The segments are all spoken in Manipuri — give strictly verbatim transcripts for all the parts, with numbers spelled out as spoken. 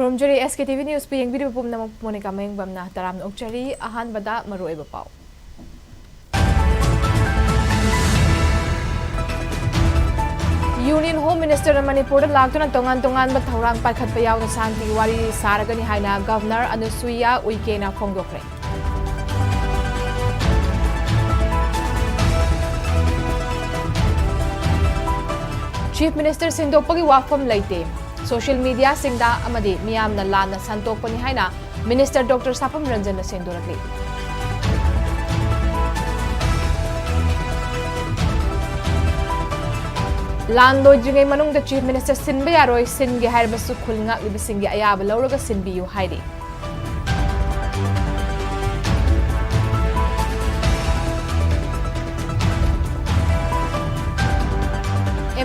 ꯈꯨꯔꯨꯝꯖꯔꯤ꯫ S K T V News ꯄꯨ ꯌꯦꯡꯕꯤꯔꯤꯕ ꯄꯨꯝꯅꯃꯛ ꯃꯣꯅꯤꯀꯥ ꯃꯌꯦꯡꯕꯝꯅ ꯇꯔꯥꯝꯅ ꯑꯣꯛꯆꯔꯤ꯫ ꯑꯍꯥꯟꯕꯗ ꯃꯔꯨꯑꯣꯏꯕ ꯄꯥꯎ꯫ Union Home Minister ꯃꯅꯤꯄꯨꯔꯗ ꯂꯥꯛꯇꯨꯅ ꯇꯣꯉꯥꯟ ꯇꯣꯉꯥꯟꯕ ꯊꯧꯔꯥꯡ ꯄꯥꯏꯈꯠꯄ ꯌꯥꯎꯅ ꯁꯥꯟꯇꯤꯒꯤ ꯋꯥꯔꯤ ꯁꯥꯔꯒꯅꯤ ꯍꯥꯏꯅ Governor ꯑꯅꯨꯁꯨꯏꯌꯥ ꯎꯏꯀꯦꯅ ꯐꯣꯡꯗꯣꯛꯈ꯭ꯔꯦ꯫ Chief Minister ꯁꯤꯟꯗꯣꯛꯄꯒꯤ ꯋꯥꯐꯝ ꯂꯩꯇꯦ꯫ Social mediaꯁꯤꯡꯗ ꯑꯃꯗꯤ ꯃꯤꯌꯥꯝꯅ ꯂꯥꯟꯅ ꯁꯟꯗꯣꯛꯄꯅꯤ ꯍꯥꯏꯅ Minister Doctor ꯁꯥꯐꯝ ꯔꯟꯖꯟꯅ ꯁꯦꯡꯗꯣꯔꯛꯂꯤ꯫ ꯂꯥꯟ ꯂꯣꯏꯗ꯭ꯔꯤꯉꯩ ꯃꯅꯨꯡꯗ Chief Minister ꯁꯤꯟꯕ ꯌꯥꯔꯣꯏ, ꯁꯤꯟꯒꯦ ꯍꯥꯏꯔꯕꯁꯨ ꯈꯨꯜ ꯉꯥꯛꯂꯤꯕꯁꯤꯡꯒꯤ ꯑꯌꯥꯕ ꯂꯧꯔꯒ ꯁꯤꯟꯕꯤꯌꯨ ꯍꯥꯏꯔꯤ꯫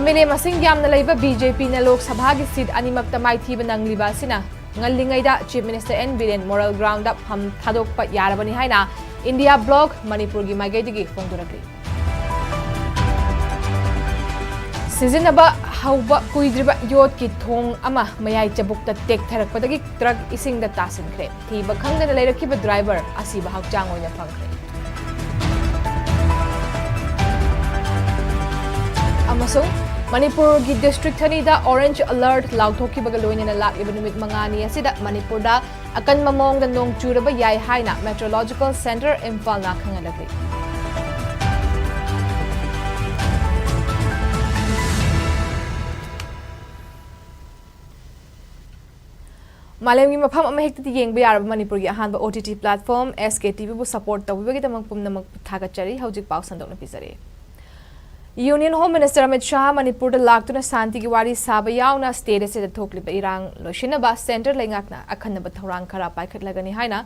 M L A ꯃꯁꯤꯡ ꯌꯥꯝꯅ ꯂꯩꯕ B J Pꯅ ꯂꯣꯛ ꯁꯚꯥꯒꯤ seat ꯑꯅꯤꯃꯛꯇ ꯃꯥꯏꯊꯤꯕ ꯅꯪꯂꯤꯕ ꯑꯁꯤꯅ ꯉꯜꯂꯤꯉꯩꯗ Chief Minister N Biren moral groundꯗ ꯐꯝ ꯊꯥꯗꯣꯛꯄ ꯌꯥꯔꯕꯅꯤ ꯍꯥꯏꯅ India Bloc ꯃꯅꯤꯄꯨꯔꯒꯤ ꯃꯥꯏꯀꯩꯗꯒꯤ ꯐꯣꯡꯗꯣꯔꯛꯂꯤ꯫ ꯁꯤꯖꯤꯟꯅꯕ ꯍꯧꯕ ꯀꯨꯏꯗ꯭ꯔꯤꯕ ꯌꯣꯠꯀꯤ ꯊꯣꯡ ꯑꯃ ꯃꯌꯥꯏ ꯆꯕꯨꯛꯇ ꯇꯦꯛꯊꯔꯛꯄꯗꯒꯤ truck ꯏꯁꯤꯡꯗ ꯇꯥꯁꯤꯟꯈ꯭ꯔꯦ꯫ ꯊꯤꯕ ꯈꯪꯗꯅ ꯂꯩꯔꯛꯈꯤꯕ driver ꯑꯁꯤꯕ ꯍꯛꯆꯥꯡ ꯑꯣꯏꯅ ꯐꯪꯈ꯭ꯔꯦ꯫ ꯑꯃꯁꯨꯡ ꯃꯅꯤꯄꯨꯔꯒꯤ district ꯑꯅꯤꯗ orange alert ꯂꯥꯎꯊꯣꯛꯈꯤꯕꯒ ꯂꯣꯏꯅꯅ ꯂꯥꯛꯂꯤꯕ ꯅꯨꯃꯤꯠ ꯃꯉꯥꯅꯤ ꯑꯁꯤꯗ ꯃꯅꯤꯄꯨꯔꯗ ꯑꯀꯟꯕ ꯃꯑꯣꯡꯗ ꯅꯣꯡ ꯆꯨꯔꯕ ꯌꯥꯏ ꯍꯥꯏꯅ Meteorological Centre ꯏꯝꯐꯥꯜꯅ ꯈꯪꯍꯜꯂꯛꯂꯤ꯫ ꯃꯥꯂꯦꯝꯒꯤ ꯃꯐꯝ ꯑꯃꯍꯦꯛꯇꯗ ꯌꯦꯡꯕ ꯌꯥꯔꯕ ꯃꯅꯤꯄꯨꯔꯒꯤ ꯑꯍꯥꯟꯕ O T T platform S K T Vꯕꯨ support ꯇꯧꯕꯤꯕꯒꯤꯗꯃꯛ ꯄꯨꯝꯅꯃꯛꯄꯨ ꯊꯥꯒꯠꯆꯔꯤ꯫ ꯍꯧꯖꯤꯛ ꯄꯥꯎ ꯁꯟꯗꯣꯛꯅ ꯄꯤꯖꯔꯤ꯫ Union Home Minister Amit Shah ꯃꯅꯤꯄꯨꯔꯗ ꯂꯥꯛꯇꯨꯅ ꯁꯥꯟꯇꯤꯒꯤ ꯋꯥꯔꯤ ꯁꯥꯕ ꯌꯥꯎꯅ state ꯑꯁꯤꯗ ꯊꯣꯛꯂꯤꯕ ꯏꯔꯥꯡ ꯂꯣꯏꯁꯤꯟꯅꯕ centre ꯂꯩꯉꯥꯛꯅ ꯑꯈꯟꯅꯕ ꯊꯧꯔꯥꯡ ꯈꯔ ꯄꯥꯏꯈꯠꯂꯒꯅꯤ ꯍꯥꯏꯅ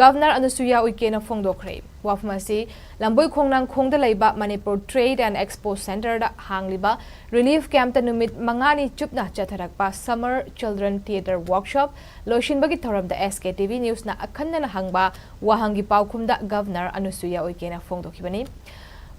Governor ꯑꯅꯨꯁꯨꯏꯌꯥ ꯎꯏꯀꯦꯅ ꯐꯣꯡꯗꯣꯛꯈ꯭ꯔꯦ꯫ ꯋꯥꯐꯝ ꯑꯁꯤ ꯂꯝꯕꯣꯏ ꯈꯣꯡꯅꯥꯡꯈꯣꯡꯗ ꯂꯩꯕ Manipur Trade and Expo Centreꯗ ꯍꯥꯡꯂꯤꯕ relief campꯇ ꯅꯨꯃꯤꯠ ꯃꯉꯥꯅꯤ ꯆꯨꯞꯅ ꯆꯠꯊꯔꯛꯄ Summer Children Theatre Workshop ꯂꯣꯏꯁꯤꯟꯕꯒꯤ ꯊꯧꯔꯝꯗ S K T V Newsꯅ ꯑꯈꯟꯅꯅ ꯍꯪꯕ ꯋꯥꯍꯪꯒꯤ ꯄꯥꯎꯈꯨꯝꯗ Governor ꯑꯅꯨꯁꯨꯏꯌꯥ ꯎꯏꯀꯦꯅ ꯐꯣꯡꯗꯣꯛꯈꯤꯕꯅꯤ꯫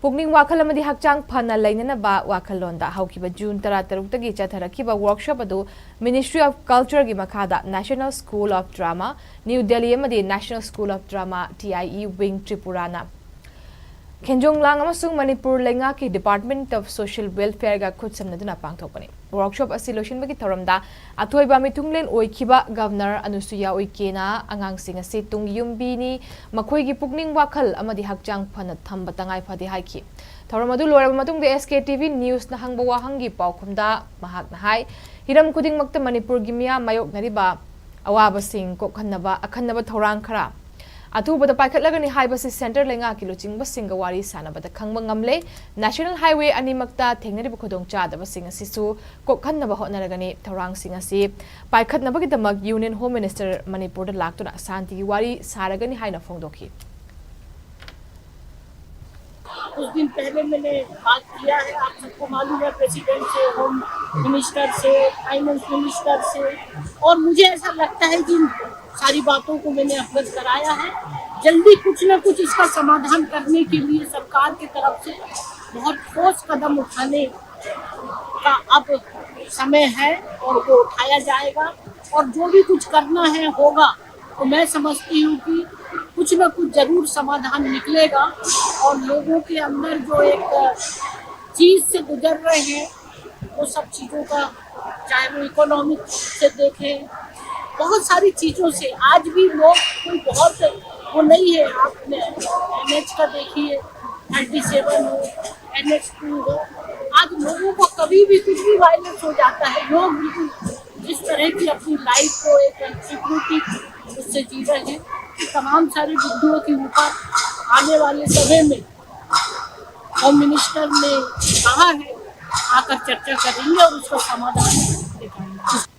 ꯄꯨꯛꯅꯤꯡ ꯋꯥꯈꯜ ꯑꯃꯗꯤ ꯍꯛꯆꯥꯡ ꯐꯅ ꯂꯩꯅꯅꯕ ꯋꯥꯈꯜꯂꯣꯟꯗ ꯍꯧꯈꯤꯕ ꯖꯨꯟ ꯇꯔꯥꯇꯔꯨꯛꯇꯒꯤ ꯆꯠꯊꯔꯛꯈꯤꯕ workshop ꯑꯗꯨ Ministry of Cultureꯒꯤ ꯃꯈꯥꯗ National School of Drama, New Delhi ꯑꯃꯗꯤ National School of Drama, TIE Wing Tripuraꯅ ꯈꯦꯟꯖꯣꯡꯂꯥꯡ ꯑꯃꯁꯨꯡ ꯃꯅꯤꯄꯨꯔ ꯂꯩꯉꯥꯛꯀꯤ Department of Social Welfareꯒ ꯈꯨꯠꯁꯝꯅꯗꯨꯅ ꯄꯥꯡꯊꯣꯛꯄꯅꯤ꯫ Workshop ꯑꯁꯤ ꯂꯣꯏꯁꯤꯟꯕꯒꯤ ꯊꯧꯔꯝꯗ ꯑꯊꯣꯏꯕ ꯃꯤꯊꯨꯡꯂꯦꯟ ꯑꯣꯏꯈꯤꯕ Governor ꯑꯅꯨꯁꯨꯌꯥ ꯎꯏꯀꯦꯅ ꯑꯉꯥꯡꯁꯤꯡ ꯑꯁꯤ ꯇꯨꯡꯒꯤ ꯌꯨꯝꯕꯤꯅꯤ, ꯃꯈꯣꯏꯒꯤ ꯄꯨꯛꯅꯤꯡ ꯋꯥꯈꯜ ꯑꯃꯗꯤ ꯍꯛꯆꯥꯡ ꯐꯅ ꯊꯝꯕ ꯇꯉꯥꯏ ꯐꯗꯦ ꯍꯥꯏꯈꯤ꯫ ꯊꯧꯔꯝ ꯑꯗꯨ ꯂꯣꯏꯔꯕ ꯃꯇꯨꯡꯗ SKTV Newsꯅ ꯍꯪꯕ ꯋꯥꯍꯪꯒꯤ ꯄꯥꯎꯈꯨꯝꯗ ꯃꯍꯥꯛꯅ ꯍꯥꯏ, ꯍꯤꯔꯝ ꯈꯨꯗꯤꯡꯃꯛꯇ ꯃꯅꯤꯄꯨꯔꯒꯤ ꯃꯤꯌꯥꯝ ꯃꯥꯌꯣꯛꯅꯔꯤꯕ ꯑꯋꯥꯕꯁꯤꯡ ꯀꯣꯛꯍꯟꯅꯕ ꯑꯈꯟꯅꯕ ꯊꯧꯔꯥꯡ ꯈꯔ ꯑꯊꯨꯕꯗ ꯄꯥꯏꯈꯠꯂꯒꯅꯤ ꯍꯥꯏꯕꯁꯤ centre ꯂꯩꯉꯥꯛꯀꯤ ꯂꯨꯆꯤꯡꯕꯁꯤꯡꯒ ꯋꯥꯔꯤ ꯁꯥꯟꯅꯕꯗ ꯈꯪꯕ ꯉꯝꯂꯦ꯫ National Highway ꯑꯅꯤꯃꯛꯇ ꯊꯦꯡꯅꯔꯤꯕ ꯈꯨꯗꯣꯡꯆꯥꯗꯕꯁꯤꯡ ꯑꯁꯤꯁꯨ ꯀꯣꯛꯍꯟꯅꯕ ꯍꯣꯠꯅꯔꯒꯅꯤ꯫ ꯊꯧꯔꯥꯡꯁꯤꯡ ꯑꯁꯤ ꯄꯥꯏꯈꯠꯅꯕꯒꯤꯗꯃꯛ Union Home Minister ꯃꯅꯤꯄꯨꯔꯗ ꯂꯥꯛꯇꯨꯅ ꯁꯥꯟꯇꯤꯒꯤ ꯋꯥꯔꯤ ꯁꯥꯔꯒꯅꯤ ꯍꯥꯏꯅ ꯐꯣꯡꯗꯣꯛꯈꯤ꯫ कुछ दिन पहले मैंने बात किया है, आप सबको मालूम है, प्रेसिडेंट से, होम मिनिस्टर से, फाइनेंस मिनिस्टर से, और मुझे ऐसा लगता है कि इन सारी बातों को मैंने अवगत कराया है। जल्दी कुछ ना कुछ इसका समाधान करने के लिए सरकार की तरफ से बहुत ठोस कदम उठाने का अब समय है और वो उठाया जाएगा, और जो भी कुछ करना है होगा। तो मैं समझती हूँ कि कुछ ना कुछ जरूर समाधान निकलेगा, और लोगों के अंदर जो एक चीज से गुजर रहे हैं, वो सब चीजों का, चाहे वो इकोनॉमिक से देखें, बहुत सारी चीजों से आज भी लोग कोई बहुत वो नहीं है। आपने NH का देखिए, थर्टी सेवन हो, NH टू हो, आज लोगों को कभी भी कुछ भी वायलेंस हो जाता है, लोग बिल्कुल जिस तरह की अपनी लाइफ को एक सिक्योरिटी उससे जी रहे हैं, कि तमाम सारी बिंदुओं के ऊपर आने वाले समय में होम मिनिस्टर ने कहा है, आकर चर्चा करेंगे और उसका समाधान निकालेंगे।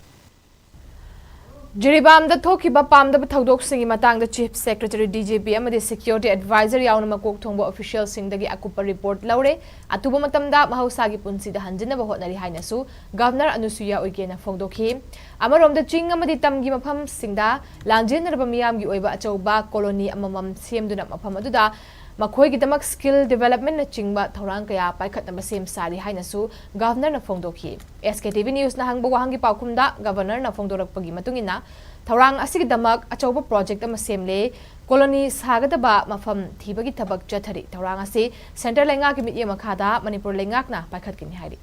ꯖꯤꯔꯤꯕꯥꯝꯗ ꯊꯣꯛꯈꯤꯕ ꯄꯥꯝꯗꯕ ꯊꯧꯗꯣꯛꯁꯤꯡꯒꯤ ꯃꯇꯥꯡꯗ Chief Secretary, DGP ꯑꯃꯗꯤ Security Advisor ꯌꯥꯎꯅ ꯃꯀꯣꯛ ꯊꯣꯡꯕ officialꯁꯤꯡꯗꯒꯤ ꯑꯀꯨꯞꯄ report ꯂꯧꯔꯦ꯫ ꯑꯊꯨꯕ ꯃꯇꯝꯗ ꯃꯍꯧꯁꯥꯒꯤ ꯄꯨꯟꯁꯤꯗ ꯍꯟꯖꯤꯟꯅꯕ ꯍꯣꯠꯅꯔꯤ ꯍꯥꯏꯅꯁꯨ Governor ꯑꯅꯨꯁꯨꯌꯥ ꯎꯏꯀꯦꯅ ꯐꯣꯡꯗꯣꯛꯈꯤ꯫ ꯑꯃꯔꯣꯝꯗ ꯆꯤꯡ ꯑꯃꯗꯤ ꯇꯝꯒꯤ ꯃꯐꯝꯁꯤꯡꯗ ꯂꯥꯟꯖꯦꯟꯅꯔꯕ ꯃꯤꯌꯥꯝꯒꯤ ꯑꯣꯏꯕ ꯑꯆꯧꯕ colony ꯑꯃꯃꯝ ꯁꯦꯝꯗꯨꯅ ꯃꯐꯝ ꯑꯗꯨꯗ ꯃꯈꯣꯏꯒꯤꯗꯃꯛ skill developmentꯅꯆꯤꯡꯕ ꯊꯧꯔꯥꯡ ꯀꯌꯥ ꯄꯥꯏꯈꯠꯅꯕ ꯁꯦꯝ ꯁꯥꯔꯤ ꯍꯥꯏꯅꯁꯨ Governorꯅ ꯐꯣꯡꯗꯣꯛꯈꯤ꯫ S K T V Newsꯅ ꯍꯪꯕ ꯋꯥꯍꯪꯒꯤ ꯄꯥꯎꯈꯨꯝꯗ Governorꯅ ꯐꯣꯡꯗꯣꯔꯛꯄꯒꯤ ꯃꯇꯨꯡ ꯏꯟꯅ, ꯊꯧꯔꯥꯡ ꯑꯁꯤꯒꯤꯗꯃꯛ ꯑꯆꯧꯕ project ꯑꯃ ꯁꯦꯝꯂꯦ, colony ꯁꯥꯒꯗꯕ ꯃꯐꯝ ꯊꯤꯕꯒꯤ ꯊꯕꯛ ꯆꯠꯊꯔꯤ꯫ ꯊꯧꯔꯥꯡ ꯑꯁꯤ centre ꯂꯩꯉꯥꯛꯀꯤ ꯃꯤꯠꯌꯦꯡ ꯃꯈꯥꯗ ꯃꯅꯤꯄꯨꯔ ꯂꯩꯉꯥꯛꯅ ꯄꯥꯏꯈꯠꯀꯅꯤ ꯍꯥꯏꯔꯤ꯫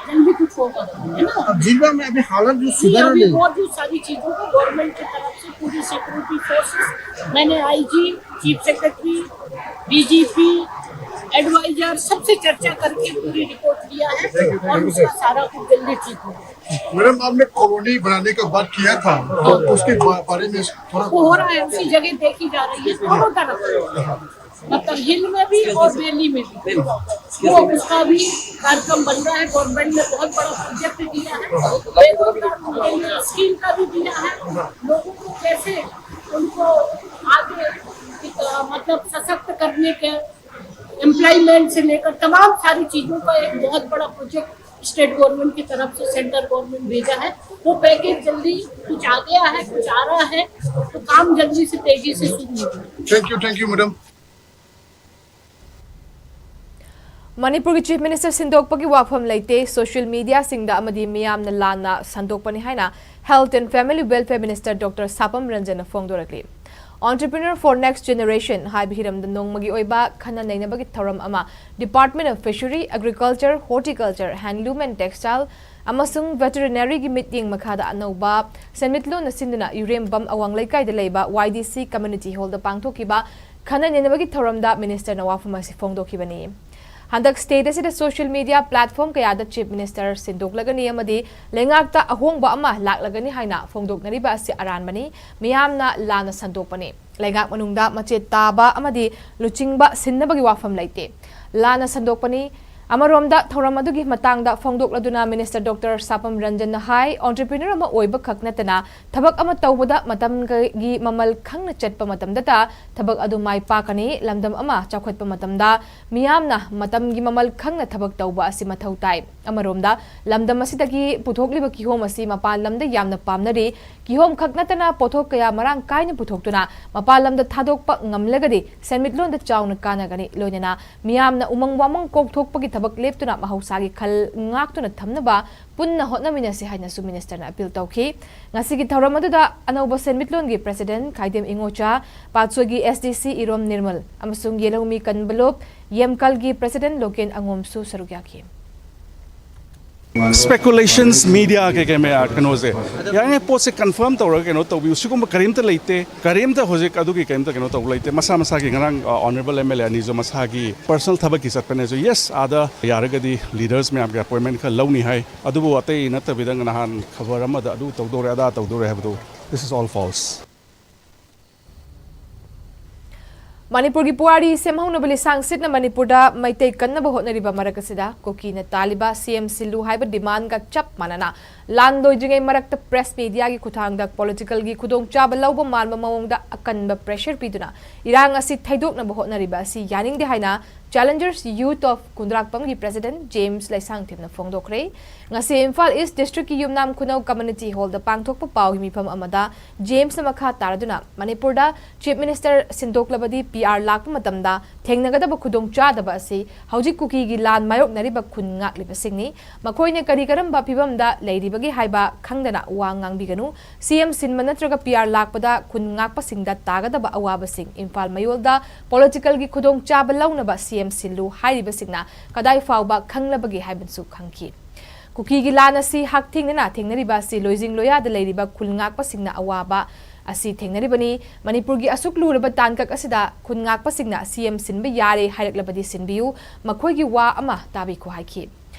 जल्दी कुछ होगा, है ना? अब जिला में अभी हालत जो जी, सुधरा अभी नहीं। बहुत जो सारी चीजों को गवर्नमेंट की तरफ से पूरी सिक्योरिटी फोर्सेस, मैंने IG, chief secretary, DGP, adviser, सबसे चर्चा करके पूरी रिपोर्ट दिया है और उसका सारा कुछ जल्दी ठीक होगा। मैडम, आपने कॉलोनी बनाने का बात किया था, तो उसके बा- बारे में थोड़ा वो हो रहा है, उसकी जगह देखी जा रही है दोनों तरफ, मतलब हिल में भी और वैली में भी। वो उसका भी कार्यक्रम बन रहा है। गवर्नमेंट ने बहुत बड़ा प्रोजेक्ट दिया है, बेघर उनके लिए स्कीम का भी दिया है। लोगों को कैसे उनको आगे एक, अ, मतलब सशक्त करने के, एम्प्लॉयमेंट से लेकर तमाम सारी चीजों का एक बहुत बड़ा प्रोजेक्ट स्टेट गवर्नमेंट की तरफ से सेंट्रल गवर्नमेंट भेजा है। वो पैकेज जल्दी कुछ आ गया है, कुछ आ रहा है, तो काम जल्दी से तेजी से शुरू होगा। Thank you, thank you, madam. ꯃꯅꯤꯄꯨꯔꯒꯤ Chief Minister ꯁꯤꯟꯗꯣꯛꯄꯒꯤ ꯋꯥꯐꯝ ꯂꯩꯇꯦ, social mediaꯁꯤꯡꯗ ꯑꯃꯗꯤ ꯃꯤꯌꯥꯝꯅ ꯂꯥꯟꯅ ꯁꯟꯗꯣꯛꯄꯅꯤ ꯍꯥꯏꯅ Health and Family Welfare Minister Doctor ꯁꯥꯄꯝ ꯔꯟꯖꯟꯅ ꯐꯣꯡꯗꯣꯔꯛꯂꯤ꯫ Entrepreneur for Next Generation ꯍꯥꯏꯕ ꯍꯤꯔꯝꯗ ꯅꯣꯡꯃꯒꯤ ꯑꯣꯏꯕ ꯈꯟꯅ ꯅꯩꯅꯕꯒꯤ ꯊꯧꯔꯝ ꯑꯃ Department of Fishery, Agriculture, Horticulture, Handloom and Textile ꯑꯃꯁꯨꯡ Veterinaryꯒꯤ ꯃꯤꯠꯌꯦꯡ ꯃꯈꯥꯗ ꯑꯅꯧꯕ ꯁꯦꯟꯃꯤꯠꯂꯣꯟꯅ ꯁꯤꯟꯗꯨꯅ ꯌꯨꯔꯦꯝꯕꯝ ꯑꯋꯥꯡ ꯂꯩꯀꯥꯏꯗ ꯂꯩꯕ Y D C Community Hallꯗ ꯄꯥꯡꯊꯣꯛꯈꯤꯕ ꯈꯟꯅ ꯅꯩꯅꯕꯒꯤ ꯊꯧꯔꯝꯗ Ministerꯅ ꯋꯥꯐꯝ ꯑꯁꯤ ꯐꯣꯡꯗꯣꯛꯈꯤꯕꯅꯤ꯫ ꯍꯟꯗꯛ state ꯑꯁꯤꯗ social media platform ꯀꯌꯥꯗ Chief Minister ꯁꯤꯟꯗꯣꯛꯂꯒꯅꯤ ꯑꯃꯗꯤ ꯂꯩꯉꯥꯛꯇ ꯑꯍꯣꯡꯕ ꯑꯃ ꯂꯥꯛꯂꯒꯅꯤ ꯍꯥꯏꯅ ꯐꯣꯡꯗꯣꯛꯅꯔꯤꯕ ꯑꯁꯤ ꯑꯔꯥꯟꯕꯅꯤ, ꯃꯤꯌꯥꯝꯅ ꯂꯥꯟꯅ ꯁꯟꯗꯣꯛꯄꯅꯤ꯫ ꯂꯩꯉꯥꯛ ꯃꯅꯨꯡꯗ ꯃꯆꯦꯠ ꯇꯥꯕ ꯑꯃꯗꯤ ꯂꯨꯆꯤꯡꯕ ꯁꯤꯟꯅꯕꯒꯤ ꯋꯥꯐꯝ ꯂꯩꯇꯦ꯫ ꯂꯥꯟꯅ ꯁꯟꯗꯣꯛꯄꯅꯤ꯫ ꯑꯃꯔꯣꯝꯗ ꯊꯧꯔꯝ ꯑꯗꯨꯒꯤ ꯃꯇꯥꯡꯗ ꯐꯣꯡꯗꯣꯛꯂꯗꯨꯅ Minister Doctor ꯁꯥꯄꯝ ꯔꯟꯖꯟꯅ ꯍꯥꯏ, entrepreneur ꯑꯃ ꯑꯣꯏꯕ ꯈꯛ ꯅꯠꯇꯅ ꯊꯕꯛ ꯑꯃ ꯇꯧꯕꯗ ꯃꯇꯝꯒꯤ ꯃꯃꯜ ꯈꯪꯅ ꯆꯠꯄ ꯃꯇꯝꯗꯇ ꯊꯕꯛ ꯑꯗꯨ ꯃꯥꯏ ꯄꯥꯛꯀꯅꯤ꯫ ꯂꯝꯗꯝ ꯑꯃ ꯆꯥꯎꯈꯠꯄ ꯃꯇꯝꯗ ꯃꯤꯌꯥꯝꯅ ꯃꯇꯝꯒꯤ ꯃꯃꯜ ꯈꯪꯅ ꯊꯕꯛ ꯇꯧꯕ ꯑꯁꯤ ꯃꯊꯧ ꯇꯥꯏ꯫ ꯑꯃꯔꯣꯝꯗ, ꯂꯝꯗꯝ ꯑꯁꯤꯗꯒꯤ ꯄꯨꯊꯣꯛꯂꯤꯕ ꯀꯤꯍꯣꯝ ꯑꯁꯤ ꯃꯄꯥꯟ ꯂꯝꯗ ꯌꯥꯝꯅ ꯄꯥꯝꯅꯔꯤ꯫ ꯀꯤꯍꯣꯝ ꯈꯛ ꯅꯠꯇꯅ ꯄꯣꯠꯊꯣꯛ ꯀꯌꯥ ꯃꯔꯥꯡ ꯀꯥꯏꯅ ꯄꯨꯊꯣꯛꯇꯨꯅ ꯃꯄꯥꯟ ꯂꯝꯗ ꯊꯥꯗꯣꯛꯄ ꯉꯝꯂꯒꯗꯤ ꯁꯦꯟꯃꯤꯠꯂꯣꯟꯗ ꯆꯥꯎꯅ ꯀꯥꯟꯅꯒꯅꯤ꯫ ꯂꯣꯏꯅꯅ ꯃꯤꯌꯥꯝꯅ ꯎꯃꯪ ꯋꯥꯃꯪ ꯀꯣꯛꯊꯣꯛꯄꯒꯤ ꯊꯕꯛ ꯂꯦꯞꯇꯨꯅ ꯃꯍꯧꯁꯥꯒꯤ ꯈꯜ ꯉꯥꯛꯇꯨꯅ ꯊꯝꯅꯕ ꯄꯨꯟꯅ ꯍꯣꯠꯅꯃꯤꯟꯅꯁꯤ ꯍꯥꯏꯅꯁꯨ ꯃꯤꯅꯤꯁꯇꯔꯅ ꯑꯄꯤꯜ ꯇꯧꯈꯤ꯫ ꯉꯁꯤꯒꯤ ꯊꯧꯔꯝ ꯑꯗꯨꯗ ꯑꯅꯧꯕ ꯁꯦꯟꯃꯤꯠꯂꯣꯟꯒꯤ ꯄ꯭ꯔꯦꯁꯤꯗꯦꯟꯠ ꯈꯥꯏꯗꯦꯝ ꯏꯉꯣꯆꯥ, ꯄꯥꯠꯁꯣꯏꯒꯤ ꯑꯦꯁ ꯗꯤ ꯁꯤ ꯏꯔꯣꯝ ꯅꯤꯔꯃꯜ ꯑꯃꯁꯨꯡ ꯌꯦꯂꯧꯃꯤ ꯀꯟꯕꯂꯨꯞ, ꯌꯦꯝꯀꯜꯒꯤ ꯄ꯭ꯔꯦꯁꯤꯗꯦꯟꯠ ꯂꯣꯀꯦꯟ ꯑꯉꯣꯝꯁꯨ ꯁꯔꯨꯛ ꯌꯥꯈꯤ꯫ Speculations, media ꯀꯩ ꯀꯩ ꯃꯌꯥꯝ ꯀꯩꯅꯣꯁꯦ ꯌꯥꯔꯤꯉꯩ ꯄꯣꯠꯁꯦ confirm ꯇꯧꯔꯒ ꯀꯩꯅꯣ ꯇꯧꯕꯤꯌꯨ꯫ ꯁꯤꯒꯨꯝꯕ ꯀꯔꯤꯝꯇ ꯂꯩꯇꯦ, ꯀꯔꯤꯝꯇ ꯍꯧꯖꯤꯛ ꯑꯗꯨꯒꯤ ꯀꯔꯤꯝꯇ ꯀꯩꯅꯣ ꯇꯧꯕ ꯂꯩꯇꯦ꯫ ꯃꯁꯥ ꯃꯁꯥꯒꯤ ꯉꯔꯥꯡ ꯑꯣꯅꯔꯦꯕꯜ ꯑꯦꯝ ꯑꯦꯜ ꯑꯦ ꯑꯅꯤꯁꯨ ꯃꯁꯥꯒꯤ personal ꯊꯕꯛꯀꯤ ꯆꯠꯄꯅꯦꯁꯨ, yes, ꯑꯥꯗ ꯌꯥꯔꯒꯗꯤ leaders ꯃꯌꯥꯝꯒꯤ appointment ꯈꯔ ꯂꯧꯅꯤ ꯍꯥꯏ꯫ ꯑꯗꯨꯕꯨ ꯑꯇꯩ ꯅꯠꯇꯕꯤꯗ ꯅꯍꯥꯟ ꯈꯕꯔ ꯑꯃꯗ ꯑꯗꯨ ꯇꯧꯗꯧꯔꯦ, ꯑꯗꯥ ꯇꯧꯗꯧꯔꯦ ꯍꯥꯏꯕꯗꯨ, this is all false. ꯃꯅꯤꯄꯨꯔꯒꯤ ꯄꯨꯋꯥꯔꯤ ꯁꯦꯝꯍꯧꯅꯕ ꯂꯤꯁꯥꯡ ꯁꯤꯠꯅ ꯃꯅꯤꯄꯨꯔꯗ ꯃꯩꯇꯩ ꯀꯟꯅꯕ ꯍꯣꯠꯅꯔꯤꯕ ꯃꯔꯛ ꯑꯁꯤꯗ, ꯀꯨꯀꯤꯅ ꯇꯥꯜꯂꯤꯕ ꯁꯤ ꯑꯦꯝ ꯁꯤꯜꯂꯨ ꯍꯥꯏꯕ demandꯒ ꯆꯞ ꯃꯥꯟꯅꯅ, ꯂꯥꯟ ꯂꯣꯏꯗ꯭ꯔꯤꯉꯩ ꯃꯔꯛꯇ press mediaꯒꯤ ꯈꯨꯠꯊꯥꯡꯗ politicalꯒꯤ ꯈꯨꯗꯣꯡꯆꯥꯕ ꯂꯧꯕ ꯃꯥꯟꯕ ꯃꯑꯣꯡꯗ ꯑꯀꯟꯕ pressure ꯄꯤꯗꯨꯅ ꯏꯔꯥꯡ ꯑꯁꯤ ꯊꯩꯗꯣꯛꯅꯕ ꯍꯣꯠꯅꯔꯤꯕ ꯑꯁꯤ ꯌꯥꯅꯤꯡꯗꯦ ꯍꯥꯏꯅ Challengers Youth of ꯀꯨꯟꯗ꯭ꯔꯥꯛꯄꯝꯒꯤ president ꯖꯦꯝꯁ ꯂꯩꯁꯥꯡꯊꯦꯝꯅ ꯐꯣꯡꯗꯣꯛꯈ꯭ꯔꯦ꯫ ꯉꯁꯤ ꯏꯝꯐꯥꯜ ꯏꯁ districtꯀꯤ ꯌꯨꯝꯅꯥꯝ ꯈꯨꯅꯧ community hallꯗ ꯄꯥꯡꯊꯣꯛꯄ ꯄꯥꯎꯒꯤ ꯃꯤꯐꯝ ꯑꯃꯗ ꯖꯦꯝꯁꯅ ꯃꯈꯥ ꯇꯥꯔꯗꯨꯅ, ꯃꯅꯤꯄꯨꯔꯗ Chief Minister ꯁꯤꯟꯗꯣꯛꯂꯕꯗꯤ P R ꯂꯥꯛꯄ ꯃꯇꯝꯗ ꯊꯦꯡꯅꯒꯗꯕ ꯈꯨꯗꯣꯡꯆꯥꯗꯕ ꯑꯁꯤ ꯍꯧꯖꯤꯛ ꯀꯨꯀꯤꯒꯤ ꯂꯥꯟ ꯃꯥꯌꯣꯛꯅꯔꯤꯕ ꯈꯨꯟ ꯉꯥꯛꯂꯤꯕꯁꯤꯡꯅꯤ꯫ ꯃꯈꯣꯏꯅ ꯀꯔꯤ ꯀꯔꯝꯕ ꯐꯤꯚꯝꯗ ꯂꯩꯔꯤꯕꯒꯦ ꯍꯥꯏꯕ ꯈꯪꯗꯅ ꯋꯥ ꯉꯥꯡꯕꯤꯒꯅꯨ꯫ ꯁꯤ ꯑꯦꯝ ꯁꯤꯟꯕ ꯅꯠꯇ꯭ꯔꯒ P R ꯂꯥꯛꯄꯗ ꯈꯨꯟ ꯉꯥꯛꯄꯁꯤꯡꯗ ꯇꯥꯒꯗꯕ ꯑꯋꯥꯕꯁꯤꯡ ꯏꯝꯐꯥꯜ ꯃꯌꯣꯜꯗ politicalꯒꯤ ꯈꯨꯗꯣꯡꯆꯥꯕ ꯂꯧꯅꯕ ꯁꯤ ꯑꯦꯝ ꯁꯤꯜꯂꯨ ꯍꯥꯏꯔꯤꯕꯁꯤꯡꯅ ꯀꯗꯥꯏ ꯐꯥꯎꯕ ꯈꯪꯂꯕꯒꯦ ꯍꯥꯏꯕꯁꯨ ꯈꯪꯈꯤ꯫ ꯀꯨꯀꯤꯒꯤ ꯂꯥꯟ ꯑꯁꯤ ꯍꯛꯊꯦꯡꯅꯅ ꯊꯦꯡꯅꯔꯤꯕ ꯑꯁꯤ ꯂꯣꯏꯖꯤꯡ ꯂꯣꯌꯥꯗ ꯂꯩꯔꯤꯕ ꯈꯨꯜ ꯉꯥꯛꯄꯁꯤꯡꯅ ꯑꯋꯥꯕ ꯑꯁꯤ ꯊꯦꯡꯅꯔꯤꯕꯅꯤ꯫ ꯃꯅꯤꯄꯨꯔꯒꯤ ꯑꯁꯨꯛ ꯂꯨꯔꯕ ꯇꯥꯡꯀꯛ ꯑꯁꯤꯗ ꯈꯨꯟ ꯉꯥꯛꯄꯁꯤꯡꯅ ꯁꯤ ꯑꯦꯝ ꯁꯤꯟꯕ ꯌꯥꯔꯦ ꯍꯥꯏꯔꯛꯂꯕꯗꯤ ꯁꯤꯟꯕꯤꯌꯨ, ꯃꯈꯣꯏꯒꯤ ꯋꯥ ꯑꯃ ꯇꯥꯕꯤꯈꯣ ꯍꯥꯏꯈꯤ꯫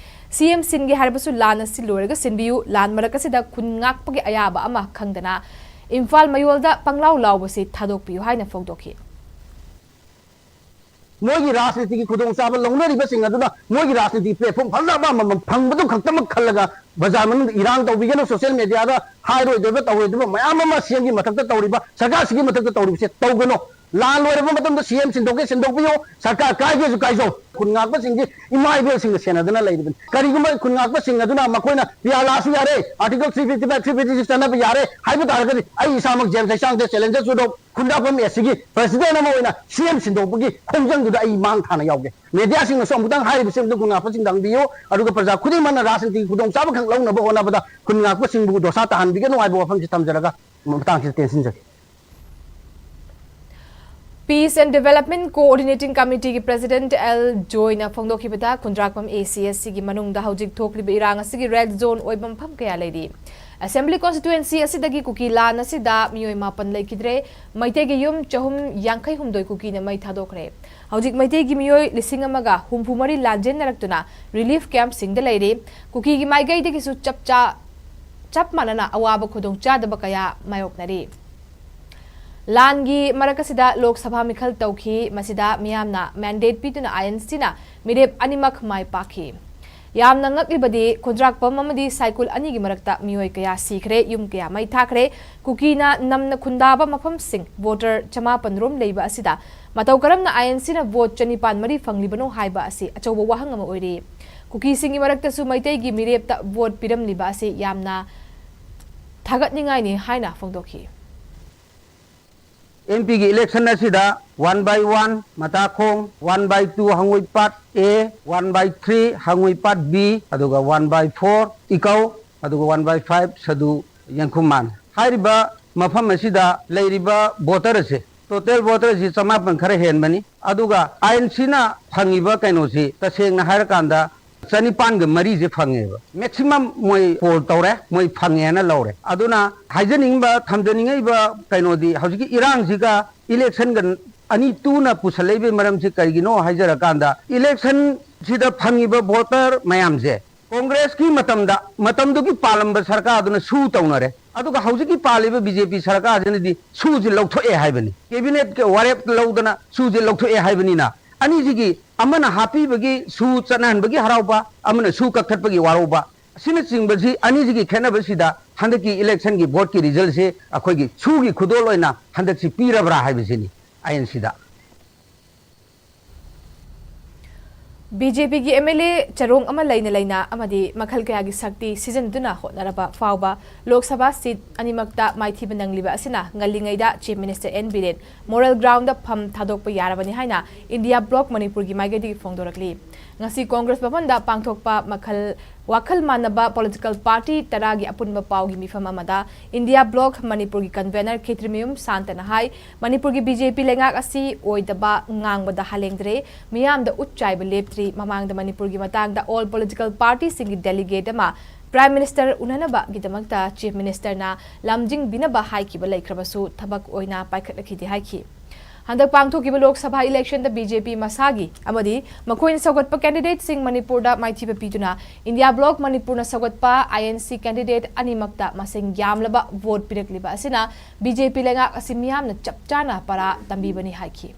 ꯁꯤ ꯑꯦꯝ ꯁꯤꯟꯒꯦ ꯍꯥꯏꯔꯕꯁꯨ ꯂꯥꯟ ꯑꯁꯤ ꯂꯣꯏꯔꯒ ꯁꯤꯟꯕꯤꯌꯨ, ꯂꯥꯟ ꯃꯔꯛ ꯑꯁꯤꯗ ꯈꯨꯟ ꯉꯥꯛꯄꯒꯤ ꯑꯌꯥꯕ ꯑꯃ ꯈꯪꯗꯅ ꯏꯝꯐꯥꯜ ꯃꯌꯣꯜꯗ ꯄꯪꯂꯥꯎ ꯂꯥꯎꯕꯁꯤ ꯊꯥꯗꯣꯛꯄꯤꯌꯨ ꯍꯥꯏꯅ ꯐꯣꯡꯗꯣꯛꯈꯤ꯫ ꯃꯣꯏꯒꯤ ꯔꯥꯖꯅꯤꯇꯤꯒꯤ ꯈꯨꯗꯣꯡꯆꯥꯕ ꯂꯧꯅꯔꯤꯕꯁꯤꯡ ꯑꯗꯨꯅ ꯃꯣꯏꯒꯤ ꯔꯥꯖꯅꯤꯇꯤ platform ꯐꯖꯕ ꯑꯃꯃꯝ ꯐꯪꯕꯗꯨ ꯈꯛꯇꯃꯛ ꯈꯜꯂꯒ ꯕꯖꯥꯔ ꯃꯅꯨꯡꯗ ꯏꯔꯥꯡ ꯇꯧꯕꯤꯒꯅꯨ, social mediaꯗ ꯍꯥꯏꯔꯣꯏꯗꯕ ꯇꯧꯔꯣꯏꯗꯕ ꯃꯌꯥꯝ ꯑꯃ ꯁꯤ ꯑꯦꯝꯒꯤ ꯃꯊꯛꯇ ꯇꯧꯔꯤꯕ, ꯁꯔꯀꯥꯔꯁꯤꯒꯤ ꯃꯊꯛꯇ ꯇꯧꯔꯤꯕꯁꯦ ꯇꯧꯒꯅꯨ꯫ ꯂꯥꯟ ꯂꯣꯏꯔꯕ ꯃꯇꯨꯡꯗ ꯁꯤ ꯑꯦꯝ ꯁꯤꯟꯗꯣꯛꯀꯦ ꯁꯤꯟꯗꯣꯛꯄꯤꯌꯨ, ꯁꯔꯀꯥꯔ ꯀꯥꯏꯒꯦꯁꯨ ꯀꯥꯏꯖꯧ꯫ ꯈꯨꯟ ꯉꯥꯛꯄꯁꯤꯡꯁꯤ ꯏꯃꯥ ꯏꯕꯦꯜꯁꯤꯡꯒ ꯁꯦꯟꯅꯗꯨꯅ ꯂꯩꯔꯤꯕꯅꯤ꯫ ꯀꯔꯤꯒꯨꯝꯕ ꯈꯨꯟ ꯉꯥꯛꯄꯁꯤꯡ ꯑꯗꯨꯅ ꯃꯈꯣꯏꯅ ꯄꯤꯌꯥꯂꯥꯁꯨ ꯌꯥꯔꯦ, Article three fifty five, three fifty six ꯆꯠꯅꯕ ꯌꯥꯔꯦ ꯍꯥꯏꯕ ꯇꯥꯔꯒꯗꯤ, ꯑꯩ ꯏꯁꯥꯃꯛ ꯖꯦꯝꯁ ꯍꯩꯁꯥꯡꯗ ꯆꯦꯂꯦꯟꯖꯔꯁꯨ ꯑꯗꯨꯝ ꯈꯨꯟꯗ꯭ꯔꯥꯛꯄꯝ ꯑꯦꯁ ꯁꯤꯒꯤ ꯄ꯭ꯔꯁꯤꯗꯦꯟ ꯑꯃ ꯑꯣꯏꯅ ꯁꯤ ꯑꯦꯝ ꯁꯤꯟꯗꯣꯛꯄꯒꯤ ꯈꯣꯡꯖꯪꯗꯨꯗ ꯑꯩ ꯃꯥꯡ ꯊꯥꯅ ꯌꯥꯎꯒꯦ꯫ ꯃꯦꯗꯤꯌꯥꯁꯤꯡꯅꯁꯨ ꯑꯃꯨꯛꯇꯪ ꯍꯥꯏꯔꯤꯕꯁꯤ ꯑꯃꯨꯛꯇꯪ ꯈꯨꯟ ꯉꯥꯛꯄꯁꯤꯡꯗ ꯍꯪꯕꯤꯌꯨ, ꯑꯗꯨꯒ ꯄ꯭ꯔꯖꯥ ꯈꯨꯗꯤꯡꯃꯛꯅ ꯔꯥꯖꯅꯤꯇꯤꯒꯤ ꯈꯨꯗꯣꯡꯆꯥꯕ ꯈꯛ ꯂꯧꯅꯕ ꯍꯣꯠꯅꯕꯗ ꯈꯨꯟ ꯉꯥꯛꯄꯁꯤꯡꯕꯨ ꯗꯣꯁꯥ ꯇꯥꯍꯟꯕꯤꯒꯅꯨ ꯍꯥꯏꯕ ꯋꯥꯐꯝꯁꯤ ꯊꯝꯖꯔꯒ ꯃꯇꯥꯡꯁꯤꯗ ꯇꯦꯟꯁꯤꯟꯖꯒꯦ꯫ Peace and Development Coordinating Committeeꯒꯤ President ꯑꯦꯜ ꯖꯣꯏꯅ ꯐꯣꯡꯗꯣꯛꯈꯤꯕꯗ, ꯈꯨꯟꯗ꯭ꯔꯥꯛꯄꯝ ꯑꯦ ꯁꯤ ꯑꯦꯁ ꯁꯤꯒꯤ ꯃꯅꯨꯡꯗ ꯍꯧꯖꯤꯛ ꯊꯣꯛꯂꯤꯕ ꯏꯔꯥꯡ ꯑꯁꯤꯒꯤ red zone ꯑꯣꯏꯕ ꯃꯐꯝ ꯀꯌꯥ ꯂꯩꯔꯤ꯫ Assembly Constituency ꯑꯁꯤꯗꯒꯤ ꯀꯨꯀꯤ ꯂꯥꯟ ꯑꯁꯤꯗ ꯃꯤꯑꯣꯏ ꯃꯥꯄꯟ ꯂꯩꯈꯤꯗ꯭ꯔꯦ꯫ ꯃꯩꯇꯩꯒꯤ ꯌꯨꯝ ꯆꯍꯨꯝ ꯌꯥꯡꯈꯩ ꯍꯨꯝꯗꯣꯏ ꯀꯨꯀꯤꯅ ꯃꯩ ꯊꯥꯗꯣꯛꯈ꯭ꯔꯦ꯫ ꯍꯧꯖꯤꯛ ꯃꯩꯇꯩꯒꯤ ꯃꯤꯑꯣꯏ ꯂꯤꯁꯤꯡ ꯑꯃꯒ ꯍꯨꯝꯐꯨ ꯃꯔꯤ ꯂꯥꯟꯖꯦꯟꯅꯔꯛꯇꯨꯅ relief campꯁꯤꯡꯗ ꯂꯩꯔꯤ꯫ ꯀꯨꯀꯤꯒꯤ ꯃꯥꯏꯀꯩꯗꯒꯤꯁꯨ ꯆꯞ ꯆꯥ-, ꯆꯞ ꯃꯥꯟꯅꯅ ꯑꯋꯥꯕ ꯈꯨꯗꯣꯡꯆꯥꯗꯕ ꯀꯌꯥ ꯃꯥꯌꯣꯛꯅꯔꯤ꯫ ꯂꯥꯟꯒꯤ ꯃꯔꯛ ꯑꯁꯤꯗ ꯂꯣꯛ ꯁꯚꯥ ꯃꯤꯈꯜ ꯇꯧꯈꯤ꯫ ꯃꯁꯤꯗ ꯃꯤꯌꯥꯝꯅ mandate ꯄꯤꯗꯨꯅ ꯑꯥꯏ ꯑꯦꯟ ꯁꯤꯅ ꯃꯤꯔꯦꯞ ꯑꯅꯤꯃꯛ ꯃꯥꯏ ꯄꯥꯛꯈꯤ꯫ ꯌꯥꯝꯅ ꯉꯛꯂꯤꯕꯗꯤ, ꯈꯨꯟꯗ꯭ꯔꯥꯛꯄꯝ ꯑꯃꯗꯤ ꯁꯥꯏꯀꯨꯜ ꯑꯅꯤꯒꯤ ꯃꯔꯛꯇ ꯃꯤꯑꯣꯏ ꯀꯌꯥ ꯁꯤꯈ꯭ꯔꯦ, ꯌꯨꯝ ꯀꯌꯥ ꯃꯩ ꯊꯥꯈ꯭ꯔꯦ꯫ ꯀꯨꯀꯤꯅ ꯅꯝꯅ ꯈꯨꯟꯗꯥꯕ ꯃꯐꯝꯁꯤꯡ, voter ꯆꯃꯥꯄꯟ ꯔꯣꯝ ꯂꯩꯕ ꯑꯁꯤꯗ ꯃꯇꯧ ꯀꯔꯝꯅ ꯑꯥꯏ ꯑꯦꯟ ꯁꯤꯅ vote ꯆꯅꯤꯄꯥꯟ ꯃꯔꯤ ꯐꯪꯂꯤꯕꯅꯣ ꯍꯥꯏꯕ ꯑꯁꯤ ꯑꯆꯧꯕ ꯋꯥꯍꯪ ꯑꯃ ꯑꯣꯏꯔꯤ꯫ ꯀꯨꯀꯤꯁꯤꯡꯒꯤ ꯃꯔꯛꯇꯁꯨ ꯃꯩꯇꯩꯒꯤ ꯃꯤꯔꯦꯞꯇ vote ꯄꯤꯔꯝꯂꯤꯕ ꯑꯁꯤ ꯌꯥꯝꯅ ꯊꯥꯒꯠꯅꯤꯡꯉꯥꯏꯅꯤ ꯍꯥꯏꯅ ꯐꯣꯡꯗꯣꯛꯈꯤ꯫ ꯑꯦꯝ ꯄꯤꯒꯤ election ꯑꯁꯤꯗ one by one ꯃꯇꯥꯈꯣꯡ, one by two ꯍꯪꯉꯣꯏꯄꯥꯠ A, one by three ꯍꯪꯉꯣꯏꯄꯥꯠ B, ꯑꯗꯨꯒ one by four ꯏꯀꯧ, ꯑꯗꯨꯒ one by five ꯁꯗꯨ ꯌꯦꯡꯈꯨꯝꯃꯥꯟ꯫ ꯍꯥꯏꯔꯤꯕ ꯃꯐꯝ ꯑꯁꯤꯗ ꯂꯩꯔꯤꯕ voter ꯑꯁꯤ, total voter ꯑꯁꯤ ꯆꯃꯥꯄꯟ ꯈꯔ ꯍꯦꯟꯕꯅꯤ꯫ ꯑꯗꯨꯒ ꯑꯥꯏ ꯑꯦꯟ ꯁꯤꯅ ꯐꯪꯉꯤꯕ ꯀꯩꯅꯣꯁꯤ ꯇꯁꯦꯡꯅ ꯍꯥꯏꯔꯀꯥꯟꯗ ꯆꯅꯤꯄꯥꯟꯒ ꯃꯔꯤꯁꯦ ꯐꯪꯉꯦꯕ꯫ Maximum ꯃꯣꯏ poll ꯇꯧꯔꯦ, ꯃꯣꯏ ꯐꯪꯉꯦꯅ ꯂꯧꯔꯦ꯫ ꯑꯗꯨꯅ ꯍꯥꯏꯖꯅꯤꯡꯕ, ꯊꯝꯖꯅꯤꯡꯉꯤꯕ ꯀꯩꯅꯣꯗꯤ, ꯍꯧꯖꯤꯛꯀꯤ ꯏꯔꯥꯡꯁꯤꯒ election ꯒ ꯑꯅꯤ ꯇꯨꯅ ꯄꯨꯁꯜꯂꯛꯏꯕꯒꯤ ꯃꯔꯝꯁꯤ ꯀꯔꯤꯒꯤꯅꯣ ꯍꯥꯏꯖꯔꯀꯥꯟꯗ, election ꯁꯤꯗ ꯐꯪꯉꯤꯕ voter ꯃꯌꯥꯝꯁꯦ ꯀꯣꯡꯒ꯭ꯔꯦꯁꯀꯤ ꯃꯇꯝꯗ, ꯃꯇꯝꯗꯨꯒꯤ ꯄꯥꯜꯂꯝꯕ ꯁꯔꯀꯥꯔꯗꯨꯅ ꯁꯨ ꯇꯧꯅꯔꯦ꯫ ꯑꯗꯨꯒ ꯍꯧꯖꯤꯛꯀꯤ ꯄꯥꯜꯂꯤꯕ ꯕꯤ ꯖꯦ ꯄꯤ ꯁꯔꯀꯥꯔꯁꯤꯅꯗꯤ ꯁꯨꯁꯤ ꯂꯧꯊꯣꯛꯑꯦ ꯍꯥꯏꯕꯅꯤ, cabinet ꯀꯤ ꯋꯥꯔꯦꯞ ꯂꯧꯗꯅ ꯁꯨꯁꯤ ꯂꯧꯊꯣꯛꯑꯦ ꯍꯥꯏꯕꯅꯤꯅ, ꯑꯅꯤꯁꯤꯒꯤ ꯑꯃꯅ ꯍꯥꯞꯄꯤꯕꯒꯤ ꯁꯨ ꯆꯠꯅꯍꯟꯕꯒꯤ ꯍꯔꯥꯎꯕ, ꯑꯃꯅ ꯁꯨ ꯀꯛꯊꯠꯄꯒꯤ ꯋꯥꯔꯧꯕ, ꯑꯁꯤꯅꯆꯤꯡꯕꯁꯤ, ꯑꯅꯤꯁꯤꯒꯤ ꯈꯦꯠꯅꯕꯁꯤꯗ ꯍꯟꯗꯛꯀꯤ election ꯒꯤ vote ꯀꯤ result ꯁꯤ ꯑꯩꯈꯣꯏꯒꯤ ꯁꯨꯒꯤ ꯈꯨꯗꯣꯜ ꯑꯣꯏꯅ ꯍꯟꯗꯛꯁꯤ ꯄꯤꯔꯕ꯭ꯔꯥ ꯍꯥꯏꯕꯁꯤꯅꯤ꯫ ꯑꯥꯏ ꯑꯦꯟ ꯁꯤꯗ꯫ ꯕꯤ ꯖꯦ ꯄꯤꯒꯤ ꯑꯦꯝ ꯑꯦꯜ ꯑꯦ ꯆꯔꯣꯡ ꯑꯃ ꯂꯩꯅ ꯂꯩꯅ ꯑꯃꯗꯤ ꯃꯈꯜ ꯀꯌꯥꯒꯤ ꯁꯛꯇꯤ ꯁꯤꯖꯤꯟꯅꯗꯨꯅ ꯍꯣꯠꯅꯔꯕ ꯐꯥꯎꯕ ꯂꯣꯛ ꯁꯚꯥ ꯁꯤꯠ ꯑꯅꯤꯃꯛꯇ ꯃꯥꯏꯊꯤꯕ ꯅꯪꯂꯤꯕ ꯑꯁꯤꯅ ꯉꯜꯂꯤꯉꯩꯗ chief minister N Biren moral ground ꯐꯝ ꯊꯥꯗꯣꯛꯄ ꯌꯥꯔꯕꯅꯤ ꯍꯥꯏꯅ ꯏꯟꯗꯤꯌꯥ ꯕ꯭ꯂꯣꯛ ꯃꯅꯤꯄꯨꯔꯒꯤ ꯃꯥꯏꯀꯩꯗꯒꯤ ꯐꯣꯡꯗꯣꯔꯛꯂꯤ꯫ ꯉꯁꯤ ꯀꯣꯡꯒ꯭ꯔꯦꯁ ꯚꯕꯟꯗ ꯄꯥꯡꯊꯣꯛꯄ ꯃꯈꯜ ꯋꯥꯈꯜ ꯃꯥꯟꯅꯕ ꯄꯣꯂꯤꯇꯤꯀꯦꯜ ꯄꯥꯔꯇꯤ ꯇꯔꯥꯒꯤ ꯑꯄꯨꯟꯕ ꯄꯥꯎꯒꯤ ꯃꯤꯐꯝ ꯑꯃꯗ ꯏꯟꯗꯤꯌꯥ ꯕ꯭ꯂꯣꯛ ꯃꯅꯤꯄꯨꯔꯒꯤ ꯀꯟꯚꯦꯅꯔ ꯈꯦꯇ꯭ꯔꯤꯃꯌꯨꯝ ꯁꯥꯟꯇꯅ ꯍꯥꯏ, ꯃꯅꯤꯄꯨꯔꯒꯤ ꯕꯤ ꯖꯦ ꯄꯤ ꯂꯩꯉꯥꯛ ꯑꯁꯤ ꯑꯣꯏꯗꯕ ꯉꯥꯡꯕꯗ ꯍꯥꯂꯦꯡꯗ꯭ꯔꯦ, ꯃꯤꯌꯥꯝꯗ ꯎꯠ ꯆꯥꯏꯕ ꯂꯦꯞꯇ꯭ꯔꯤ꯫ ꯃꯃꯥꯡꯗ ꯃꯅꯤꯄꯨꯔꯒꯤ ꯃꯇꯥꯡꯗ ꯑꯣꯜ ꯄꯣꯂꯤꯇꯤꯀꯦꯜ ꯄꯥꯔꯇꯤꯁꯤꯡꯒꯤ ꯗꯦꯂꯤꯒꯦꯠ ꯑꯃ ꯄ꯭ꯔꯥꯏꯝ ꯃꯤꯅꯤꯁꯇꯔ ꯎꯅꯅꯕꯒꯤꯗꯃꯛꯇ ꯆꯤꯐ ꯃꯤꯅꯤꯁꯇꯔꯅ ꯂꯝꯖꯤꯡꯕꯤꯅꯕ ꯍꯥꯏꯈꯤꯕ ꯂꯩꯈ꯭ꯔꯕꯁꯨ ꯊꯕꯛ ꯑꯣꯏꯅ ꯄꯥꯏꯈꯠꯂꯛꯈꯤꯗꯦ ꯍꯥꯏꯈꯤ꯫ ꯍꯟꯗꯛ ꯄꯥꯡꯊꯣꯛꯈꯤꯕ ꯂꯣꯛ ꯁꯚꯥ ꯏꯂꯦꯛꯁꯟꯗ ꯕꯤ ꯖꯦ ꯄꯤ ꯃꯁꯥꯒꯤ ꯑꯃꯗꯤ ꯃꯈꯣꯏꯅ ꯁꯧꯒꯠꯄ ꯀꯦꯟꯗꯤꯗꯦꯠꯁꯤꯡ ꯃꯅꯤꯄꯨꯔꯗ ꯃꯥꯏꯊꯤꯕ ꯄꯤꯗꯨꯅ ꯏꯟꯗꯤꯌꯥ ꯕ꯭ꯂꯣꯛ ꯃꯅꯤꯄꯨꯔꯅ ꯁꯧꯒꯠꯄ ꯑꯥꯏ ꯑꯦꯟ ꯁꯤ ꯀꯦꯟꯗꯤꯗꯦꯠ ꯑꯅꯤꯃꯛꯇ ꯃꯁꯤꯡ ꯌꯥꯝꯂꯕ ꯚꯣꯠ ꯄꯤꯔꯛꯂꯤꯕ ꯑꯁꯤꯅ ꯕꯤ ꯖꯦ ꯄꯤ ꯂꯩꯉꯥꯛ ꯑꯁꯤ ꯃꯤꯌꯥꯝꯅ ꯆꯞ ꯆꯥꯅ ꯄꯔꯥ ꯇꯝꯕꯤꯕꯅꯤ ꯍꯥꯏꯈꯤ꯫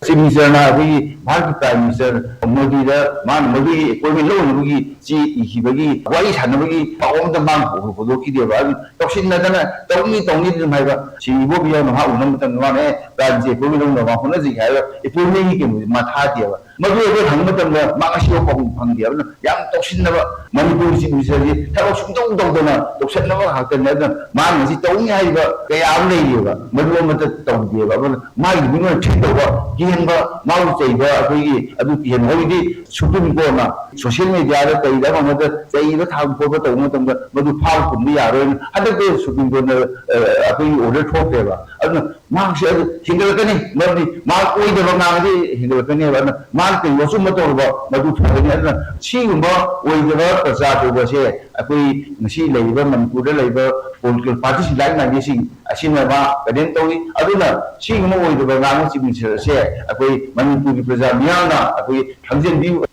ꯆꯤꯐ ꯃꯤꯅꯤꯁꯇꯔꯅ ꯑꯩꯈꯣꯏꯒꯤ ꯚꯥꯔꯠꯀꯤ ꯄ꯭ꯔꯥꯏꯝ ꯃꯤꯅꯤꯁꯇꯔ ꯃꯣꯗꯤꯗ ꯃꯥꯅ ꯃꯗꯨꯒꯤ ꯑꯦꯄꯣꯏꯟꯃꯦꯟ ꯂꯧꯅꯕꯒꯤ ꯆꯦ ꯏꯈꯤꯕꯒꯤ ꯋꯥꯔꯤ ꯁꯥꯟꯅꯕꯒꯤ ꯄꯥꯎ ꯑꯃꯇ ꯃꯥꯅ ꯍꯧꯗꯣꯛꯈꯤꯗꯦꯕ꯫ ꯑꯗꯨ ꯇꯧꯁꯤꯟꯅꯗꯅ ꯇꯧꯅꯤ ꯇꯧꯅꯤ ꯑꯗꯨꯝ ꯍꯥꯏꯕ꯫ ꯁꯤ ꯏꯕꯣꯕꯤ ꯌꯥꯎꯅ ꯃꯍꯥꯛ ꯎꯅꯕ ꯃꯇꯝꯗ ꯃꯥꯅ ꯑꯦ ꯄ꯭ꯔꯥꯏꯝꯁꯦ ꯑꯦꯄꯣꯏꯟꯃꯦꯟ ꯂꯧꯅꯕ ꯍꯣꯠꯅꯁꯤ ꯍꯥꯏꯔꯒ ꯑꯦꯄꯣꯏꯟꯃꯦꯟꯒꯤ ꯀꯩꯅꯣꯁꯦ ꯃꯥ ꯊꯥꯗꯦꯕ꯫ ꯃꯗꯨ ꯑꯩꯈꯣꯏ ꯍꯪꯕ ꯃꯇꯝꯗ ꯃꯥ ꯉꯁꯤꯐꯥꯎ ꯄꯥꯎꯈꯨꯝ ꯐꯪꯗꯦ꯫ ꯑꯗꯨꯅ ꯌꯥꯝ ꯇꯧꯁꯤꯟꯅꯕ ꯃꯅꯤꯄꯨꯔꯒꯤ ꯆꯤꯐ ꯃꯤꯅꯤꯁꯇꯔꯁꯤ ꯊꯕꯛ ꯁꯨꯡꯇꯧ ꯇꯧꯗꯅ ꯇꯧꯁꯟꯅꯕ ꯉꯥꯛꯇꯅꯤ꯫ ꯑꯗꯨꯅ ꯃꯥꯅ ꯉꯁꯤ ꯇꯧꯅꯤ ꯍꯥꯏꯔꯤꯕ ꯀꯌꯥ ꯑꯃ ꯂꯩꯔꯤꯑꯕ, ꯃꯗꯨ ꯑꯃꯠꯇ ꯇꯧꯗꯦꯕ꯫ ꯑꯗꯨꯅ ꯃꯥꯒꯤ ꯃꯤꯉꯣꯟꯗ ꯊ꯭ꯔꯦꯠ ꯇꯧꯕ, ꯀꯤꯍꯟꯕ, ꯃꯥꯕꯨ ꯆꯩꯕ, ꯑꯩꯈꯣꯏꯒꯤ ꯑꯗꯨ ꯀꯤꯍꯟꯕ꯫ ꯍꯧꯖꯤꯛꯇꯤ ꯁꯨꯄ꯭ꯔꯤꯝ ꯀꯣꯔꯠꯅ ꯁꯣꯁꯤꯌꯦꯜ ꯃꯦꯗꯤꯌꯥꯗ ꯀꯩꯗ ꯑꯃ ꯑꯃꯗ ꯆꯩꯕ ꯊꯥꯕ ꯈꯣꯠꯄ ꯇꯧꯕ ꯃꯇꯝꯗ ꯃꯗꯨ ꯐꯥꯕ ꯄꯨꯟꯕ ꯌꯥꯔꯣꯏꯅ ꯍꯟꯗꯛꯇ ꯁꯨꯄ꯭ꯔꯤꯝ ꯀꯣꯔꯠꯅ, ꯑ, ꯑꯩꯈꯣꯏꯒꯤ ꯑꯣꯔꯗꯔ ꯊꯣꯛꯈ꯭ꯔꯦꯕ꯫ ꯑꯗꯨꯅ ꯃꯍꯥꯛꯁꯦ ꯑꯗꯨ ꯍꯦꯟꯒꯠꯂꯛꯀꯅꯤ, ꯃꯔꯝꯗꯤ ꯃꯍꯥꯛ ꯑꯣꯏꯗꯕ ꯉꯥꯡꯉꯗꯤ ꯍꯦꯟꯒꯠꯂꯛꯀꯅꯦꯕ꯫ ꯑꯗꯨꯅ ꯃꯥꯅ ꯀꯔꯤꯒꯨꯝꯕ ꯑꯆꯨꯝꯕ ꯇꯧꯔꯕ ꯃꯗꯨ ꯐꯒꯅꯤ꯫ ꯑꯗꯨꯅ ꯁꯤꯒꯨꯝꯕ ꯑꯣꯏꯗꯕ ꯄ꯭ꯔꯆꯥꯔ ꯇꯧꯕꯁꯦ ꯑꯩꯈꯣꯏ ꯉꯁꯤ ꯂꯩꯔꯤꯕ ꯃꯅꯤꯄꯨꯔꯗ ꯂꯩꯔꯤꯕ ꯄꯣꯂꯤꯇꯤꯀꯦꯜ ꯄꯥꯔꯇꯤꯁꯤꯡ ꯂꯥꯏꯔꯤꯛ ꯂꯥꯏꯅꯤꯁꯤꯡ ꯑꯁꯤꯅ ꯃꯥ ꯀꯟꯗꯦꯝ ꯇꯧꯏ꯫ ꯑꯗꯨꯅ ꯁꯤꯒꯨꯝꯕ ꯑꯣꯏꯗꯕ ꯉꯥꯡꯕ ꯆꯤꯐ ꯃꯤꯅꯤꯁꯇꯔ ꯑꯁꯦ ꯑꯩꯈꯣꯏ ꯃꯅꯤꯄꯨꯔꯒꯤ ꯄ꯭ꯔꯖꯥ ꯃꯤꯌꯥꯝꯅ ꯑꯩꯈꯣꯏ ꯈꯪꯖꯤꯟꯕꯤꯌꯨ꯫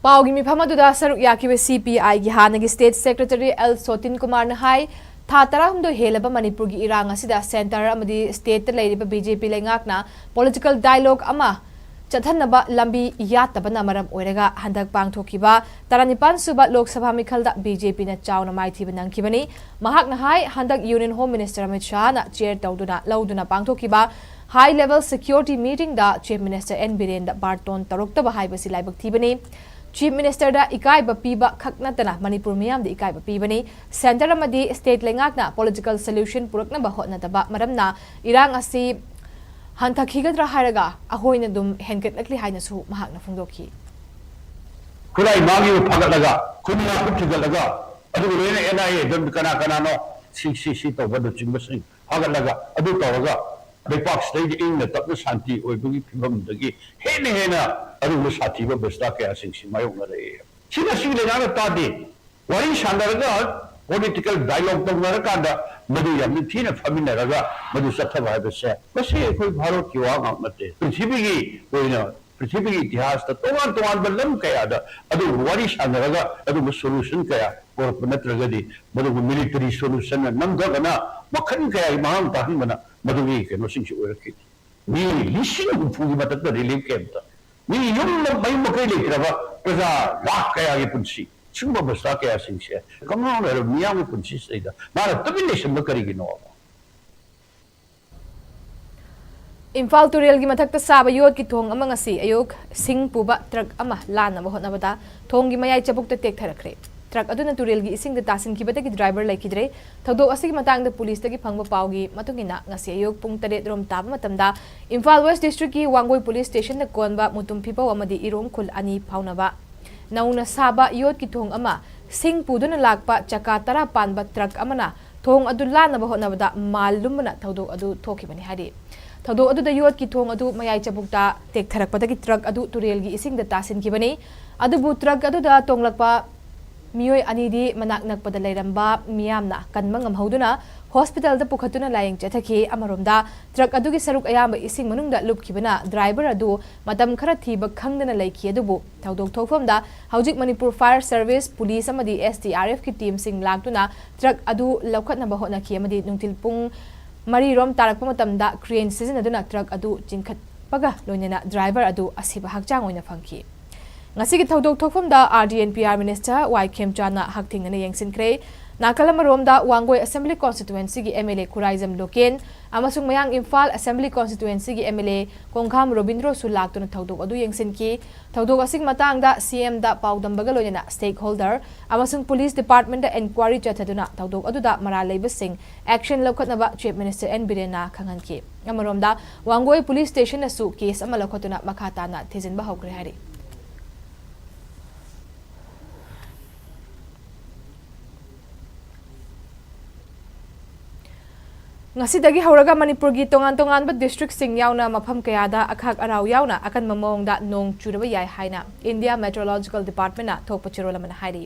ꯄꯥꯎꯒꯤ ꯃꯤꯐꯝ ꯑꯗꯨꯗ ꯁꯔꯨꯛ ꯌꯥꯈꯤꯕ ꯁꯤ ꯄꯤ ꯑꯥꯏꯒꯤ ꯍꯥꯟꯅꯒꯤ ꯁ꯭ꯇꯦꯠ ꯁꯦꯀ꯭ꯔꯦꯇꯔꯤ ꯑꯦꯜ ꯁꯣꯇꯤꯟ ꯀꯨꯃꯥꯔꯅ ꯍꯥꯏ, ꯊꯥ ꯇꯔꯥꯍꯨꯝꯗꯣꯏ ꯍꯦꯜꯂꯕ ꯃꯅꯤꯄꯨꯔꯒꯤ ꯏꯔꯥꯡ ꯑꯁꯤꯗ ꯁꯦꯟꯇꯔ ꯑꯃꯗꯤ ꯁ꯭ꯇꯦꯠꯇ ꯂꯩꯔꯤꯕ ꯕꯤ ꯖꯦ ꯄꯤ ꯂꯩꯉꯥꯛꯅ ꯄꯣꯂꯤꯇꯤꯀꯦꯜ ꯗꯥꯏꯂꯣꯒ ꯑꯃ ꯆꯠꯍꯟꯅꯕ ꯂꯝꯕꯤ ꯌꯥꯠꯇꯕꯅ ꯃꯔꯝ ꯑꯣꯏꯔꯒ ꯍꯟꯗꯛ ꯄꯥꯡꯊꯣꯛꯈꯤꯕ ꯇꯔꯥꯅꯤꯄꯥꯟ ꯁꯨꯕ ꯂꯣꯛ ꯁꯚꯥ ꯃꯤꯈꯜꯗ ꯕꯤ ꯖꯦ ꯄꯤꯅ ꯆꯥꯎꯅ ꯃꯥꯏꯊꯤꯕ ꯅꯪꯈꯤꯕꯅꯤ꯫ ꯃꯍꯥꯛꯅ ꯍꯥꯏ, ꯍꯟꯗꯛ Union Home Minister ꯑꯃꯤꯠ ꯁꯥꯍꯅ ꯆꯤꯌꯔ ꯇꯧꯗꯨꯅ ꯂꯧꯗꯨꯅ ꯄꯥꯡꯊꯣꯛꯈꯤꯕ High Level Security Meeting ꯗ Chief Minister ꯑꯦꯟ ꯕꯤꯔꯦꯟꯗ ꯕꯥꯔꯇꯣꯟ ꯇꯧꯔꯛꯇꯕ ꯍꯥꯏꯕꯁꯤ ꯂꯥꯏꯕꯛ ꯊꯤꯕꯅꯤ꯫ Chief Minister ꯗ ꯏꯀꯥꯏꯕ ꯄꯤꯕ ꯈꯛ ꯅꯠꯇꯅ ꯃꯅꯤꯄꯨꯔ ꯃꯤꯌꯥꯝꯗ ꯏꯀꯥꯏꯕ ꯄꯤꯕꯅꯤ꯫ Centre ꯑꯃꯗꯤ state ꯂꯩꯉꯥꯛꯅ political solution ꯄꯨꯔꯛꯅꯕ ꯍꯣꯠꯅꯗꯕ ꯃꯔꯝꯅ ꯏꯔꯥꯡ ꯑꯁꯤ ꯍꯟꯊꯈꯤꯒꯗ꯭ꯔꯥ ꯍꯥꯏꯔꯒ ꯑꯩꯈꯣꯏꯅ ꯑꯗꯨꯝ ꯍꯦꯟꯒꯠꯂꯛꯂꯤ ꯍꯥꯏꯅꯁꯨ ꯃꯍꯥꯛꯅ ꯐꯣꯡꯗꯣꯛꯈꯤ꯫ ꯈꯨꯠꯂꯥꯏ ꯃꯥꯡꯈꯤꯕ ꯐꯥꯒꯠꯂꯒ, ꯈꯨꯟ ꯉꯥꯛꯄ ꯊꯤꯒꯠꯂꯒ, ꯑꯗꯨꯒ ꯂꯣꯏꯅ ꯑꯦꯟ ꯑꯥꯏ ꯑꯦ ꯑꯗꯨꯝ ꯀꯅꯥ ꯀꯅꯥꯅꯣ ꯁꯤ ꯁꯤ ꯁꯤ ꯇꯧꯕ ꯑꯗꯨꯅꯆꯤꯡꯕꯁꯤꯡ ꯐꯥꯒꯠꯂꯒ, ꯑꯗꯨ ꯇꯧꯔꯒ ꯂꯩꯄꯥꯛꯁꯤꯗꯩꯗ ꯏꯪꯅ ꯇꯞꯅ ꯁꯥꯟꯇꯤ ꯑꯣꯏꯕꯒꯤ ꯐꯤꯕꯝꯗꯒꯤ ꯍꯦꯟꯅ ꯍꯦꯟꯅ ꯑꯗꯨꯒꯨꯝꯕ ꯁꯥꯊꯤꯕ ꯕ꯭ꯔꯁꯇꯥꯀꯌꯥꯁꯤꯡꯁꯤ ꯃꯥꯌꯣꯛꯅꯔꯛꯑꯦ꯫ ꯁꯤ ꯉꯁꯤ ꯂꯩꯉꯥꯛꯅ ꯇꯥꯗꯦ꯫ ꯋꯥꯔꯤ ꯁꯥꯟꯅꯔꯒ political dialogue ꯇꯧꯅꯔꯀꯥꯟꯗ ꯃꯗꯨ ꯌꯥꯝ ꯅꯤꯡꯊꯤꯅ ꯐꯝꯃꯤꯟꯅꯔꯒ ꯃꯗꯨ ꯆꯠꯊꯕ ꯍꯥꯏꯕꯁꯦ ꯃꯁꯤ ꯑꯩꯈꯣꯏ ꯚꯥꯔꯠꯀꯤ ꯋꯥ ꯉꯥꯛ ꯅꯠꯇꯦ꯫ ꯄ꯭ꯔꯤꯊꯤꯕꯤꯒꯤ ꯑꯣꯏꯅ ꯄ꯭ꯔꯤꯊꯤꯕꯤꯒꯤ ꯏꯇꯤꯍꯥꯁꯇ ꯇꯣꯉꯥꯟ ꯇꯣꯉꯥꯟꯕ ꯂꯝ ꯀꯌꯥꯗ ꯑꯗꯨꯒꯨꯝꯕ ꯋꯥꯔꯤ ꯁꯥꯟꯅꯔꯒ ꯑꯗꯨꯒꯨꯝꯕ solution ꯀꯌꯥ ꯄꯨꯔꯛꯄ ꯅꯠꯇ꯭ꯔꯒꯗꯤ ꯃꯗꯨꯒꯨꯝꯕ military solution ꯅ ꯅꯝꯊꯗꯅ ꯃꯈꯜ ꯀꯌꯥꯒꯤ ꯃꯥꯡꯍꯟ ꯇꯥꯍꯟꯕꯅ ꯃꯗꯨꯒꯤ ꯀꯩꯅꯣꯁꯤꯡꯁꯤ ꯑꯣꯏꯔꯛꯈꯤꯅꯤ꯫ ꯃꯤ ꯂꯤꯁꯤꯡ ꯍꯨꯝꯐꯨꯒꯤ ꯃꯊꯛꯇ relief camp ꯇ, ꯃꯤ ꯌꯨꯝ ꯃꯌꯨꯝ ꯃꯀꯩ ꯂꯩꯇ꯭ꯔꯕ ꯄ꯭ꯔꯖꯥ ꯂꯥꯈ ꯀꯌꯥꯒꯤ ꯄꯨꯟꯁꯤ ꯁꯤꯒꯨꯝꯕ ꯕꯁꯇꯥ ꯀꯌꯥꯁꯤꯡꯁꯦ ꯀꯪꯉꯥꯎꯅ ꯂꯩꯔꯕ ꯃꯤꯌꯥꯝꯒꯤ ꯄꯨꯟꯁꯤꯁꯤꯗꯩꯗ ꯃꯥꯅ ꯇꯨꯃꯤꯟ ꯂꯩꯁꯤꯟꯕ ꯀꯔꯤꯒꯤꯅꯣꯕ? ꯏꯝꯐꯥꯜ ꯇꯨꯔꯦꯜꯒꯤ ꯃꯊꯛꯇ ꯁꯥꯕ ꯌꯣꯠꯀꯤ ꯊꯣꯡ ꯑꯃ ꯉꯁꯤ ꯑꯌꯨꯛ ꯁꯤꯡ ꯄꯨꯕ ꯇ꯭ꯔꯛ ꯑꯃ ꯂꯥꯟꯅꯕ ꯍꯣꯠꯅꯕꯗ ꯊꯣꯡꯒꯤ ꯃꯌꯥꯏ ꯆꯕꯨꯛꯇ ꯇꯦꯛꯊꯔꯛꯈ꯭ꯔꯦ꯫ ꯇ꯭ꯔꯛ ꯑꯗꯨꯅ ꯇꯨꯔꯦꯜꯒꯤ ꯏꯁꯤꯡꯗ ꯇꯥꯁꯤꯟꯈꯤꯕꯗꯒꯤ ꯗ꯭ꯔꯥꯏꯚꯔ ꯂꯩꯈꯤꯗ꯭ꯔꯦ꯫ ꯊꯧꯗꯣꯛ ꯑꯁꯤꯒꯤ ꯃꯇꯥꯡꯗ ꯄꯨꯂꯤꯁꯇꯒꯤ ꯐꯪꯕ ꯄꯥꯎꯒꯤ ꯃꯇꯨꯡ ꯏꯟꯅ ꯉꯁꯤ ꯑꯌꯨꯛ ꯄꯨꯡ ꯇꯔꯦꯠ ꯔꯣꯝ ꯇꯥꯕ ꯃꯇꯝꯗ ꯏꯝꯐꯥꯜ ꯋꯦꯁ ꯗꯤꯁꯇ꯭ꯔꯤꯛꯀꯤ ꯋꯥꯡꯒꯣꯏ ꯄꯨꯂꯤꯁ ꯁ꯭ꯇꯦꯁꯟꯗ ꯀꯣꯟꯕ ꯃꯨꯇꯨꯝ ꯐꯤꯄꯧ ꯑꯃꯗꯤ ꯏꯔꯣꯡ ꯈꯨꯜ ꯑꯅꯤ ꯐꯥꯎꯅꯕ ꯅꯧꯅ ꯁꯥꯕ ꯌꯣꯠꯀꯤ ꯊꯣꯡ ꯑꯃ ꯁꯤꯡ ꯄꯨꯗꯨꯅ ꯂꯥꯛꯄ ꯆꯀꯥ ꯇꯔꯥ ꯄꯥꯟꯕ ꯇ꯭ꯔꯛ ꯑꯃꯅ ꯊꯣꯡ ꯑꯗꯨ ꯂꯥꯟꯅꯕ ꯍꯣꯠꯅꯕꯗ ꯃꯥꯜ ꯂꯨꯝꯕꯅ ꯊꯧꯗꯣꯛ ꯑꯗꯨ ꯊꯣꯛꯈꯤꯕꯅꯤ ꯍꯥꯏꯔꯤ꯫ ꯊꯧꯗꯣꯛ ꯑꯗꯨꯗ ꯌꯣꯠꯀꯤ ꯊꯣꯡ ꯑꯗꯨ ꯃꯌꯥꯏ ꯆꯕꯨꯛꯇ ꯇꯦꯛꯊꯔꯛꯄꯗꯒꯤ ꯇ꯭ꯔꯛ ꯑꯗꯨ ꯇꯨꯔꯦꯜꯒꯤ ꯏꯁꯤꯡꯗ ꯇꯥꯁꯤꯟꯈꯤꯕꯅꯤ꯫ ꯑꯗꯨꯕꯨ ꯇ꯭ꯔꯛ ꯑꯗꯨꯗ ꯇꯣꯡꯂꯛꯄ ꯃꯤꯑꯣꯏ ꯑꯅꯤꯗꯤ ꯃꯅꯥꯛ ꯅꯛꯄꯗ ꯂꯩꯔꯝꯕ ꯃꯤꯌꯥꯝꯅ ꯀꯟꯕ ꯉꯝꯍꯧꯗꯨꯅ ꯍꯣꯁꯄꯤꯇꯥꯜꯗ ꯄꯨꯈꯠꯇꯨꯅ ꯂꯥꯌꯦꯡ ꯆꯠꯊꯈꯤ꯫ ꯑꯃꯔꯣꯝꯗ ꯇ꯭ꯔꯛ ꯑꯗꯨꯒꯤ ꯁꯔꯨꯛ ꯑꯌꯥꯝꯕ ꯏꯁꯤꯡ ꯃꯅꯨꯡꯗ ꯂꯨꯞꯈꯤꯕꯅ ꯗ꯭ꯔꯥꯏꯚꯔ ꯑꯗꯨ ꯃꯇꯝ ꯈꯔ ꯊꯤꯕ ꯈꯪꯗꯅ ꯂꯩꯈꯤ꯫ ꯑꯗꯨꯕꯨ ꯊꯧꯗꯣꯛ ꯊꯣꯛꯐꯝꯗ ꯍꯧꯖꯤꯛ ꯃꯅꯤꯄꯨꯔ ꯐꯥꯌꯔ ꯁꯔꯚꯤꯁ, ꯄꯨꯂꯤꯁ ꯑꯃꯗꯤ ꯑꯦꯁ ꯗꯤ ꯑꯥꯔ ꯑꯦꯐꯀꯤ ꯇꯤꯝꯁꯤꯡ ꯂꯥꯛꯇꯨꯅ ꯇ꯭ꯔꯛ ꯑꯗꯨ ꯂꯧꯈꯠꯅꯕ ꯍꯣꯠꯅꯈꯤ ꯑꯃꯗꯤ ꯅꯨꯡꯊꯤꯜ ꯄꯨꯡ ꯃꯔꯤ ꯔꯣꯝ ꯇꯥꯔꯛꯄ ꯃꯇꯝꯗ ꯀ꯭ꯔꯦꯟ ꯁꯤꯖꯤꯟꯅꯗꯨꯅ ꯇ꯭ꯔꯛ ꯑꯗꯨ ꯆꯤꯡꯈꯠ ꯄꯒ ꯂꯣꯏꯅꯅ ꯗ꯭ꯔꯥꯏꯚꯔ ꯑꯗꯨ ꯑꯁꯤꯕ ꯍꯛꯆꯥꯡ ꯑꯣꯏꯅ ꯐꯪꯈꯤ꯫ ꯉꯁꯤꯒꯤ ꯊꯧꯗꯣꯛ ꯊꯣꯛꯐꯝꯗ R D and P R Minister Y ꯈꯦꯝꯆꯥꯟꯅ ꯍꯛꯊꯦꯡꯅꯅ ꯌꯦꯡꯁꯤꯟꯈ꯭ꯔꯦ꯫ ꯅꯥꯀꯜ ꯑꯃꯔꯣꯝꯗ ꯋꯥꯡꯒꯣꯏ Assembly Constituencyꯒꯤ M L A Khuraijam Loken ꯑꯃꯁꯨꯡ ꯃꯌꯥꯡ ꯏꯝꯐꯥꯜ Assembly Constituencyꯒꯤ M L A ꯀꯣꯡꯈꯥꯝ ꯔꯣꯕꯤꯟꯗ꯭ꯔꯣꯁꯨ ꯂꯥꯛꯇꯨꯅ ꯊꯧꯗꯣꯛ ꯑꯗꯨ ꯌꯦꯡꯁꯤꯟꯈꯤ꯫ ꯊꯧꯗꯣꯛ ꯑꯁꯤꯒꯤ ꯃꯇꯥꯡꯗ C M ꯗ ꯄꯥꯎꯗꯝꯕꯒ ꯂꯣꯏꯅꯅ stakeholder ꯑꯃꯁꯨꯡ police departmentꯇ inquiry ꯆꯠꯊꯗꯨꯅ ꯊꯧꯗꯣꯛ ꯑꯗꯨꯗ ꯃꯔꯥꯜ ꯂꯩꯕꯁꯤꯡ action ꯂꯧꯈꯠꯅꯕ Chief Minister N ꯕꯤꯔꯦꯟꯅ ꯈꯪꯍꯟꯈꯤ꯫ ꯑꯃꯔꯣꯝꯗ ꯋꯥꯡꯒꯣꯏ police stationꯅꯁꯨ case ꯑꯃ ꯂꯧꯈꯠꯇꯨꯅ ꯃꯈꯥ ꯇꯥꯅ ꯊꯤꯖꯤꯟꯕ ꯍꯧꯈ꯭ꯔꯦ ꯍꯥꯏꯔꯤ꯫ ꯉꯁꯤꯗꯒꯤ ꯍꯧꯔꯒ ꯃꯅꯤꯄꯨꯔꯒꯤ ꯇꯣꯉꯥꯟ ꯇꯣꯉꯥꯟꯕ districtꯁꯤꯡ ꯌꯥꯎꯅ ꯃꯐꯝ ꯀꯌꯥꯗ ꯑꯈꯥꯛ ꯑꯔꯥꯎ ꯌꯥꯎꯅ ꯑꯀꯟꯕ ꯃꯑꯣꯡꯗ ꯅꯣꯡ ꯆꯨꯔꯕ ꯌꯥꯏ ꯍꯥꯏꯅ India Meteorological Departmentꯅ ꯊꯣꯛꯄ ꯆꯦꯔꯣꯜ ꯑꯃꯅ ꯍꯥꯏꯔꯤ꯫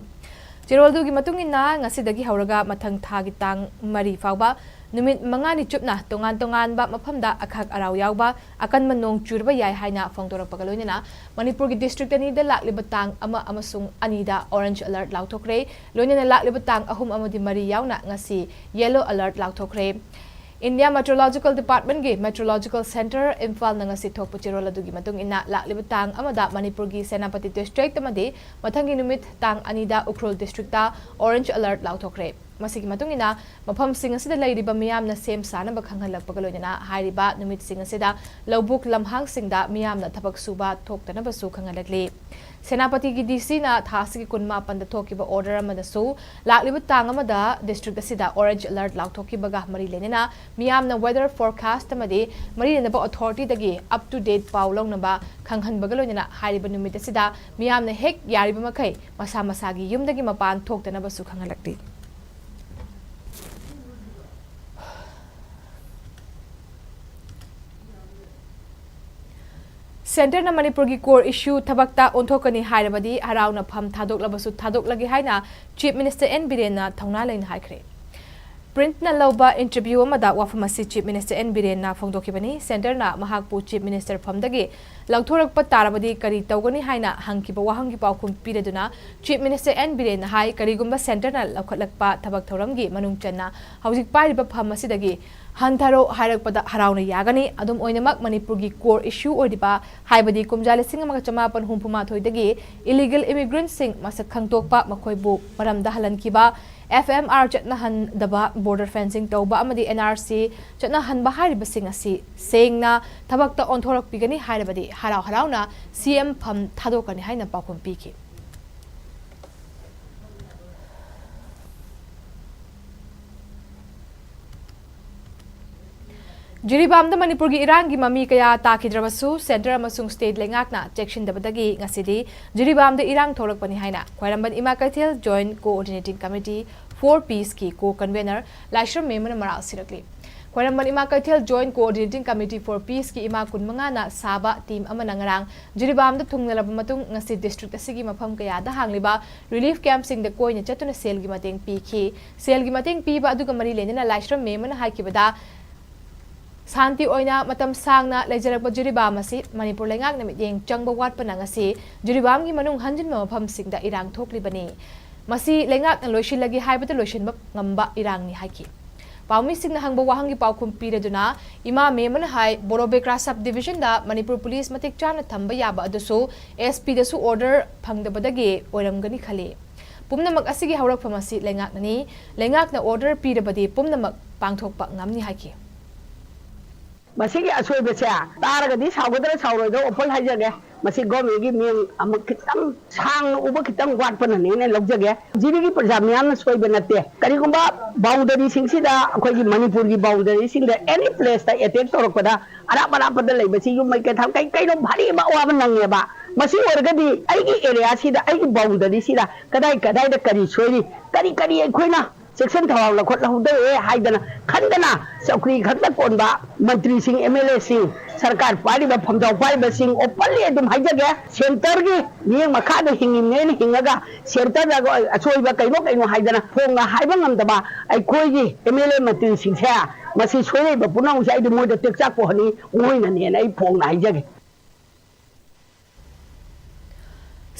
ꯆꯦꯔꯣꯜꯗꯨꯒꯤ ꯃꯇꯨꯡ ꯏꯟꯅ ꯉꯁꯤꯗꯒꯤ ꯍꯧꯔꯒ ꯃꯊꯪ ꯊꯥꯒꯤ ꯇꯥꯡ ꯃꯔꯤ ꯐꯥꯎꯕ ꯅꯨꯃꯤꯠ ꯃꯉꯥꯅꯤ ꯆꯨꯞꯅ ꯇꯣꯉꯥꯟ ꯇꯣꯉꯥꯟꯕ ꯃꯐꯝꯗ ꯑꯈꯥꯛ ꯑꯔꯥꯎ ꯌꯥꯎꯕ ꯑꯀꯟꯕ ꯅꯣꯡ ꯆꯨꯔꯕ ꯌꯥꯏ ꯍꯥꯏꯅ ꯐꯣꯡꯗꯣꯔꯛꯄꯒ ꯂꯣꯏꯅꯅ ꯃꯅꯤꯄꯨꯔꯒꯤ district ꯑꯅꯤꯗ ꯂꯥꯛꯂꯤꯕ ꯇꯥꯡ ꯑꯃ ꯑꯃꯁꯨꯡ ꯑꯅꯤꯗ orange alert ꯂꯥꯎꯊꯣꯛꯈ꯭ꯔꯦ꯫ ꯂꯣꯏꯅꯅ ꯂꯥꯛꯂꯤꯕ ꯇꯥꯡ ꯑꯍꯨꯝ ꯑꯃꯗꯤ ꯃꯔꯤ ꯌꯥꯎꯅ ꯉꯁꯤ yellow alert ꯂꯥꯎꯊꯣꯛꯈ꯭ꯔꯦ꯫ India Meteorological Departmentꯀꯤ Meteorological Centre ꯏꯝꯐꯥꯜꯅ ꯉꯁꯤ ꯊꯣꯛꯄ ꯆꯦꯔꯣꯜ ꯑꯗꯨꯒꯤ ꯃꯇꯨꯡ ꯏꯟꯅ ꯂꯥꯛꯂꯤꯕ ꯇꯥꯡ ꯑꯃꯗ ꯃꯅꯤꯄꯨꯔꯒꯤ ꯁꯦꯅꯥꯄꯇꯤ district ꯑꯃꯗꯤ ꯃꯊꯪꯒꯤ ꯅꯨꯃꯤꯠ ꯇꯥꯡ ꯑꯅꯤꯗ ꯎꯈ꯭ꯔꯨꯜ districtꯇ orange alert ꯂꯥꯎꯊꯣꯛꯈ꯭ꯔꯦ꯫ ꯃꯁꯤꯒꯤ ꯃꯇꯨꯡ ꯏꯟꯅ ꯃꯐꯝꯁꯤꯡ ꯑꯁꯤꯗ ꯂꯩꯔꯤꯕ ꯃꯤꯌꯥꯝꯅ ꯁꯦꯝ ꯁꯥꯅꯕ ꯈꯪꯍꯜꯂꯛꯄꯒ ꯂꯣꯏꯅꯅ ꯍꯥꯏꯔꯤꯕ ꯅꯨꯃꯤꯠꯁꯤꯡ ꯑꯁꯤꯗ ꯂꯧꯕꯨꯛ ꯂꯝꯍꯥꯡꯁꯤꯡꯗ ꯃꯤꯌꯥꯝꯅ ꯊꯕꯛ ꯁꯨꯕ ꯊꯣꯛꯇꯅꯕꯁꯨ ꯈꯪꯍꯜꯂꯛꯂꯤ꯫ ꯁꯦꯅꯥꯄꯇꯤꯒꯤ D Cꯅ ꯊꯥ ꯑꯁꯤꯒꯤ ꯀꯨꯟꯃꯥꯄꯟꯗ ꯊꯣꯛꯈꯤꯕ order ꯑꯃꯗꯁꯨ ꯂꯥꯛꯂꯤꯕ ꯇꯥꯡ ꯑꯃꯗ district ꯑꯁꯤꯗ orange alert ꯂꯥꯎꯊꯣꯛꯈꯤꯕꯒ ꯃꯔꯤ ꯂꯩꯅꯅ ꯃꯤꯌꯥꯝꯅ weather forecast ꯑꯃꯗꯤ ꯃꯔꯤ ꯂꯩꯅꯕ authorityꯗꯒꯤ up to date ꯄꯥꯎ ꯂꯧꯅꯕ ꯈꯪꯍꯟꯕꯒ ꯂꯣꯏꯅꯅ ꯍꯥꯏꯔꯤꯕ ꯅꯨꯃꯤꯠ ꯑꯁꯤꯗ ꯃꯤꯌꯥꯝꯅ ꯍꯦꯛ ꯌꯥꯔꯤꯕ ꯃꯈꯩ ꯃꯁꯥ ꯃꯁꯥꯒꯤ ꯌꯨꯝꯗꯒꯤ ꯃꯄꯥꯟ ꯊꯣꯛꯇꯅꯕꯁꯨ ꯈꯪꯍꯜꯂꯛꯂꯤ꯫ Centreꯅ ꯃꯅꯤꯄꯨꯔꯒꯤ core issue ꯊꯕꯛꯇ ꯑꯣꯟꯊꯣꯛꯀꯅꯤ ꯍꯥꯏꯔꯕꯗꯤ ꯍꯔꯥꯎꯅ ꯐꯝ ꯊꯥꯗꯣꯛꯂꯕꯁꯨ ꯊꯥꯗꯣꯛꯂꯒꯦ ꯍꯥꯏꯅ Chief Minister N ꯕꯤꯔꯦꯟꯅ ꯊꯧꯅꯥ ꯂꯩꯅ ꯍꯥꯏꯈ꯭ꯔꯦ꯫ Printꯅ ꯂꯧꯕ interview ꯑꯃꯗ ꯋꯥꯐꯝ ꯑꯁꯤ Chief Minister N ꯕꯤꯔꯦꯟꯅ ꯐꯣꯡꯗꯣꯛꯈꯤꯕꯅꯤ꯫ Centreꯅ ꯃꯍꯥꯛꯄꯨ Chief Minister ꯐꯝꯗꯒꯤ ꯂꯧꯊꯣꯔꯛꯄ ꯇꯥꯔꯕꯗꯤ ꯀꯔꯤ ꯇꯧꯒꯅꯤ ꯍꯥꯏꯅ ꯍꯪꯈꯤꯕ ꯋꯥꯍꯪꯒꯤ ꯄꯥꯎꯈꯨꯝ ꯄꯤꯔꯗꯨꯅ Chief Minister N ꯕꯤꯔꯦꯟꯅ ꯍꯥꯏ, ꯀꯔꯤꯒꯨꯝꯕ Centreꯅ ꯂꯧꯈꯠꯂꯛꯄ ꯊꯕꯛ ꯊꯧꯔꯝꯒꯤ ꯃꯅꯨꯡ ꯆꯟꯅ ꯍꯧꯖꯤꯛ ꯄꯥꯏꯔꯤꯕ ꯐꯝ ꯑꯁꯤꯗꯒꯤ ꯍꯟꯊꯔꯣ ꯍꯥꯏꯔꯛꯄꯗ ꯍꯔꯥꯎꯅ ꯌꯥꯒꯅꯤ꯫ ꯑꯗꯨꯝ ꯑꯣꯏꯅꯃꯛ, ꯃꯅꯤꯄꯨꯔꯒꯤ core issue ꯑꯣꯏꯔꯤꯕ, ꯍꯥꯏꯕꯗꯤ ꯀꯨꯝꯖꯥ ꯂꯤꯁꯤꯡ ꯑꯃꯒ ꯆꯃꯥꯄꯟ ꯍꯨꯝꯐꯨ ꯃꯥꯊꯣꯏꯗꯒꯤ illegal immigrantꯁꯤꯡ ꯃꯁꯛ ꯈꯪꯗꯣꯛꯄ, ꯃꯈꯣꯏꯕꯨ ꯃꯔꯝꯗ ꯍꯜꯍꯟꯈꯤꯕ, F M R ꯆꯠꯅꯍꯟꯗꯕ, border fencing ꯇꯧꯕ ꯑꯃꯗꯤ N R C ꯆꯠꯅꯍꯟꯕ ꯍꯥꯏꯔꯤꯕꯁꯤꯡ ꯑꯁꯤ ꯁꯦꯡꯅ ꯊꯕꯛꯇ ꯑꯣꯟꯊꯣꯔꯛꯄꯤꯒꯅꯤ ꯍꯥꯏꯔꯕꯗꯤ ꯍꯔꯥꯎ ꯍꯔꯥꯎꯅ C M ꯐꯝ ꯊꯥꯗꯣꯛꯀꯅꯤ ꯍꯥꯏꯅ ꯄꯥꯎꯈꯨꯝ ꯄꯤꯈꯤ꯫ ꯖꯤꯔꯤꯕꯥꯝꯗ ꯃꯅꯤꯄꯨꯔꯒꯤ ꯏꯔꯥꯡꯒꯤ ꯃꯃꯤ ꯀꯌꯥ ꯇꯥꯈꯤꯗ꯭ꯔꯕꯁꯨ, Centre ꯑꯃꯁꯨꯡ state ꯂꯩꯉꯥꯛꯅ ꯆꯦꯛꯁꯤꯟꯗꯕꯗꯒꯤ ꯉꯁꯤꯗꯤ ꯖꯤꯔꯤꯕꯥꯝꯗ ꯏꯔꯥꯡ ꯊꯣꯛꯂꯛꯄꯅꯤ ꯍꯥꯏꯅ ꯈ꯭ꯋꯥꯏꯔꯝꯕꯟ ꯏꯃꯥ ꯀꯩꯊꯦꯜ Joint Coordinating Committee for Peaceꯀꯤ co-convenor ꯂꯥꯏꯁ꯭ꯔꯝ ꯃꯦꯝꯕꯅ ꯃꯔꯥꯜ ꯁꯤꯔꯛꯂꯤ꯫ ꯈ꯭ꯋꯥꯏꯔꯝꯕꯟ ꯏꯃꯥ ꯀꯩꯊꯦꯜ Joint Coordinating Committee for Peaceꯀꯤ ꯏꯃꯥ ꯀꯨꯟꯃꯉꯥꯅ ꯁꯥꯕ team ꯑꯃꯅ ꯉꯔꯥꯡ ꯖꯤꯔꯤꯕꯥꯝꯗ ꯊꯨꯡꯂꯔꯕ ꯃꯇꯨꯡ, ꯉꯁꯤ district ꯑꯁꯤꯒꯤ ꯃꯐꯝ ꯀꯌꯥꯗ ꯍꯥꯡꯂꯤꯕ relief campꯁꯤꯡꯗ ꯀꯣꯏꯅ ꯆꯠꯇꯨꯅ ꯁꯦꯜꯒꯤ ꯃꯇꯦꯡ ꯄꯤꯈꯤ꯫ ꯁꯦꯜꯒꯤ ꯃꯇꯦꯡ ꯄꯤꯕ ꯑꯗꯨꯒ ꯃꯔꯤ ꯂꯩꯅꯅ ꯂꯥꯏꯁ꯭ꯔꯝ ꯃꯦꯝꯕꯅ ꯍꯥꯏꯈꯤꯕꯗ, ꯁꯥꯟꯇꯤ ꯑꯣꯏꯅ ꯃꯇꯝ ꯁꯥꯡꯅ ꯂꯩꯖꯔꯛꯄ ꯖꯤꯔꯤꯕꯥꯝ ꯑꯁꯤ ꯃꯅꯤꯄꯨꯔ ꯂꯩꯉꯥꯛꯅ ꯃꯤꯠꯌꯦꯡ ꯆꯪꯕ ꯋꯥꯠꯄꯅ ꯉꯁꯤ ꯖꯤꯔꯤꯕꯥꯝꯒꯤ ꯃꯅꯨꯡ ꯍꯟꯖꯤꯟꯕ ꯃꯐꯝꯁꯤꯡꯗ ꯏꯔꯥꯡ ꯊꯣꯛꯂꯤꯕꯅꯤ꯫ ꯃꯁꯤ ꯂꯩꯉꯥꯛꯅ ꯂꯣꯏꯁꯤꯜꯂꯒꯦ ꯍꯥꯏꯕꯗ ꯂꯣꯏꯁꯤꯟꯕ ꯉꯝꯕ ꯏꯔꯥꯡꯅꯤ ꯍꯥꯏꯈꯤ꯫ ꯄꯥꯎꯃꯤꯁꯤꯡꯅ ꯍꯪꯕ ꯋꯥꯍꯪꯒꯤ ꯄꯥꯎꯈꯨꯝ ꯄꯤꯔꯗꯨꯅ ꯏꯃꯥ ꯃꯦꯝꯕꯅ ꯍꯥꯏ, ꯕꯣꯔꯣꯕꯦꯀ꯭ꯔꯥ sub divisionꯗ ꯃꯅꯤꯄꯨꯔ police ꯃꯇꯤꯛ ꯆꯥꯅ ꯊꯝꯕ ꯌꯥꯕ ꯑꯗꯨꯁꯨ S Pꯗꯁꯨ order ꯐꯪꯗꯕꯗꯒꯤ ꯑꯣꯏꯔꯝꯒꯅꯤ ꯈꯜꯂꯤ꯫ ꯄꯨꯝꯅꯃꯛ ꯑꯁꯤꯒꯤ ꯍꯧꯔꯛꯐꯝ ꯑꯁꯤ ꯂꯩꯉꯥꯛꯅꯅꯤ꯫ ꯂꯩꯉꯥꯛꯅ order ꯄꯤꯔꯕꯗꯤ ꯄꯨꯝꯅꯃꯛ ꯄꯥꯡꯊꯣꯛꯄ ꯉꯝꯅꯤ ꯍꯥꯏꯈꯤ꯫ ꯃꯁꯤꯒꯤ ꯑꯁꯣꯏꯕꯁꯦ ꯇꯥꯔꯒꯗꯤ ꯁꯥꯎꯒꯗ꯭ꯔꯥ ꯁꯥꯎꯔꯣꯏꯗ꯭ꯔꯥ ꯑꯣꯄꯜ ꯍꯥꯏꯖꯒꯦ꯫ ꯃꯁꯤ governmentꯒꯤ ꯃꯤꯠꯌꯦꯡ ꯑꯃ ꯈꯤꯇꯪ ꯁꯥꯡꯅ ꯎꯕ ꯈꯤꯇꯪ ꯋꯥꯠꯄꯅꯅꯦꯅ ꯂꯧꯖꯒꯦ꯫ ꯖꯤꯔꯤꯒꯤ ꯄ꯭ꯔꯖꯥ ꯃꯤꯌꯥꯝꯅ ꯁꯣꯏꯕ ꯅꯠꯇꯦ꯫ ꯀꯔꯤꯒꯨꯝꯕ boundaryꯁꯤꯡꯁꯤꯗ, ꯑꯩꯈꯣꯏꯒꯤ ꯃꯅꯤꯄꯨꯔꯒꯤ boundaryꯁꯤꯡꯗ any placeꯇ attack ꯇꯧꯔꯛꯄꯗ ꯑꯔꯥꯞ ꯑꯔꯥꯞꯄꯗ ꯂꯩꯕꯁꯤ ꯌꯨꯝ ꯃꯩ ꯀꯩꯊꯥ ꯀꯩ ꯀꯩꯅꯣ ꯚꯥꯔꯤ ꯑꯃ ꯑꯋꯥꯕ ꯅꯪꯉꯦꯕ꯫ ꯃꯁꯤ ꯑꯣꯏꯔꯒꯗꯤ ꯑꯩꯒꯤ areaꯁꯤꯗ, ꯑꯩꯒꯤ boundaryꯁꯤꯗ ꯀꯗꯥꯏ ꯀꯗꯥꯏꯗ ꯀꯔꯤ ꯁꯣꯏꯔꯤ, ꯀꯔꯤ ꯀꯔꯤ ꯑꯩꯈꯣꯏꯅ ꯆꯦꯛꯁꯤꯟ ꯊꯧꯔꯥꯡ ꯂꯧꯈꯠꯍꯧꯗ꯭ꯔꯦ ꯍꯥꯏꯗꯅ ꯈꯟꯗꯅ ꯆꯧꯀ꯭ꯔꯤ ꯈꯛꯇ ꯀꯣꯟꯕ ꯃꯟꯇ꯭ꯔꯤꯁꯤꯡ, ꯑꯦꯝ ꯑꯦꯜ ꯑꯦꯁꯤꯡ, ꯁꯔꯀꯥꯔ ꯄꯥꯏꯔꯤꯕ ꯐꯝꯖꯥꯎ ꯄꯥꯏꯔꯤꯕꯁꯤꯡ openly ꯑꯗꯨꯝ ꯍꯥꯏꯖꯒꯦ, ꯁꯦꯟꯇꯔꯒꯤ ꯃꯤꯠꯌꯦꯡ ꯃꯈꯥꯗ ꯍꯤꯡꯉꯤꯕꯅꯦꯅ ꯍꯤꯡꯉꯒ ꯁꯦꯟꯇꯔꯗ ꯑꯁꯣꯏꯕ ꯀꯩꯅꯣ ꯀꯩꯅꯣ ꯍꯥꯏꯗꯅ ꯐꯣꯡꯅ ꯍꯥꯏꯕ ꯉꯝꯗꯕ ꯑꯩꯈꯣꯏꯒꯤ ꯑꯦꯝ ꯑꯦꯜ ꯑꯦ ꯃꯟꯇ꯭ꯔꯤꯁꯤꯡꯁꯦ, ꯃꯁꯤ ꯁꯣꯏꯔꯛꯏꯕ ꯄꯨꯝꯅꯃꯛꯁꯦ ꯑꯩꯗꯤ ꯃꯣꯏꯗ ꯇꯦꯛꯆꯥꯛ ꯄꯣꯛꯍꯟꯅꯤ, ꯃꯣꯏꯅꯅꯦꯅ ꯑꯩ ꯐꯣꯡꯅ ꯍꯥꯏꯖꯒꯦ꯫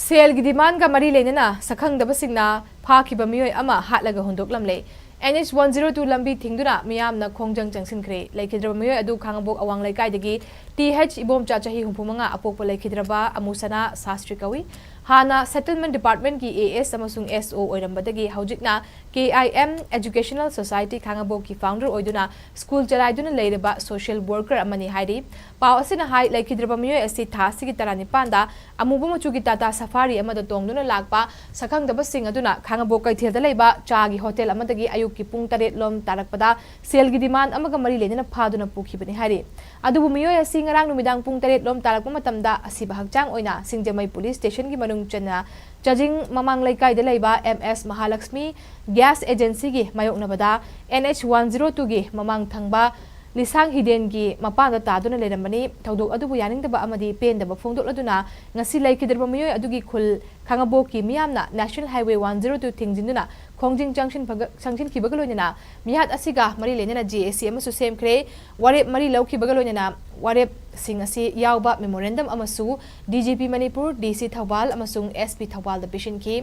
ꯁꯦꯜꯒꯤ ꯗꯤꯃꯥꯟꯒ ꯃꯔꯤ ꯂꯩꯅꯅ ꯁꯛꯈꯪꯗꯕꯁꯤꯡꯅ ꯐꯥꯈꯤꯕ ꯃꯤꯑꯣꯏ ꯑꯃ ꯍꯥꯠꯂꯒ ꯍꯨꯟꯗꯣꯛꯂꯝꯂꯦ꯫ N H one zero two ꯂꯝꯕꯤ ꯊꯤꯡꯗꯨꯅ ꯃꯤꯌꯥꯝꯅ ꯈꯣꯡꯖꯪ ꯆꯪꯁꯤꯟꯈ꯭ꯔꯦ꯫ ꯂꯩꯈꯤꯗ꯭ꯔꯕ ꯃꯤꯑꯣꯏ ꯑꯗꯨ ꯈꯥꯉꯕꯣꯛ ꯑꯋꯥꯡ ꯂꯩꯀꯥꯏꯗꯒꯤ ꯇꯤ ꯍꯩꯆ ꯏꯕꯣꯝꯆꯥ, ꯆꯍꯤ ꯍꯨꯝꯐꯨ ꯃꯉꯥ, ꯑꯄꯣꯛꯄ ꯂꯩꯈꯤꯗ꯭ꯔꯕ ꯑꯃꯨꯁꯅꯥ ꯁꯥꯁꯇ꯭ꯔꯤ ꯀꯧꯏ꯫ ꯍꯥꯟꯅ ꯁꯦꯇꯜꯃꯦꯟ ꯗꯤꯄꯥꯔꯠꯃꯦꯟꯒꯤ ꯑꯦ ꯑꯦꯁ ꯑꯃꯁꯨꯡ ꯑꯦꯁ ꯑꯣ ꯑꯣꯏꯔꯝꯕꯗꯒꯤ ꯍꯧꯖꯤꯛꯅ ꯀꯦ ꯑꯥꯏ ꯑꯦꯝ ꯑꯦꯖꯨꯀꯦꯁꯅꯦꯜ ꯁꯣꯁꯥꯏꯇꯤ ꯈꯥꯉꯕꯣꯛꯀꯤ ꯐꯥꯎꯟꯗꯔ ꯑꯣꯏꯗꯨꯅ ꯁ꯭ꯀꯨꯜ ꯆꯂꯥꯏꯗꯨꯅ ꯂꯩꯔꯕ ꯁꯣꯁꯤꯌꯦꯜ ꯋꯥꯔꯀꯔ ꯑꯃꯅꯤ ꯍꯥꯏꯔꯤ꯫ ꯄꯥꯎ ꯑꯁꯤꯅ ꯍꯥꯏ, ꯂꯩꯈꯤꯗ꯭ꯔꯕ ꯃꯤꯑꯣꯏ ꯑꯁꯤ ꯊꯥ ꯑꯁꯤꯒꯤ ꯇꯔꯥꯅꯤꯄꯥꯟꯗ ꯑꯃꯨꯕ ꯃꯆꯨꯒꯤ ꯇꯥꯇꯥ ꯁꯐꯥꯔꯤ ꯑꯃꯗ ꯇꯣꯡꯗꯨꯅ ꯂꯥꯛꯄ ꯁꯛꯈꯪꯗꯕꯁꯤꯡ ꯑꯗꯨꯅ ꯈꯥꯉꯕꯣꯛ ꯀꯩꯊꯦꯜꯗ ꯂꯩꯕ ꯆꯥꯒꯤ ꯍꯣꯇꯦꯜ ꯑꯃꯗꯒꯤ ꯑꯌꯨꯛꯀꯤ ꯄꯨꯡ ꯇꯔꯦꯠ ꯂꯣꯝ ꯇꯥꯔꯛꯄꯗ ꯁꯦꯜꯒꯤ ꯗꯤꯃꯥꯟ ꯑꯃꯒ ꯃꯔꯤ ꯂꯩꯅꯅ ꯐꯥꯗꯨꯅ ꯄꯨꯈꯤꯕꯅꯤ ꯍꯥꯏꯔꯤ꯫ ꯑꯗꯨꯕꯨ ꯃꯤꯑꯣꯏ ꯑꯁꯤ ꯉꯔꯥꯡ ꯅꯨꯃꯤꯗꯥꯡ ꯄꯨꯡ ꯇꯔꯦꯠ ꯂꯣꯝ ꯇꯥꯔꯛꯄ ꯃꯇꯝꯗ ꯑꯁꯤꯕ ꯍꯛꯆꯥꯡ ꯑꯣꯏꯅ ꯁꯤꯡꯖꯃꯩ ꯄꯨꯂꯤꯁ ꯁ꯭ꯇꯦꯁꯟꯒꯤ ꯃꯅꯨꯡ ꯆꯟꯅ ꯆꯥꯖꯤꯡ ꯃꯃꯥꯡ ꯂꯩꯀꯥꯏꯗ ꯂꯩꯕ ꯑꯦꯝ ꯑꯦꯁ ꯃꯍꯥꯂꯛꯁꯃꯤ ꯒ꯭ꯌꯥꯁ ꯑꯦꯖꯦꯟꯁꯤꯒꯤ ꯃꯥꯌꯣꯛꯅꯕꯗ ꯑꯦꯟ ꯑꯩꯆ ꯋꯥꯟ ꯖꯤꯔꯣ ꯇꯨꯒꯤ ꯃꯃꯥꯡ ꯊꯪꯕ ꯂꯤꯁꯥꯡ ꯍꯤꯗꯦꯟꯒꯤ ꯃꯄꯥꯟꯗ ꯇꯥꯗꯨꯅ ꯂꯩꯔꯝꯕꯅꯤ꯫ ꯊꯧꯗꯣꯛ ꯑꯗꯨꯕꯨ ꯌꯥꯅꯤꯡꯗꯕ ꯑꯃꯗꯤ ꯄꯦꯟꯗꯕ ꯐꯣꯡꯗꯣꯛꯂꯗꯨꯅ ꯉꯁꯤ ꯂꯩꯈꯤꯗ꯭ꯔꯕ ꯃꯤꯑꯣꯏ ꯑꯗꯨꯒꯤ ꯈꯨꯜ ꯈꯥꯉꯕꯣꯛꯀꯤ ꯃꯤꯌꯥꯝꯅ national highway one zero two ꯊꯤꯡꯖꯤꯟꯗꯨꯅ ꯈꯣꯡꯖꯪ ꯆꯪꯁꯤꯟꯕꯒ-, ꯆꯪꯁꯤꯟꯈꯤꯕꯒ ꯂꯣꯏꯅꯅ ꯃꯤꯍꯥꯠ ꯑꯁꯤꯒ ꯃꯔꯤ ꯂꯩꯅꯅ ꯖꯦ ꯑꯦ ꯁꯤ ꯑꯃꯁꯨ ꯁꯦꯝꯈ꯭ꯔꯦ꯫ ꯋꯥꯔꯦꯞ ꯃꯔꯤ ꯂꯧꯈꯤꯕꯒ ꯂꯣꯏꯅꯅ ꯋꯥꯔꯦꯞꯁꯤꯡ ꯑꯁꯤ ꯌꯥꯎꯕ ꯃꯦꯃꯣꯔꯦꯟꯗꯝ ꯑꯃꯁꯨ ꯗꯤ ꯖꯤ ꯄꯤ ꯃꯅꯤꯄꯨꯔ, ꯗꯤ ꯁꯤ ꯊꯧꯕꯥꯜ ꯑꯃꯁꯨꯡ ꯑꯦꯁ ꯄꯤ ꯊꯧꯕꯥꯜꯗ ꯄꯤꯁꯤꯟꯈꯤ꯫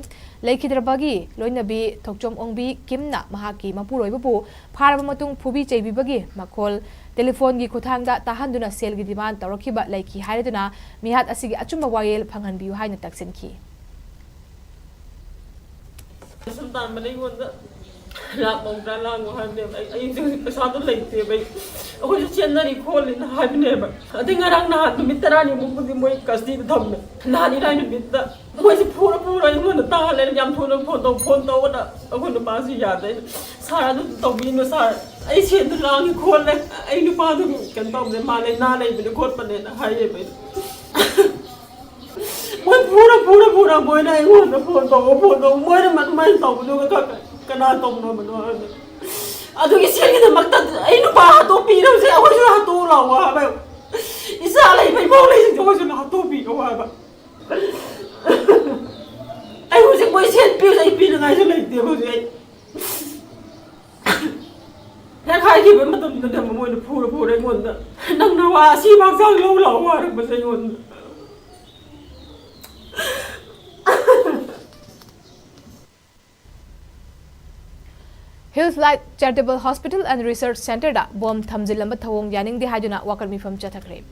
ꯂꯩꯈꯤꯗ꯭ꯔꯕꯒꯤ ꯂꯣꯏꯅꯕꯤ ꯊꯣꯛꯆꯣꯝ ꯑꯣꯡꯕꯤ ꯀꯤꯝꯅ ꯃꯍꯥꯛꯀꯤ ꯃꯄꯨꯔꯣꯏꯕꯕꯨ ꯐꯥꯔꯕ ꯃꯇꯨꯡ ꯐꯨꯕꯤ ꯆꯩꯕꯤꯕꯒꯤ ꯃꯈꯣꯜ ꯇꯦꯂꯤꯐꯣꯟꯒꯤ ꯈꯨꯠꯊꯥꯡꯗ ꯇꯥꯍꯟꯗꯨꯅ ꯁꯦꯜꯒꯤ ꯗꯤꯃꯥꯟ ꯇꯧꯔꯛꯈꯤꯕ ꯂꯩꯈꯤ ꯍꯥꯏꯔꯗꯨꯅ ꯃꯤꯍꯥꯠ ꯑꯁꯤꯒꯤ ꯑꯆꯨꯝꯕ ꯋꯥꯌꯦꯜ ꯐꯪꯍꯟꯕꯤꯌꯨ ꯍꯥꯏꯅ ꯇꯛꯁꯤꯟꯈꯤ꯫ ꯁꯨꯝ ꯇꯥꯟꯕꯅ ꯑꯩꯉꯣꯟꯗ ꯂꯥꯛ ꯃꯧꯗ꯭ꯔꯥ ꯂꯥꯡꯉꯣ ꯍꯥꯏꯕꯅꯦꯕ꯫ ꯑꯩ ꯑꯩꯁꯨ ꯍꯧꯖꯤꯛ ꯄꯩꯁꯥꯗꯣ ꯂꯩꯇꯦꯕ꯫ ꯑꯩ ꯑꯩꯈꯣꯏꯁꯨ ꯆꯦꯟꯅꯔꯤ ꯈꯣꯠꯂꯤꯅ ꯍꯥꯏꯕꯅꯦꯕ꯫ ꯑꯗꯩ ꯉꯔꯥꯡ ꯅꯍꯥꯟ ꯅꯨꯃꯤꯠ ꯇꯔꯥꯅꯤꯃꯨꯛꯄꯨꯗꯤ ꯃꯣꯏ ꯀꯁꯇꯗꯤꯗ ꯊꯝꯃꯦ꯫ ꯅꯍꯥꯟ ꯏꯔꯥꯏ ꯅꯨꯃꯤꯠꯇ ꯃꯣꯏꯁꯦ ꯐꯨꯔ ꯐꯨꯔ ꯑꯩꯉꯣꯟꯗ ꯇꯥ ꯂꯩꯔꯦ꯫ ꯌꯥꯝ ꯊꯨꯅ ꯐꯣꯟ ꯇꯧ, ꯐꯣꯟ ꯇꯧꯑꯣꯅ ꯑꯩꯈꯣꯏ ꯅꯨꯄꯥꯁꯨ ꯌꯥꯗꯦ꯫ "ꯁꯥꯔ, ꯑꯗꯨ ꯇꯧꯕꯤꯅꯨ ꯁꯥꯔ, ꯑꯩ ꯁꯦꯟꯗꯣ ꯂꯥꯡꯉꯤ ꯈꯣꯠꯂꯦ, ꯑꯩ ꯅꯨꯄꯥꯗꯨ ꯀꯩꯅꯣ ꯇꯧꯕꯅꯦ, ꯃꯥ ꯂꯥꯏꯅꯥ ꯂꯩꯕꯅꯦ ꯈꯣꯠꯄꯅꯦꯅ" ꯍꯥꯏꯌꯦꯕ ꯑꯩꯅ꯫ ꯃꯣꯏ ꯐꯨꯔ ꯐꯨꯔ ꯐꯨꯔ ꯃꯣꯏꯅ ꯑꯩꯉꯣꯟꯗ ꯐꯣꯟ ꯇꯧꯕ ꯐꯣꯟ ꯇꯧꯕ ꯃꯣꯏꯅ ꯑꯗꯨꯃꯥꯏꯅ ꯇꯧꯕꯗꯨꯒ ꯈꯛ ꯀꯅꯥ ꯇꯧꯅꯕꯅꯣ ꯍꯥꯏꯕ? ꯑꯗꯨꯒꯤ ꯁꯦꯜꯒꯤꯗꯃꯛꯇ ꯑꯩ ꯅꯨꯄꯥ ꯍꯥꯠꯇꯣꯛꯄꯤꯔꯕꯁꯦ ꯑꯩꯈꯣꯏꯁꯨ ꯍꯥꯠꯇꯣꯛꯂꯛꯑꯣ ꯍꯥꯏꯕ꯫ ꯏꯆꯥ ꯂꯩꯕ ꯏꯃꯧ ꯂꯩꯁꯤꯡꯁꯦ ꯑꯩꯈꯣꯏꯁꯨ ꯍꯥꯠꯇꯣꯛꯄꯤꯔꯛꯑꯣ ꯍꯥꯏꯕ꯫ ꯑꯩ ꯍꯧꯖꯤꯛ ꯃꯣꯏ ꯁꯦꯟ ꯄꯤꯕꯁꯦ ꯑꯩ ꯄꯤꯅꯉꯥꯏꯁꯨ ꯂꯩꯇꯦꯕ ꯍꯧꯖꯤꯛ ꯑꯩ꯫ ꯍꯦꯛ ꯍꯥꯏꯈꯤꯕ ꯃꯇꯝꯗꯨꯗ ꯃꯣꯏꯅ ꯐꯨꯔ ꯐꯨꯔ ꯑꯩꯉꯣꯟꯗ, "ꯅꯪ ꯅꯋꯥ ꯑꯁꯤꯕ ꯍꯛꯆꯥꯡ ꯂꯧ ꯂꯥꯛꯑꯣ" ꯍꯥꯏꯔꯛꯄꯁꯦ ꯑꯩꯉꯣꯟꯗ꯫ Hills Light Charitable Hospital and Research Centreꯗ ꯕꯣꯝ ꯊꯝꯖꯤꯜꯂꯝꯕ ꯊꯧꯑꯣꯡ ꯌꯥꯅꯤꯡꯗꯦ ꯍꯥꯏꯗꯨꯅ ꯋꯥꯀꯠ ꯃꯤꯐꯝ ꯆꯠꯊꯈ꯭ꯔꯦ꯫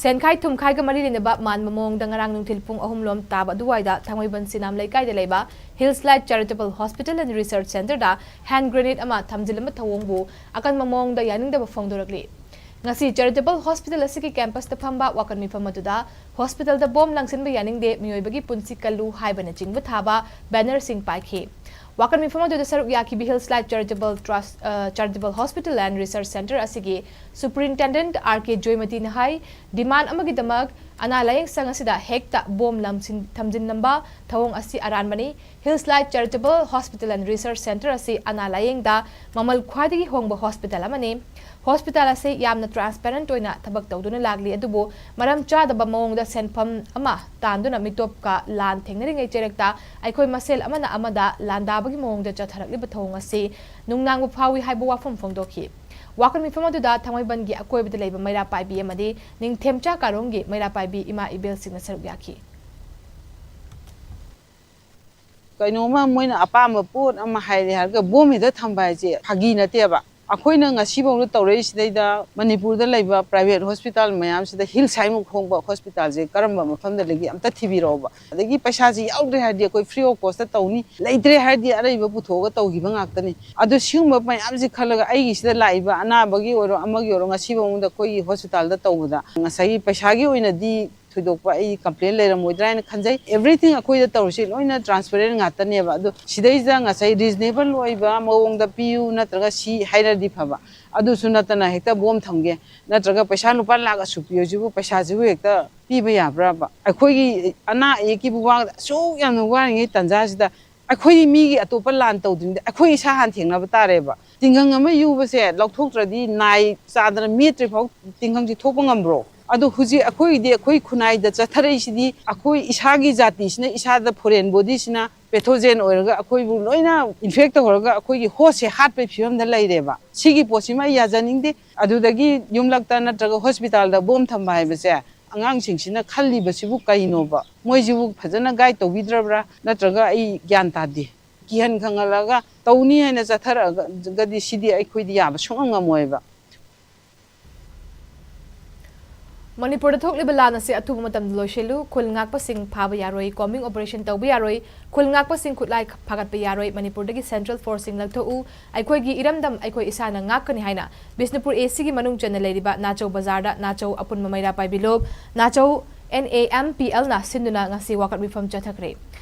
ꯁꯦꯟꯈꯥꯏ ꯊꯨꯝꯈꯥꯏꯒ ꯃꯔꯤ ꯂꯩꯅꯕ ꯃꯥꯟꯕ ꯃꯑꯣꯡꯗ ꯉꯔꯥꯡ ꯅꯨꯡꯊꯤꯜ ꯄꯨꯡ ꯑꯍꯨꯝ ꯂꯣꯝ ꯇꯥꯕ ꯑꯗꯨꯋꯥꯏꯗ ꯊꯥꯡꯃꯩꯕꯟ ꯁꯤꯅꯥꯝ ꯂꯩꯀꯥꯏꯗ ꯂꯩꯕ Hills Light Charitable Hospital and Research Centreꯗ hand grenade ꯑꯃ ꯊꯝꯖꯤꯜꯂꯝꯕ ꯊꯧꯑꯣꯡꯕꯨ ꯑꯀꯟꯕ ꯃꯑꯣꯡꯗ ꯌꯥꯅꯤꯡꯗꯕ ꯐꯣꯡꯗꯣꯔꯛꯂꯤ꯫ ꯉꯁꯤ Charitable Hospital ꯑꯁꯤꯒꯤ campusꯇ ꯐꯝꯕ ꯋꯥꯀꯠ ꯃꯤꯐꯝ ꯑꯗꯨꯗ hospitalꯗ ꯕꯣꯝ ꯂꯪꯁꯤꯟꯕ ꯌꯥꯅꯤꯡꯗꯦ, ꯃꯤꯑꯣꯏꯕꯒꯤ ꯄꯨꯟꯁꯤ ꯀꯜꯂꯨ ꯍꯥꯏꯕꯅꯆꯤꯡꯕ ꯊꯥꯕ bannerꯁꯤꯡ ꯄꯥꯏꯈꯤ꯫ ꯋꯥꯀꯠ ꯃꯤꯐꯝ ꯑꯗꯨꯗ ꯁꯔꯨꯛ ꯌꯥꯈꯤꯕ Hills Light Charitable Trust, ꯑ, Charitable Hospital and Research Centre ꯑꯁꯤꯒꯤ Superintendent R K ꯖꯣꯏꯃꯇꯤꯅ ꯍꯥꯏ, demand ꯑꯃꯒꯤꯗꯃꯛ ꯑꯅꯥ ꯂꯥꯌꯦꯡ ꯁꯪ ꯑꯁꯤꯗ ꯍꯦꯛꯇ ꯕꯣꯝ ꯂꯪꯁꯤꯟ-, ꯊꯝꯖꯤꯟꯂꯝꯕ ꯊꯧꯑꯣꯡ ꯑꯁꯤ ꯑꯔꯥꯟꯕꯅꯤ꯫ Hills Light Charitable Hospital and Research Centre ꯑꯁꯤ ꯑꯅꯥ ꯂꯥꯌꯦꯡꯗ ꯃꯃꯜ ꯈ꯭ꯋꯥꯏꯗꯒꯤ ꯍꯣꯡꯕ hospital ꯑꯃꯅꯤ꯫ Hospital ꯑꯁꯤ ꯌꯥꯝꯅ transparent ꯑꯣꯏꯅ ꯊꯕꯛ ꯇꯧꯗꯨꯅ ꯂꯥꯛꯂꯤ, ꯑꯗꯨꯕꯨ ꯃꯔꯝ ꯆꯥꯗꯕ ꯃꯑꯣꯡꯗ ꯁꯦꯟꯐꯝ ꯑꯃ ꯇꯥꯟꯗꯨꯅ ꯃꯤꯇꯣꯞꯀ ꯂꯥꯟ ꯊꯦꯡꯅꯔꯤꯉꯩ ꯆꯩꯔꯛꯇ ꯑꯩꯈꯣꯏ ꯃꯁꯦꯜ ꯑꯃꯅ ꯑꯃꯗ ꯂꯥꯟꯗꯥꯕꯒꯤ ꯃꯑꯣꯡꯗ ꯆꯠꯊꯔꯛꯂꯤꯕ ꯊꯧꯑꯣꯡ ꯑꯁꯤ ꯅꯨꯡꯅꯥꯡꯕ ꯐꯥꯎꯏ ꯍꯥꯏꯕ ꯋꯥꯐꯝ ꯐꯣꯡꯗꯣꯛꯈꯤ꯫ ꯋꯥꯀꯠ ꯃꯤꯐꯝ ꯑꯗꯨꯗ ꯊꯥꯡꯃꯩꯕꯟꯒꯤ ꯑꯀꯣꯏꯕꯗ ꯂꯩꯕ ꯃꯩꯔꯥ ꯄꯥꯏꯕꯤ ꯑꯃꯗꯤ ꯅꯤꯡꯊꯦꯝꯆꯥ ꯀꯥꯔꯣꯡꯒꯤ ꯃꯩꯔꯥ ꯄꯥꯏꯕꯤ ꯏꯃꯥ ꯏꯕꯦꯜꯁꯤꯡꯅ ꯁꯔꯨꯛ ꯌꯥꯈꯤ꯫ ꯀꯩꯅꯣꯝꯃ ꯃꯣꯏꯅ ꯑꯄꯥꯝꯕ ꯄꯣꯠ ꯑꯃ ꯍꯥꯏꯔꯦ ꯍꯥꯏꯔꯒ ꯕꯣꯝ ꯍꯦꯛꯇ ꯊꯝꯕ ꯍꯥꯏꯁꯦ ꯐꯥꯒꯤ ꯅꯠꯇꯦꯕ꯫ ꯑꯩꯈꯣꯏꯅ ꯉꯁꯤꯐꯥꯎꯗ ꯇꯧꯔꯛꯏꯁꯤꯗꯩꯗ ꯃꯅꯤꯄꯨꯔꯗ ꯂꯩꯕ private hospital ꯃꯌꯥꯝꯁꯤꯗ Hills ꯍꯥꯏꯃꯨꯛ ꯍꯣꯡꯕ hospitalꯁꯦ ꯀꯔꯝꯕ ꯃꯐꯝꯗ ꯂꯩꯒꯦ ꯑꯝꯇ ꯊꯤꯕꯤꯔꯛꯑꯣꯕ꯫ ꯑꯗꯒꯤ ꯄꯩꯁꯥꯁꯤ ꯌꯥꯎꯗ꯭ꯔꯦ ꯍꯥꯏꯔꯗꯤ ꯑꯩꯈꯣꯏ free of costꯇ ꯇꯧꯅꯤ, ꯂꯩꯇ꯭ꯔꯦ ꯍꯥꯏꯔꯗꯤ ꯑꯔꯩꯕ ꯄꯨꯊꯣꯛꯑꯒ ꯇꯧꯈꯤꯕ ꯉꯥꯛꯇꯅꯤ꯫ ꯑꯗꯨ ꯁꯤꯒꯨꯝꯕ ꯃꯌꯥꯝꯁꯤ ꯈꯜꯂꯒ ꯑꯩꯒꯤꯁꯤꯗ ꯂꯥꯛꯏꯕ ꯑꯅꯥꯕꯒꯤ ꯑꯣꯏꯔꯣ ꯑꯃꯒꯤ ꯑꯣꯏꯔꯣ ꯉꯁꯤꯐꯥꯎꯗ ꯑꯩꯈꯣꯏꯒꯤ hospitalꯗ ꯇꯧꯕꯗ ꯉꯁꯥꯏꯒꯤ ꯄꯩꯁꯥꯒꯤ ꯑꯣꯏꯅꯗꯤ ꯊꯣꯏꯗꯣꯛꯄ ꯑꯩ complain ꯂꯩꯔꯝꯃꯣꯏꯗ꯭ꯔꯥ ꯍꯥꯏꯅ ꯈꯟꯖꯩ꯫ Everything ꯑꯩꯈꯣꯏꯗ ꯇꯧꯔꯤꯁꯤ ꯂꯣꯏꯅ transparent ꯉꯥꯛꯇꯅꯦꯕ꯫ ꯑꯗꯣ ꯁꯤꯗꯩꯁꯤꯗ ꯉꯁꯥꯏ reasonable ꯑꯣꯏꯕ ꯃꯑꯣꯡꯗ ꯄꯤꯌꯨ ꯅꯠꯇ꯭ꯔꯒ ꯁꯤ ꯍꯥꯏꯔꯗꯤ ꯐꯕ꯫ ꯑꯗꯨꯁꯨ ꯅꯠꯇꯅ ꯍꯦꯛꯇ ꯕꯣꯝ ꯊꯝꯒꯦ ꯅꯠꯇ꯭ꯔꯒ ꯄꯩꯁꯥ ꯂꯨꯄꯥ ꯂꯥꯛ ꯑꯁꯨꯛ ꯄꯤꯌꯨ ꯁꯤꯕꯨ ꯄꯩꯁꯥꯁꯤꯕꯨ ꯍꯦꯛꯇ ꯄꯤꯕ ꯌꯥꯕ꯭ꯔꯕ? ꯑꯩꯈꯣꯏꯒꯤ ꯑꯅꯥ ꯑꯌꯦꯛꯀꯤꯕꯨ ꯋꯥꯗ ꯑꯁꯨꯛ ꯌꯥꯝꯅ ꯋꯥꯔꯤꯉꯩ ꯇꯥꯟꯖꯥꯁꯤꯗ ꯑꯩꯈꯣꯏꯗꯤ ꯃꯤꯒꯤ ꯑꯇꯣꯞꯄ ꯂꯥꯟ ꯇꯧꯗ꯭ꯔꯤꯉꯩꯗ ꯑꯩꯈꯣꯏ ꯏꯁꯥ ꯍꯥꯟꯅ ꯊꯦꯡꯅꯕ ꯇꯥꯔꯦꯕ꯫ ꯇꯤꯡꯈꯪ ꯑꯃ ꯌꯨꯕꯁꯦ ꯂꯧꯊꯣꯛꯇ꯭ꯔꯗꯤ ꯅꯥꯏ ꯆꯥꯗꯅ ꯃꯦꯠꯇ꯭ꯔꯤ ꯐꯥꯎ ꯇꯤꯡꯈꯪꯁꯤ ꯊꯣꯛꯄ ꯉꯝꯕ꯭ꯔꯣ? ꯑꯗꯣ ꯍꯧꯖꯤꯛ ꯑꯩꯈꯣꯏꯒꯤꯗꯤ ꯑꯩꯈꯣꯏ ꯈꯨꯟꯅꯥꯏꯗ ꯆꯠꯊꯔꯛꯏꯁꯤꯗꯤ ꯑꯩꯈꯣꯏ ꯏꯁꯥꯒꯤ ꯖꯥꯇꯤꯁꯤꯅ, ꯏꯁꯥꯗ foreign bodyꯁꯤꯅ pathogen ꯑꯣꯏꯔꯒ ꯑꯩꯈꯣꯏꯕꯨ ꯂꯣꯏꯅ infect ꯇꯧꯍꯜꯂꯒ ꯑꯩꯈꯣꯏꯒꯤ hostꯁꯦ ꯍꯥꯠꯄꯒꯤ ꯐꯤꯕꯝꯗ ꯂꯩꯔꯦꯕ꯫ ꯁꯤꯒꯤ ꯄꯣꯠꯁꯤꯃ ꯑꯩ ꯌꯥꯖꯅꯤꯡꯗꯦ꯫ ꯑꯗꯨꯗꯒꯤ ꯌꯨꯝꯂꯛꯇ ꯅꯠꯇ꯭ꯔꯒ hospitalꯗ bomb ꯊꯝꯕ ꯍꯥꯏꯕꯁꯦ ꯑꯉꯥꯡꯁꯤꯡꯁꯤꯅ ꯈꯜꯂꯤꯕꯁꯤꯕꯨ ꯀꯩꯅꯣꯕ? ꯃꯣꯏꯁꯤꯕꯨ ꯐꯖꯅ guide ꯇꯧꯕꯤꯗ꯭ꯔꯕ꯭ꯔꯥ? ꯅꯠꯇ꯭ꯔꯒ ꯑꯩ ꯒ꯭ꯌꯥꯟ ꯇꯥꯗꯦ꯫ ꯀꯤꯍꯟ ꯈꯪꯍꯜꯂꯒ ꯇꯧꯅꯤ ꯍꯥꯏꯅ ꯆꯠꯊꯔꯛꯑꯒꯗꯤ ꯁꯤꯗꯤ ꯑꯩꯈꯣꯏꯗꯤ ꯌꯥꯕ ꯁꯨꯡꯉꯝ ꯉꯝꯃꯣꯏꯕ꯫ ꯃꯅꯤꯄꯨꯔꯗ ꯊꯣꯛꯂꯤꯕ ꯂꯥꯟ ꯑꯁꯤ ꯑꯊꯨꯕ ꯃꯇꯝꯗ ꯂꯣꯏꯁꯤꯜꯂꯨ, ꯈꯨꯜ ꯉꯥꯛꯄꯁꯤꯡ ꯐꯥꯕ ꯌꯥꯔꯣꯏ, combing operation ꯇꯧꯕ ꯌꯥꯔꯣꯏ, ꯈꯨꯜ ꯉꯥꯛꯄꯁꯤꯡ ꯈꯨꯠꯂꯥꯏ ꯐꯥꯒꯠꯄ ꯌꯥꯔꯣꯏ, ꯃꯅꯤꯄꯨꯔꯗꯒꯤ central forceꯁꯤꯡ ꯂꯧꯊꯣꯛꯎ, ꯑꯩꯈꯣꯏꯒꯤ ꯏꯔꯝꯗꯝ ꯑꯩꯈꯣꯏ ꯏꯁꯥꯅ ꯉꯥꯛꯀꯅꯤ ꯍꯥꯏꯅ ꯕꯤꯁꯅꯨꯄꯨꯔ ACꯒꯤ ꯃꯅꯨꯡ ꯆꯟꯅ ꯂꯩꯔꯤꯕ ꯅꯥꯆꯧ ꯕꯖꯥꯔꯗ ꯅꯥꯆꯧ ꯑꯄꯨꯟꯕ ꯃꯩꯔꯥ ꯄꯥꯏꯕꯤ ꯂꯨꯞ, ꯅꯥꯆꯧ NAMPLꯅ ꯁꯤꯟꯗꯨꯅ ꯉꯁꯤ ꯋꯥꯀꯠ ꯃꯤꯐꯝ ꯆꯠꯊꯈ꯭ꯔꯦ꯫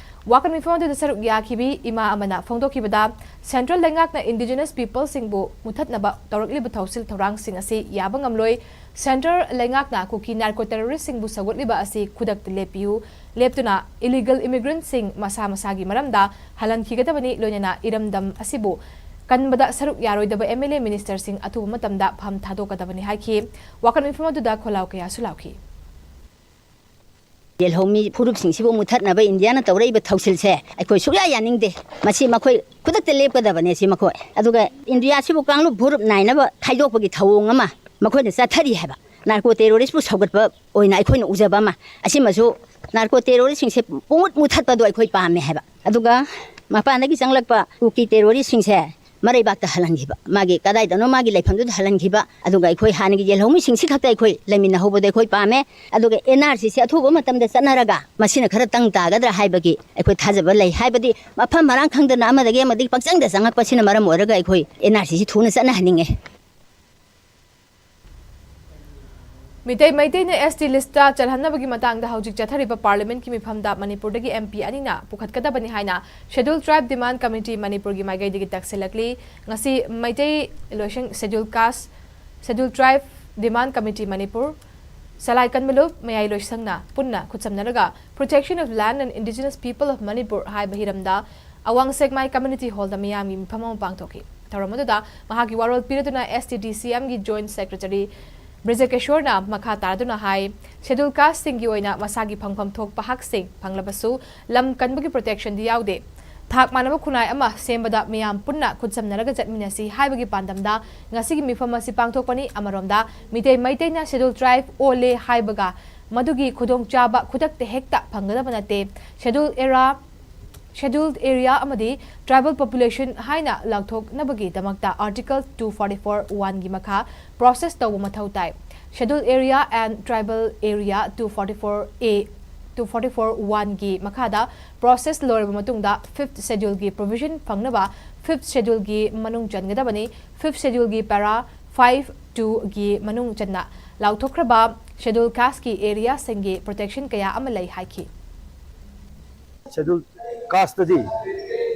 ꯋꯥꯀꯠ ꯃꯤꯐꯝ ꯑꯗꯨꯗ ꯁꯔꯨꯛ ꯌꯥꯈꯤꯕꯤ ꯏꯃꯥ ꯑꯃꯅ ꯐꯣꯡꯗꯣꯛꯈꯤꯕꯗ, central ꯂꯩꯉꯥꯛꯅ indigenous peopleꯁꯤꯡꯕꯨ ꯃꯨꯊꯠꯅꯕ ꯇꯧꯔꯛꯂꯤꯕ ꯊꯧꯁꯤꯜ ꯊꯧꯔꯥꯡꯁꯤꯡ ꯑꯁꯤ ꯌꯥꯕ ꯉꯝꯂꯣꯏ꯫ Central ꯂꯩꯉꯥꯛꯅ ꯀꯨꯀꯤ narco terroristꯁꯤꯡꯕꯨ ꯁꯧꯒꯠꯂꯤꯕ ꯑꯁꯤ ꯈꯨꯗꯛꯇ ꯂꯦꯞꯄꯤꯌꯨ, ꯂꯦꯞꯇꯨꯅ illegal immigrantꯁꯤꯡ ꯃꯁꯥ ꯃꯁꯥꯒꯤ ꯃꯔꯝꯗ ꯍꯜꯍꯟꯈꯤꯒꯗꯕꯅꯤ, ꯂꯣꯏꯅꯅ ꯏꯔꯝꯗꯝ ꯑꯁꯤꯕꯨ ꯀꯟꯕꯗ ꯁꯔꯨꯛ ꯌꯥꯔꯣꯏꯗꯕ MLA ministerꯁꯤꯡ ꯑꯊꯨꯕ ꯃꯇꯝꯗ ꯐꯝ ꯊꯥꯗꯣꯛꯀꯗꯕꯅꯤ ꯍꯥꯏꯈꯤ꯫ ꯋꯥꯀꯠ ꯃꯤꯐꯝ ꯑꯗꯨꯗ ꯈꯣꯜꯂꯥꯎ ꯀꯌꯥꯁꯨ ꯂꯥꯎꯈꯤ꯫ ꯌꯦꯜꯍꯧꯃꯤ ꯐꯨꯔꯨꯞꯁꯤꯡꯁꯤꯕꯨ ꯃꯨꯊꯠꯅꯕ ꯏꯟꯗꯤꯌꯥꯅ ꯇꯧꯔꯛꯏꯕ ꯊꯧꯁꯤꯜꯁꯦ ꯑꯩꯈꯣꯏ ꯁꯨꯛꯌꯥ ꯌꯥꯅꯤꯡꯗꯦ꯫ ꯃꯁꯤ ꯃꯈꯣꯏ ꯈꯨꯗꯛꯇ ꯂꯦꯞꯀꯗꯕꯅꯦ ꯁꯤ ꯃꯈꯣꯏ꯫ ꯑꯗꯨꯒ ꯏꯟꯗꯤꯌꯥꯁꯤꯕꯨ ꯀꯥꯡꯂꯨꯞ ꯐꯨꯔꯨꯞ ꯅꯥꯏꯅꯕ ꯈꯥꯏꯗꯣꯛꯄꯒꯤ ꯊꯧꯑꯣꯡ ꯑꯃ ꯃꯈꯣꯏꯅ ꯆꯠꯊꯔꯤ ꯍꯥꯏꯕ꯫ Narco terroristꯄꯨ ꯁꯧꯒꯠꯄ ꯑꯣꯏꯅ ꯑꯩꯈꯣꯏꯅ ꯎꯖꯕ ꯑꯃ꯫ ꯑꯁꯤꯃꯁꯨ narco terroristꯁꯤꯡꯁꯦ ꯄꯨꯡꯃꯨꯠ ꯃꯨꯊꯠꯄꯗꯣ ꯑꯩꯈꯣꯏ ꯄꯥꯝꯃꯦ ꯍꯥꯏꯕ꯫ ꯑꯗꯨꯒ ꯃꯄꯥꯟꯗꯒꯤ ꯆꯪꯂꯛꯄ ꯀꯨꯀꯤ terroristꯁꯤꯡꯁꯦ ꯃꯔꯩꯕꯥꯛꯇ ꯍꯜꯍꯟꯈꯤꯕ, ꯃꯥꯒꯤ ꯀꯗꯥꯏꯗꯅꯣ ꯃꯥꯒꯤ ꯂꯩꯐꯝꯗꯨꯗ ꯍꯜꯍꯟꯈꯤꯕ, ꯑꯗꯨꯒ ꯑꯩꯈꯣꯏ ꯍꯥꯟꯅꯒꯤ ꯌꯦꯜꯍꯧꯃꯤꯁꯤꯡꯁꯤ ꯈꯛꯇ ꯑꯩꯈꯣꯏ ꯂꯩꯃꯤꯟꯅꯍꯧꯕꯗꯣ ꯑꯩꯈꯣꯏ ꯄꯥꯝꯃꯦ꯫ ꯑꯗꯨꯒ NRCꯁꯤ ꯑꯊꯨꯕ ꯃꯇꯝꯗ ꯆꯠꯅꯔꯒ ꯃꯁꯤꯅ ꯈꯔ ꯇꯪ ꯇꯥꯒꯗ꯭ꯔꯥ ꯍꯥꯏꯕꯒꯤ ꯑꯩꯈꯣꯏ ꯊꯥꯖꯕ ꯂꯩ꯫ ꯍꯥꯏꯕꯗꯤ ꯃꯐꯝ ꯃꯔꯥꯡ ꯈꯪꯗꯅ ꯑꯃꯗꯒꯤ ꯑꯃꯗꯒꯤ ꯄꯪꯆꯪꯗ ꯆꯪꯉꯛꯄꯁꯤꯅ ꯃꯔꯝ ꯑꯣꯏꯔꯒ ꯑꯩꯈꯣꯏ NRCꯁꯤ ꯊꯨꯅ ꯆꯠꯅꯍꯟꯅꯤꯡꯉꯦ꯫ ꯃꯤꯇꯩ ꯃꯩꯇꯩꯅ ST listꯇ ꯆꯜꯍꯟꯅꯕꯒꯤ ꯃꯇꯥꯡꯗ ꯍꯧꯖꯤꯛ ꯆꯠꯊꯔꯤꯕ parliamentꯀꯤ ꯃꯤꯐꯝꯗ ꯃꯅꯤꯄꯨꯔꯗꯒꯤ MP ꯑꯅꯤꯅ ꯄꯨꯈꯠꯀꯗꯕꯅꯤ ꯍꯥꯏꯅ Scheduled Tribe Demand Committee ꯃꯅꯤꯄꯨꯔꯒꯤ ꯃꯥꯏꯀꯩꯗꯒꯤ ꯇꯛꯁꯤꯜꯂꯛꯂꯤ꯫ ꯉꯁꯤ Meitei ꯂꯣꯏꯁꯪ Scheduled Caste, Scheduled Tribe Demand Committee Manipur, ꯁꯂꯥꯏ ꯀꯟꯕ ꯂꯨꯞ, ꯃꯌꯥꯏ ꯂꯣꯏꯁꯪꯅ ꯄꯨꯟꯅ ꯈꯨꯠꯁꯝꯅꯔꯒ Protection of Land and Indigenous People of Manipur ꯍꯥꯏꯕ ꯍꯤꯔꯝꯗ ꯑꯋꯥꯡ ꯁꯦꯛꯃꯥꯏ ꯀꯝꯃ꯭ꯌꯨꯅꯤꯇꯤ ꯍꯣꯜꯗ ꯃꯤꯌꯥꯝꯒꯤ ꯃꯤꯐꯝ ꯑꯃ ꯄꯥꯡꯊꯣꯛꯈꯤ꯫ ꯊꯧꯔꯝ ꯑꯗꯨꯗ ꯃꯍꯥꯛꯀꯤ ꯋꯥꯔꯣꯜ ꯄꯤꯔꯗꯨꯅ S T D C Mꯒꯤ ꯖꯣꯏꯟꯠ ꯁꯦꯀ꯭ꯔꯦꯇꯔꯤ ꯕ꯭ꯔꯤꯖꯀꯤꯁꯣꯔꯅ ꯃꯈꯥ ꯇꯥꯔꯗꯨꯅ ꯍꯥꯏ, ꯁꯦꯗ꯭ꯌꯨꯜ ꯀꯥꯁ꯭ꯠꯁꯤꯡꯒꯤ ꯑꯣꯏꯅ ꯃꯁꯥꯒꯤ ꯐꯪꯐꯝ ꯊꯣꯛꯄ ꯍꯛꯁꯤꯡ ꯐꯪꯂꯕꯁꯨ ꯂꯝ ꯀꯟꯕꯒꯤ ꯄ꯭ꯔꯣꯇꯦꯛꯁꯟꯗꯤ ꯌꯥꯎꯗꯦ꯫ ꯊꯥꯛ ꯃꯥꯟꯅꯕ ꯈꯨꯟꯅꯥꯏ ꯑꯃ ꯁꯦꯝꯕꯗ ꯃꯤꯌꯥꯝ ꯄꯨꯟꯅ ꯈꯨꯠꯁꯝꯅꯔꯒ ꯆꯠꯃꯤꯟꯅꯁꯤ ꯍꯥꯏꯕꯒꯤ ꯄꯥꯟꯗꯝꯗ ꯉꯁꯤꯒꯤ ꯃꯤꯐꯝ ꯑꯁꯤ ꯄꯥꯡꯊꯣꯛꯄꯅꯤ꯫ ꯑꯃꯔꯣꯝꯗ ꯃꯤꯇꯩ ꯃꯩꯇꯩꯅ ꯁꯦꯗ꯭ꯌꯨꯜ ꯇ꯭ꯔꯥꯏꯕ ꯑꯣꯜꯂꯦ ꯍꯥꯏꯕꯒ ꯃꯗꯨꯒꯤ ꯈꯨꯗꯣꯡꯆꯥꯕ ꯈꯨꯗꯛꯇ ꯍꯦꯛꯇ ꯐꯪꯒꯗꯕ ꯅꯠꯇꯦ꯫ ꯁꯦꯗ꯭ꯌꯨꯜ ꯑꯦꯔꯤꯌꯥ, ꯁꯦꯗ꯭ꯌꯨꯜ ꯑꯦꯔꯤꯌꯥ ꯑꯃꯗꯤ ꯇ꯭ꯔꯥꯏꯕꯦꯜ ꯄꯣꯄꯨꯂꯦꯁꯟ ꯍꯥꯏꯅ ꯂꯥꯎꯊꯣꯛꯅꯕꯒꯤꯗꯃꯛꯇ Article two forty-four one ꯒꯤ ꯃꯈꯥ ꯄ꯭ꯔꯣꯁꯦꯁ ꯇꯧꯕ ꯃꯊꯧ ꯇꯥꯏ꯫ Scheduled Area and Tribal Area two forty-four A, two forty-four one ꯒꯤ ꯃꯈꯥꯗ ꯄ꯭ꯔꯣꯁꯦꯁ ꯂꯣꯏꯔꯕ ꯃꯇꯨꯡꯗ Fifth Schedule ꯒꯤ ꯄ꯭ꯔꯣꯚꯤꯖꯟ ꯐꯪꯅꯕ Fifth Schedule ꯒꯤ ꯃꯅꯨꯡ ꯆꯟꯒꯗꯕꯅꯤ꯫ Fifth Schedule ꯒꯤ ꯄꯦꯔꯥ five two ꯒꯤ ꯃꯅꯨꯡ ꯆꯟꯅ ꯂꯥꯎꯊꯣꯛꯈ꯭ꯔꯕ ꯁꯦꯗ꯭ꯌꯨꯜ ꯀꯥꯁ꯭ꯠꯀꯤ ꯑꯦꯔꯤꯌꯥꯁꯤꯡꯒꯤ ꯄ꯭ꯔꯣꯇꯦꯛꯁꯟ ꯀꯌꯥ ꯑꯃ ꯂꯩ ꯍꯥꯏꯈꯤ꯫ ꯁꯦꯗ꯭ꯌꯨꯜ ꯀꯥꯁ꯭ꯠꯇꯗꯤ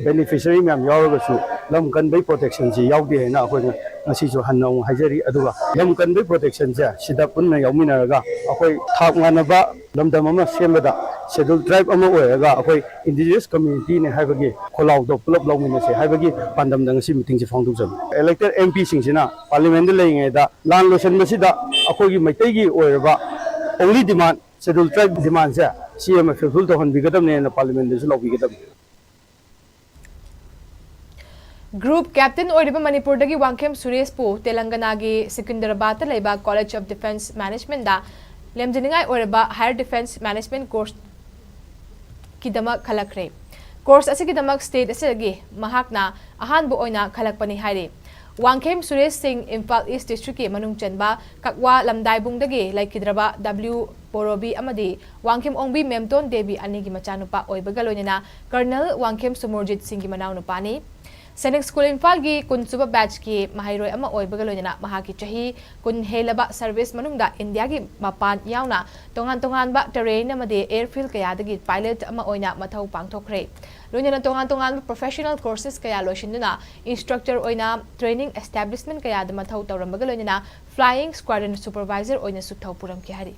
ꯕꯦꯅꯤꯐꯤꯁꯔꯤ ꯃꯌꯥꯝ ꯌꯥꯎꯔꯒꯁꯨ ꯂꯝ ꯀꯟꯕꯒꯤ ꯄ꯭ꯔꯣꯇꯦꯛꯁꯟꯁꯤ ꯌꯥꯎꯗꯦ ꯍꯥꯏꯅ ꯑꯩꯈꯣꯏꯅ ꯉꯁꯤꯁꯨ ꯍꯟꯅ ꯑꯃꯨꯛ ꯍꯥꯏꯖꯔꯤ꯫ ꯑꯗꯨꯒ ꯂꯝ ꯀꯟꯕꯒꯤ ꯄ꯭ꯔꯣꯇꯦꯛꯁꯟꯁꯦ ꯁꯤꯗ ꯄꯨꯟꯅ ꯌꯥꯎꯃꯤꯟꯅꯔꯒ ꯑꯩꯈꯣꯏ ꯊꯥꯛ ꯃꯥꯟꯅꯕ ꯂꯝꯗꯝ ꯑꯃ ꯁꯦꯝꯕꯗ ꯁꯦꯗ꯭ꯌꯨꯜ ꯇ꯭ꯔꯥꯏꯕ ꯑꯃ ꯑꯣꯏꯔꯒ ꯑꯩꯈꯣꯏ ꯏꯟꯗꯤꯖꯤꯅꯁ ꯀꯝꯃ꯭ꯌꯨꯅꯤꯇꯤꯅꯦ ꯍꯥꯏꯕꯒꯤ ꯈꯣꯜꯂꯥꯎꯗꯣ ꯄꯨꯂꯞ ꯂꯧꯃꯤꯟꯅꯁꯦ ꯍꯥꯏꯕꯒꯤ ꯄꯥꯟꯗꯝꯗ ꯉꯁꯤ ꯃꯤꯇꯤꯡꯁꯦ ꯐꯥꯎꯗꯣꯛꯆꯕꯅꯤ꯫ ꯏꯂꯦꯛꯇꯦꯗ ꯑꯦꯝ ꯄꯤꯁꯤꯡꯁꯤꯅ ꯄꯥꯔꯂꯤꯌꯥꯃꯦꯟꯗ ꯂꯩꯔꯤꯉꯩꯗ ꯂꯥꯟ ꯂꯣꯏꯁꯤꯟꯕꯁꯤꯗ ꯑꯩꯈꯣꯏꯒꯤ ꯃꯩꯇꯩꯒꯤ ꯑꯣꯏꯔꯕ only demand, ꯁꯦꯗ꯭ꯌꯨꯜ ꯇ꯭ꯔꯥꯏꯕ ꯗꯤꯃꯥꯟꯁꯦ ꯁꯤ ꯑꯃ ꯐꯨꯜꯐꯤꯜ ꯇꯧꯍꯟꯕꯤꯒꯗꯕꯅꯦꯅ ꯄꯥꯔꯂꯤꯌꯥꯃꯦꯟꯗꯁꯨ ꯂꯥꯎꯕꯤꯒꯗꯕꯅꯤ꯫ ꯒ꯭ꯔꯨꯞ ꯀꯦꯞꯇꯦꯟ ꯑꯣꯏꯔꯤꯕ ꯃꯅꯤꯄꯨꯔꯗꯒꯤ ꯋꯥꯡꯈꯦꯝ ꯁꯨꯔꯦꯁꯄꯨ ꯇꯦꯂꯪꯒꯅꯥꯒꯤ ꯁꯤꯀꯤꯟꯗꯔꯥꯕꯥꯗꯇ ꯂꯩꯕ College of Defence Managementꯗ ꯂꯦꯝꯖꯅꯤꯡꯉꯥꯏ ꯑꯣꯏꯔꯕ Higher Defence Management Courseꯀꯤꯗꯃꯛ ꯈꯜꯂꯛꯈ꯭ꯔꯦ꯫ ꯀꯣꯔꯁ ꯑꯁꯤꯒꯤꯗꯃꯛ ꯁ꯭ꯇꯦꯠ ꯑꯁꯤꯗꯒꯤ ꯃꯍꯥꯛꯅ ꯑꯍꯥꯟꯕ ꯑꯣꯏꯅ ꯈꯜꯂꯛꯄꯅꯤ ꯍꯥꯏꯔꯤ꯫ ꯋꯥꯡꯈꯦꯝ ꯁꯨꯔꯦꯁ ꯁꯤꯡ ꯏꯝꯐꯥꯜ ꯏꯁ꯭ꯠ ꯗꯤꯁꯇ꯭ꯔꯤꯛꯀꯤ ꯃꯅꯨꯡ ꯆꯟꯕ ꯀꯛꯋꯥ ꯂꯝꯗꯥꯏꯕꯨꯡꯗꯒꯤ ꯂꯩꯈꯤꯗ꯭ꯔꯕ ꯗꯕ꯭ꯂꯤꯎ ꯕꯣꯔꯣꯕꯤ ꯑꯃꯗꯤ ꯋꯥꯡꯈꯦꯝ ꯑꯣꯡꯕꯤ ꯃꯦꯝꯇꯣꯟ ꯗꯦꯕꯤ ꯑꯅꯤꯒꯤ ꯃꯆꯥꯅꯨꯄꯥ ꯑꯣꯏꯕꯒ ꯂꯣꯏꯅꯅ ꯀꯔꯅꯦꯜ ꯋꯥꯡꯈꯦꯝ ꯁꯨꯃꯨꯔꯖꯤꯠ ꯁꯤꯡꯒꯤ ꯃꯅꯥꯎꯅꯨꯄꯥꯅꯤ꯫ ꯁꯩꯅꯤꯛ ꯁ꯭ꯀꯨꯜ ꯏꯝꯐꯥꯜꯒꯤ ꯀꯨꯟꯁꯨꯕ ꯕꯦꯠꯆꯀꯤ ꯃꯍꯩꯔꯣꯏ ꯑꯃ ꯑꯣꯏꯕꯒ ꯂꯣꯏꯅꯅ ꯃꯍꯥꯛꯀꯤ ꯆꯍꯤ ꯀꯨꯟ ꯍꯦꯜꯂꯕ ꯁꯔꯚꯤꯁ ꯃꯅꯨꯡꯗ ꯏꯟꯗꯤꯌꯥꯒꯤ ꯃꯄꯥꯟ ꯌꯥꯎꯅ ꯇꯣꯉꯥꯟ ꯇꯣꯉꯥꯟꯕ ꯇꯦꯔꯦꯟ ꯑꯃꯗꯤ ꯑꯦꯌꯔꯐꯤꯜꯗ ꯀꯌꯥꯗꯒꯤ ꯄꯥꯏꯂꯠ ꯑꯃ ꯑꯣꯏꯅ ꯃꯊꯧ ꯄꯥꯡꯊꯣꯛꯈ꯭ꯔꯦ꯫ ꯂꯣꯏꯅꯅ ꯇꯣꯉꯥꯟ ꯇꯣꯉꯥꯟꯕ ꯄ꯭ꯔꯣꯐꯦꯁꯅꯦꯜ ꯀꯣꯔꯁꯦꯁ ꯀꯌꯥ ꯂꯣꯏꯁꯤꯟꯗꯨꯅ ꯏꯟꯁꯇ꯭ꯔꯛꯇꯔ ꯑꯣꯏꯅ ꯇ꯭ꯔꯦꯅꯤꯡ ꯑꯦꯁꯇꯥꯕ꯭ꯂꯤꯁꯃꯦꯟꯠ ꯀꯌꯥꯗ ꯃꯊꯧ ꯇꯧꯔꯝꯕꯒ ꯂꯣꯏꯅꯅ ꯐ꯭ꯂꯥꯏꯌꯤꯡ ꯁ꯭ꯀ꯭ꯋꯥꯗ꯭ꯔꯟ ꯁꯨꯄꯔꯚꯥꯏꯖꯔ ꯑꯣꯏꯅꯁꯨ ꯊꯧ ꯄꯨꯔꯝꯈꯤ ꯍꯥꯏꯔꯤ꯫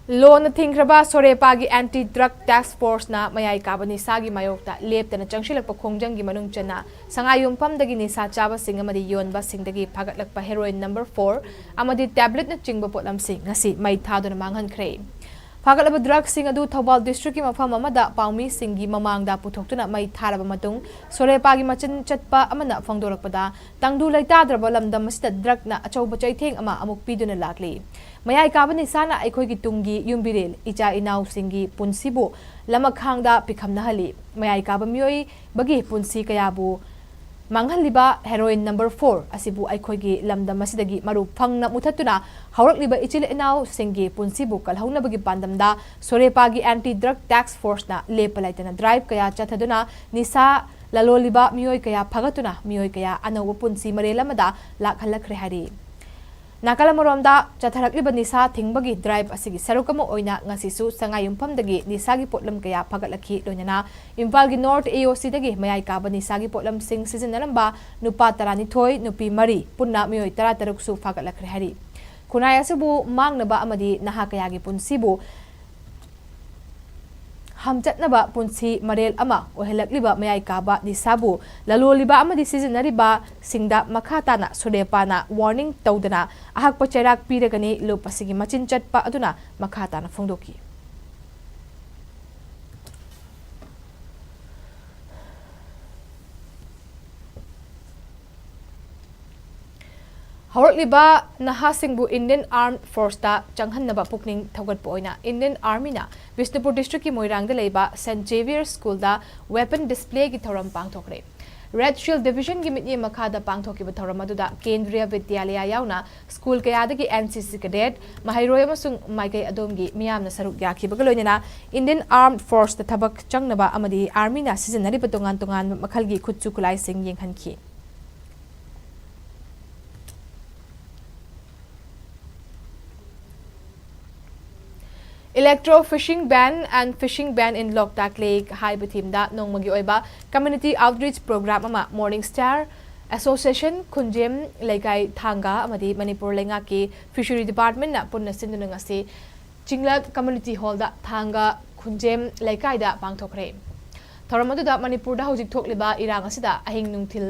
ꯂꯣꯅ ꯊꯤꯡꯈ꯭ꯔꯕ ꯁꯣꯔꯦꯄꯥꯒꯤ ꯑꯦꯟꯇꯤ ꯗ꯭ꯔꯒ ꯇꯥꯛꯁ ꯐꯣꯔꯁꯅ ꯃꯌꯥꯏ ꯀꯥꯕ ꯅꯤꯁꯥꯒꯤ ꯃꯥꯌꯣꯛꯇ ꯂꯦꯞꯇꯅ ꯆꯪꯁꯤꯜꯂꯛꯄ ꯈꯣꯡꯖꯪꯒꯤ ꯃꯅꯨꯡ ꯆꯟꯅ ꯁꯉꯥꯏꯌꯨꯝꯐꯝꯗꯒꯤ ꯅꯤꯁꯥ ꯆꯥꯕꯁꯤꯡ ꯑꯃꯗꯤ ꯌꯣꯟꯕꯁꯤꯡꯗꯒꯤ ꯐꯥꯒꯠꯂꯛꯄ ꯍꯦꯔꯣꯏꯟ ꯅꯝꯕꯔ ꯐꯣꯔ ꯑꯃꯗꯤ ꯇꯦꯕ꯭ꯂꯦꯠꯅꯆꯤꯡꯕ ꯄꯣꯠꯂꯝꯁꯤꯡ ꯉꯁꯤ ꯃꯩ ꯊꯥꯗꯨꯅ ꯃꯥꯡꯍꯟꯈ꯭ꯔꯦ꯫ ꯐꯥꯒꯠꯂꯕ ꯗ꯭ꯔꯒꯁꯤꯡ ꯑꯗꯨ ꯊꯧꯕꯥꯜ ꯗꯤꯁꯇ꯭ꯔꯤꯛꯀꯤ ꯃꯐꯝ ꯑꯃꯗ ꯄꯥꯎꯃꯤꯁꯤꯡꯒꯤ ꯃꯃꯥꯡꯗ ꯄꯨꯊꯣꯛꯇꯨꯅ ꯃꯩ ꯊꯥꯔꯕ ꯃꯇꯨꯡ, ꯁꯣꯔꯦꯄꯥꯒꯤ ꯃꯆꯤꯟ ꯆꯠꯄ ꯑꯃꯅ ꯐꯣꯡꯗꯣꯔꯛꯄꯗ, ꯇꯪꯗꯨ ꯂꯩꯇꯥꯗ꯭ꯔꯕ ꯂꯝꯗꯝ ꯑꯁꯤꯗ ꯗ꯭ꯔꯒꯅ ꯑꯆꯧꯕ ꯆꯩꯊꯦꯡ ꯑꯃ ꯑꯃꯨꯛ ꯄꯤꯗꯨꯅ ꯂꯥꯛꯂꯤ꯫ ꯃꯌꯥꯏ ꯀꯥꯕ ꯅꯤꯁꯥꯅ ꯑꯩꯈꯣꯏꯒꯤ ꯇꯨꯡꯒꯤ ꯌꯨꯝꯕꯤꯔꯦꯜ, ꯏꯆꯥ ꯏꯅꯥꯎꯁꯤꯡꯒꯤ ꯄꯨꯟꯁꯤꯕꯨ ꯂꯃꯈꯥꯡꯗ ꯄꯤꯈꯝꯅꯍꯜꯂꯤ꯫ ꯃꯌꯥꯏ ꯀꯥꯕ ꯃꯤꯑꯣꯏꯕꯒꯤ ꯄꯨꯟꯁꯤ ꯀꯌꯥꯕꯨ ꯃꯥꯡꯍꯜꯂꯤꯕ ꯍꯦꯔꯣꯏꯟ ꯅꯝꯕꯔ ꯐꯣꯔ ꯑꯁꯤꯕꯨ ꯑꯩꯈꯣꯏꯒꯤ ꯂꯝꯗꯝ ꯑꯁꯤꯗꯒꯤ ꯃꯔꯨ ꯐꯪꯅ ꯃꯨꯊꯠꯇꯨꯅ ꯍꯧꯔꯛꯂꯤꯕ ꯏꯆꯤꯜ ꯏꯅꯥꯎꯁꯤꯡꯒꯤ ꯄꯨꯟꯁꯤꯕꯨ ꯀꯜꯍꯧꯅꯕꯒꯤ ꯄꯥꯟꯗꯝꯗ ꯁꯣꯔꯦꯄꯥꯒꯤ ꯑꯦꯟꯇꯤ ꯗ꯭ꯔꯒ ꯇꯥꯛꯁ ꯐꯣꯔꯁꯅ ꯂꯦꯞꯄ ꯂꯩꯇꯅ ꯗ꯭ꯔꯥꯏꯚ ꯀꯌꯥ ꯆꯠꯊꯗꯨꯅ ꯅꯤꯁꯥ ꯂꯂꯣꯜꯂꯤꯕ ꯃꯤꯑꯣꯏ ꯀꯌꯥ ꯐꯒꯠꯇꯨꯅ ꯃꯤꯑꯣꯏ ꯀꯌꯥ ꯑꯅꯧꯕ ꯄꯨꯟꯁꯤ ꯃꯔꯦꯜ ꯑꯃꯗ ꯂꯥꯛꯍꯜꯂꯛꯈ꯭ꯔꯦ ꯍꯥꯏꯔꯤ꯫ ꯅꯥꯀꯜ ꯑꯃꯔꯣꯝꯗ, ꯆꯠꯊꯔꯛꯂꯤꯕ ꯅꯤꯁꯥ ꯊꯤꯡꯕꯒꯤ ꯗ꯭ꯔꯥꯏꯚ ꯑꯁꯤꯒꯤ ꯁꯔꯨꯛ ꯑꯃ ꯑꯣꯏꯅ ꯉꯁꯤꯁꯨ ꯁꯉꯥꯏꯌꯨꯝꯐꯝꯗꯒꯤ ꯅꯤꯁꯥꯒꯤ ꯄꯣꯠꯂꯝ ꯀꯌꯥ ꯐꯒꯠꯂꯛꯈꯤ꯫ ꯂꯣꯏꯅꯅ ꯏꯝꯐꯥꯜꯒꯤ ꯅꯣꯔꯠ ꯑꯦ ꯑꯣ ꯁꯤꯗꯒꯤ ꯃꯌꯥꯏ ꯀꯥꯕ ꯅꯤꯁꯥꯒꯤ ꯄꯣꯠꯂꯝꯁꯤꯡ ꯁꯤꯖꯤꯟꯅꯔꯝꯕ ꯅꯨꯄꯥ ꯇꯔꯥꯅꯤꯊꯣꯏ, ꯅꯨꯄꯤ ꯃꯔꯤ, ꯄꯨꯟꯅ ꯃꯤꯑꯣꯏ ꯇꯔꯥꯇꯔꯨꯛꯁꯨ ꯐꯥꯒꯠꯂꯛꯈ꯭ꯔꯦ ꯍꯥꯏꯔꯤ꯫ ꯈꯨꯟꯅꯥꯏ ꯑꯁꯤꯕꯨ ꯃꯥꯡꯅꯕ ꯑꯃꯗꯤ ꯅꯍꯥ ꯀꯌꯥꯒꯤ ꯄꯨꯟꯁꯤꯕꯨ ꯍꯝꯆꯠꯅꯕ ꯄꯨꯟꯁꯤ ꯃꯔꯦꯜ ꯑꯃ ꯑꯣꯏꯍꯜꯂꯛꯂꯤꯕ ꯃꯌꯥꯏ ꯀꯥꯕ ꯅꯤꯁꯥꯕꯨ ꯂꯂꯣꯜꯂꯤꯕ ꯑꯃꯗꯤ ꯁꯤꯖꯤꯟꯅꯔꯤꯕꯁꯤꯡꯗ ꯃꯈꯥ ꯇꯥꯅ ꯁꯣꯔꯦꯄꯥꯅ ꯋꯥꯔꯅꯤꯡ ꯇꯧꯗꯅ ꯑꯍꯛꯄ ꯆꯩꯔꯥꯛ ꯄꯤꯔꯒꯅꯤ꯫ ꯂꯨꯞ ꯑꯁꯤꯒꯤ ꯃꯆꯤꯟ ꯆꯠꯄ ꯑꯗꯨꯅ ꯃꯈꯥ ꯇꯥꯅ ꯐꯣꯡꯗꯣꯛꯈꯤ꯫ ꯍꯧꯔꯛꯂꯤꯕ ꯅꯍꯥꯁꯤꯡꯕꯨ ꯏꯟꯗꯤꯌꯟ ꯑꯥꯔꯝ ꯐꯣꯔꯁꯇ ꯆꯪꯍꯟꯅꯕ ꯄꯨꯛꯅꯤꯡ ꯊꯧꯒꯠꯄ ꯑꯣꯏꯅ ꯏꯟꯗꯤꯌꯟ ꯑꯥꯔꯃꯤꯅ ꯕꯤꯁꯅꯨꯄꯨꯔ ꯗꯤꯁꯇ꯭ꯔꯤꯛꯀꯤ ꯃꯣꯏꯔꯥꯡꯗ ꯂꯩꯕ ꯁꯦꯟꯠ ꯖꯦꯚꯤꯌꯔ ꯁ꯭ꯀꯨꯜꯗ ꯋꯦꯄꯟ ꯗꯤꯁꯄ꯭ꯂꯦꯒꯤ ꯊꯧꯔꯝ ꯄꯥꯡꯊꯣꯛꯈ꯭ꯔꯦ꯫ ꯔꯦꯗ ꯁꯤꯜ ꯗꯤꯚꯤꯖꯟꯒꯤ ꯃꯤꯠꯌꯦꯡ ꯃꯈꯥꯗ ꯄꯥꯡꯊꯣꯛꯈꯤꯕ ꯊꯧꯔꯝ ꯑꯗꯨꯗ ꯀꯦꯟꯗ꯭ꯔꯤꯌꯥ ꯕꯤꯗ꯭ꯌꯥꯂꯌꯥ ꯌꯥꯎꯅ ꯁ꯭ꯀꯨꯜ ꯀꯌꯥꯗꯒꯤ ꯑꯦꯟ ꯁꯤ ꯁꯤ ꯀꯦꯗꯦꯠ, ꯃꯍꯩꯔꯣꯏ ꯑꯃꯁꯨꯡ ꯃꯥꯏꯀꯩ ꯑꯗꯣꯝꯒꯤ ꯃꯤꯌꯥꯝꯅ ꯁꯔꯨꯛ ꯌꯥꯈꯤꯕꯒ ꯂꯣꯏꯅꯅ ꯏꯟꯗꯤꯌꯟ ꯑꯥꯔꯝ ꯐꯣꯔꯁꯇ ꯊꯕꯛ ꯆꯪꯅꯕ ꯑꯃꯗꯤ ꯑꯥꯔꯃꯤꯅ ꯁꯤꯖꯤꯟꯅꯔꯤꯕ ꯇꯣꯉꯥꯟ ꯇꯣꯉꯥꯟꯕ ꯃꯈꯜꯒꯤ ꯈꯨꯠꯁꯨ ꯈꯨꯠꯂꯥꯏꯁꯤꯡ ꯌꯦꯡꯍꯟꯈꯤ꯫ Electro Fishing Ban and Fishing Ban in Loktak Lake ꯍꯥꯏꯕ ꯊꯤꯝꯗ ꯅꯣꯡꯃꯒꯤ ꯑꯣꯏꯕ ꯀꯝꯃ꯭ꯌꯨꯅꯤꯇꯤ ꯑꯥꯎꯠꯔꯤꯆ ꯄ꯭ꯔꯣꯒ꯭ꯔꯥꯝ ꯑꯃ ꯃꯣꯔꯅꯤꯡ ꯁ꯭ꯇꯥꯔ ꯑꯦꯁꯣꯁꯤꯌꯦꯁꯟ, ꯈꯨꯟꯖꯦꯝ ꯂꯩꯀꯥꯏ ꯊꯥꯡꯒ ꯑꯃꯗꯤ ꯃꯅꯤꯄꯨꯔ ꯂꯩꯉꯥꯛꯀꯤ ꯐꯤꯁꯔꯤ ꯗꯤꯄꯥꯔꯠꯃꯦꯟꯠꯅ ꯄꯨꯟꯅ ꯁꯤꯟꯗꯨꯅ ꯉꯁꯤ ꯆꯤꯡꯂꯛ ꯀꯝꯃ꯭ꯌꯨꯅꯤꯇꯤ ꯍꯣꯜꯗ ꯊꯥꯡꯒ ꯈꯨꯟꯖꯦꯝ ꯂꯩꯀꯥꯏꯗ ꯄꯥꯡꯊꯣꯛꯈ꯭ꯔꯦ꯫ ꯊꯧꯔꯝ ꯑꯗꯨꯗ ꯃꯅꯤꯄꯨꯔꯗ ꯍꯧꯖꯤꯛ ꯊꯣꯛꯂꯤꯕ ꯏꯔꯥꯡ ꯑꯁꯤꯗ ꯑꯍꯤꯡ ꯅꯨꯡꯊꯤꯜ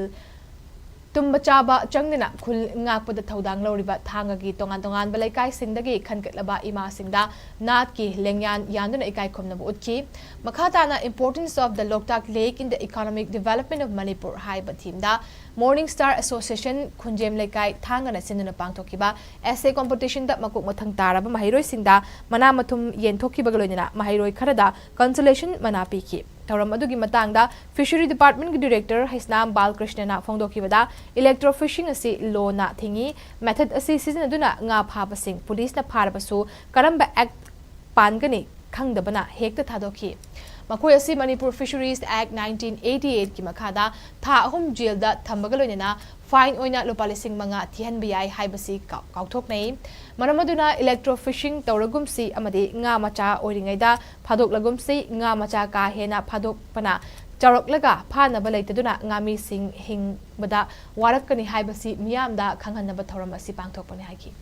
ꯇꯨꯝꯕ ꯆꯥꯕ ꯆꯪꯗꯅ ꯈꯨꯜ ꯉꯥꯛꯄꯗ ꯊꯧꯗꯥꯡ ꯂꯧꯔꯤꯕ ꯊꯥꯡꯒꯒꯤ ꯇꯣꯉꯥꯟ ꯇꯣꯉꯥꯟꯕ ꯂꯩꯀꯥꯏꯁꯤꯡꯗꯒꯤ ꯈꯟꯒꯠꯂꯕ ꯏꯃꯥꯁꯤꯡꯗ ꯅꯥꯠꯀꯤ ꯂꯦꯡꯌꯥꯟ ꯌꯥꯟꯗꯨꯅ ꯏꯀꯥꯏ ꯈꯨꯝꯅꯕ ꯎꯠꯈꯤ꯫ ꯃꯈꯥ ꯇꯥꯅ Importance of the Loktak Lake in the Economic Development of Manipur ꯍꯥꯏꯕ ꯊꯤꯝꯗ Morning Star Association ꯈꯨꯟꯖꯦꯝ ꯂꯩꯀꯥꯏ ꯊꯥꯡꯒꯅ ꯁꯤꯟꯗꯨꯅ ꯄꯥꯡꯊꯣꯛꯈꯤꯕ essay competitionꯗ ꯃꯀꯣꯛ ꯃꯊꯪ ꯇꯥꯔꯕ ꯃꯍꯩꯔꯣꯏꯁꯤꯡꯗ ꯃꯅꯥ ꯃꯊꯨꯝ ꯌꯦꯟꯊꯣꯛꯈꯤꯕꯒ ꯂꯣꯏꯅꯅ ꯃꯍꯩꯔꯣꯏ ꯈꯔꯗ consolation ꯃꯅꯥ ꯄꯤꯈꯤ꯫ ꯊꯧꯔꯝ ꯑꯗꯨꯒꯤ ꯃꯇꯥꯡꯗ Fishery Departmentꯀꯤ Director Heisnam ꯕꯥꯂꯀ꯭ꯔꯤꯁꯅꯅ ꯐꯣꯡꯗꯣꯛꯈꯤꯕꯗ, electro fishing ꯑꯁꯤ lawꯅ ꯊꯤꯡꯏ꯫ Method ꯑꯁꯤ ꯁꯤꯖꯤꯟꯅꯗꯨꯅ ꯉꯥ ꯐꯥꯕꯁꯤꯡ ꯄꯨꯂꯤꯁꯅ ꯐꯥꯔꯕꯁꯨ ꯀꯔꯝꯕ act ꯄꯥꯟꯒꯅꯤ ꯈꯪꯗꯕꯅ ꯍꯦꯛꯇ ꯊꯥꯗꯣꯛꯈꯤ꯫ ꯃꯈꯣꯏ ꯑꯁꯤ Manipur Fisheries Act nineteen eighty eightꯀꯤ ꯃꯈꯥꯗ ꯊꯥ ꯑꯍꯨꯝ ꯖꯦꯜꯗ ꯊꯝꯕꯒ ꯂꯣꯏꯅꯅ fine ꯑꯣꯏꯅ ꯂꯨꯄꯥ ꯂꯤꯁꯤꯡ ꯃꯉꯥ ꯊꯤꯍꯟꯕ ꯌꯥꯏ ꯍꯥꯏꯕꯁꯤ ꯀꯥꯎ-, ꯀꯥꯎꯊꯣꯛꯅꯩ꯫ ꯃꯔꯝ ꯑꯗꯨꯅ electro fishing ꯇꯧꯔꯒꯨꯝꯁꯤ ꯑꯃꯗꯤ ꯉꯥ ꯃꯆꯥ ꯑꯣꯏꯔꯤꯉꯩꯗ ꯐꯥꯗꯣꯛꯂꯒꯨꯝꯁꯤ꯫ ꯉꯥ ꯃꯆꯥ ꯀꯥ ꯍꯦꯟꯅ ꯐꯥꯗꯣꯛꯄꯅ ꯆꯥꯎꯔꯛꯂꯒ ꯐꯥꯅꯕ ꯂꯩꯇꯗꯨꯅ ꯉꯥꯃꯤꯁꯤꯡ ꯍꯤꯡꯕꯗ ꯋꯥꯔꯛꯀꯅꯤ ꯍꯥꯏꯕꯁꯤ ꯃꯤꯌꯥꯝꯗ ꯈꯪꯍꯟꯅꯕ ꯊꯧꯔꯝ ꯑꯁꯤ ꯄꯥꯡꯊꯣꯛꯄꯅꯤ ꯍꯥꯏꯈꯤ꯫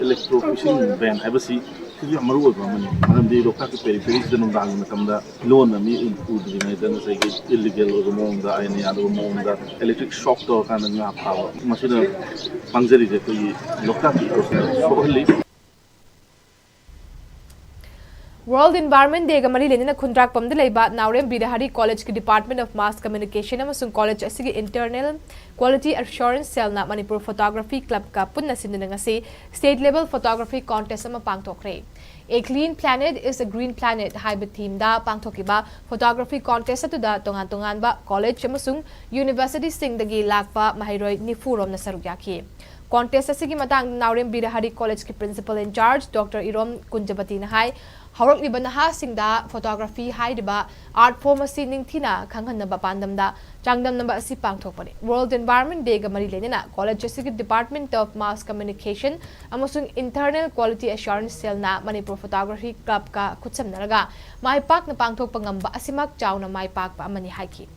Electro fishing ban ꯍꯥꯏꯕꯁꯤ ꯁꯤꯁꯨ ꯌꯥꯝ ꯃꯔꯨ ꯑꯣꯏꯕ ꯑꯃꯅꯤ꯫ ꯃꯔꯝꯗꯤ ꯂꯣꯛꯇꯥꯛꯀꯤ peripheryꯁꯤꯗ ꯅꯨꯡꯗꯥꯡꯒꯤ ꯃꯇꯝꯗ ꯂꯣꯟꯅ ꯃꯤ ꯎ-, ꯎꯗ꯭ꯔꯤꯉꯩꯗ ꯉꯁꯥꯏꯒꯤ illegal ꯑꯣꯏꯕ ꯃꯑꯣꯡꯗ, ꯑꯥꯏꯟꯅ ꯌꯥꯗꯕ ꯃꯑꯣꯡꯗ electric shock ꯇꯧꯔꯀꯥꯟꯗ ꯉꯥ ꯐꯥꯕ, ꯃꯁꯤꯅ ꯃꯥꯡꯖꯔꯤꯁꯦ ꯑꯩꯈꯣꯏꯒꯤ ꯂꯣꯛꯇꯥꯛꯀꯤ ecosystem ꯁꯣꯛꯍꯜꯂꯤ꯫ World Environment Dayꯒ ꯃꯔꯤ ꯂꯩꯅꯅ ꯈꯨꯟꯗ꯭ꯔꯥꯛꯄꯝꯗ ꯂꯩꯕ ꯅꯥꯎꯔꯦꯝ Birahari Collegeꯀꯤ Department of Mass Communication ꯑꯃꯁꯨꯡ college ꯑꯁꯤꯒꯤ Internal Quality Assurance Cellꯅ Manipur Photography Clubꯀ ꯄꯨꯟꯅ ꯁꯤꯟꯗꯨꯅ ꯉꯁꯤ State Level Photography Contest ꯑꯃ ꯄꯥꯡꯊꯣꯛꯈ꯭ꯔꯦ꯫ A Clean Planet is a Green Planet ꯍꯥꯏꯕ themeꯗ ꯄꯥꯡꯊꯣꯛꯈꯤꯕ photography contest ꯑꯗꯨꯗ ꯇꯣꯉꯥꯟ ꯇꯣꯉꯥꯟꯕ college ꯑꯃꯁꯨꯡ universityꯁꯤꯡꯗꯒꯤ ꯂꯥꯛꯄ ꯃꯍꯩꯔꯣꯏ ꯅꯤꯐꯨ ꯔꯣꯝꯅ ꯁꯔꯨꯛ ꯌꯥꯈꯤ꯫ Contest ꯑꯁꯤꯒꯤ ꯃꯇꯥꯡꯗ ꯅꯥꯎꯔꯦꯝ Birahari Collegeꯀꯤ Principal in Charge Doctor ꯏꯔꯣꯝ ꯀꯨꯟꯖꯕꯇꯤꯅ ꯍꯥꯏ, ꯍꯧꯔꯛꯂꯤꯕ ꯅꯍꯥꯁꯤꯡꯗ photography ꯍꯥꯏꯔꯤꯕ art form ꯑꯁꯤ ꯅꯤꯡꯊꯤꯅ ꯈꯪꯍꯟꯅꯕ ꯄꯥꯟꯗꯝꯗ ꯆꯥꯡꯗꯝꯅꯕ ꯑꯁꯤ ꯄꯥꯡꯊꯣꯛꯄꯅꯤ꯫ World Environment Dayꯒ ꯃꯔꯤ ꯂꯩꯅꯅ college ꯑꯁꯤꯒꯤ Department of Mass Communication ꯑꯃꯁꯨꯡ Internal Quality Assurance Cellꯅ Manipur Photography Clubꯀ ꯈꯨꯠꯁꯝꯅꯔꯒ ꯃꯥꯏ ꯄꯥꯛꯅ ꯄꯥꯡꯊꯣꯛꯄ ꯉꯝꯕ ꯑꯁꯤꯃꯛ ꯆꯥꯎꯅ ꯃꯥꯏ ꯄꯥꯛꯄ ꯑꯃꯅꯤ ꯍꯥꯏꯈꯤ꯫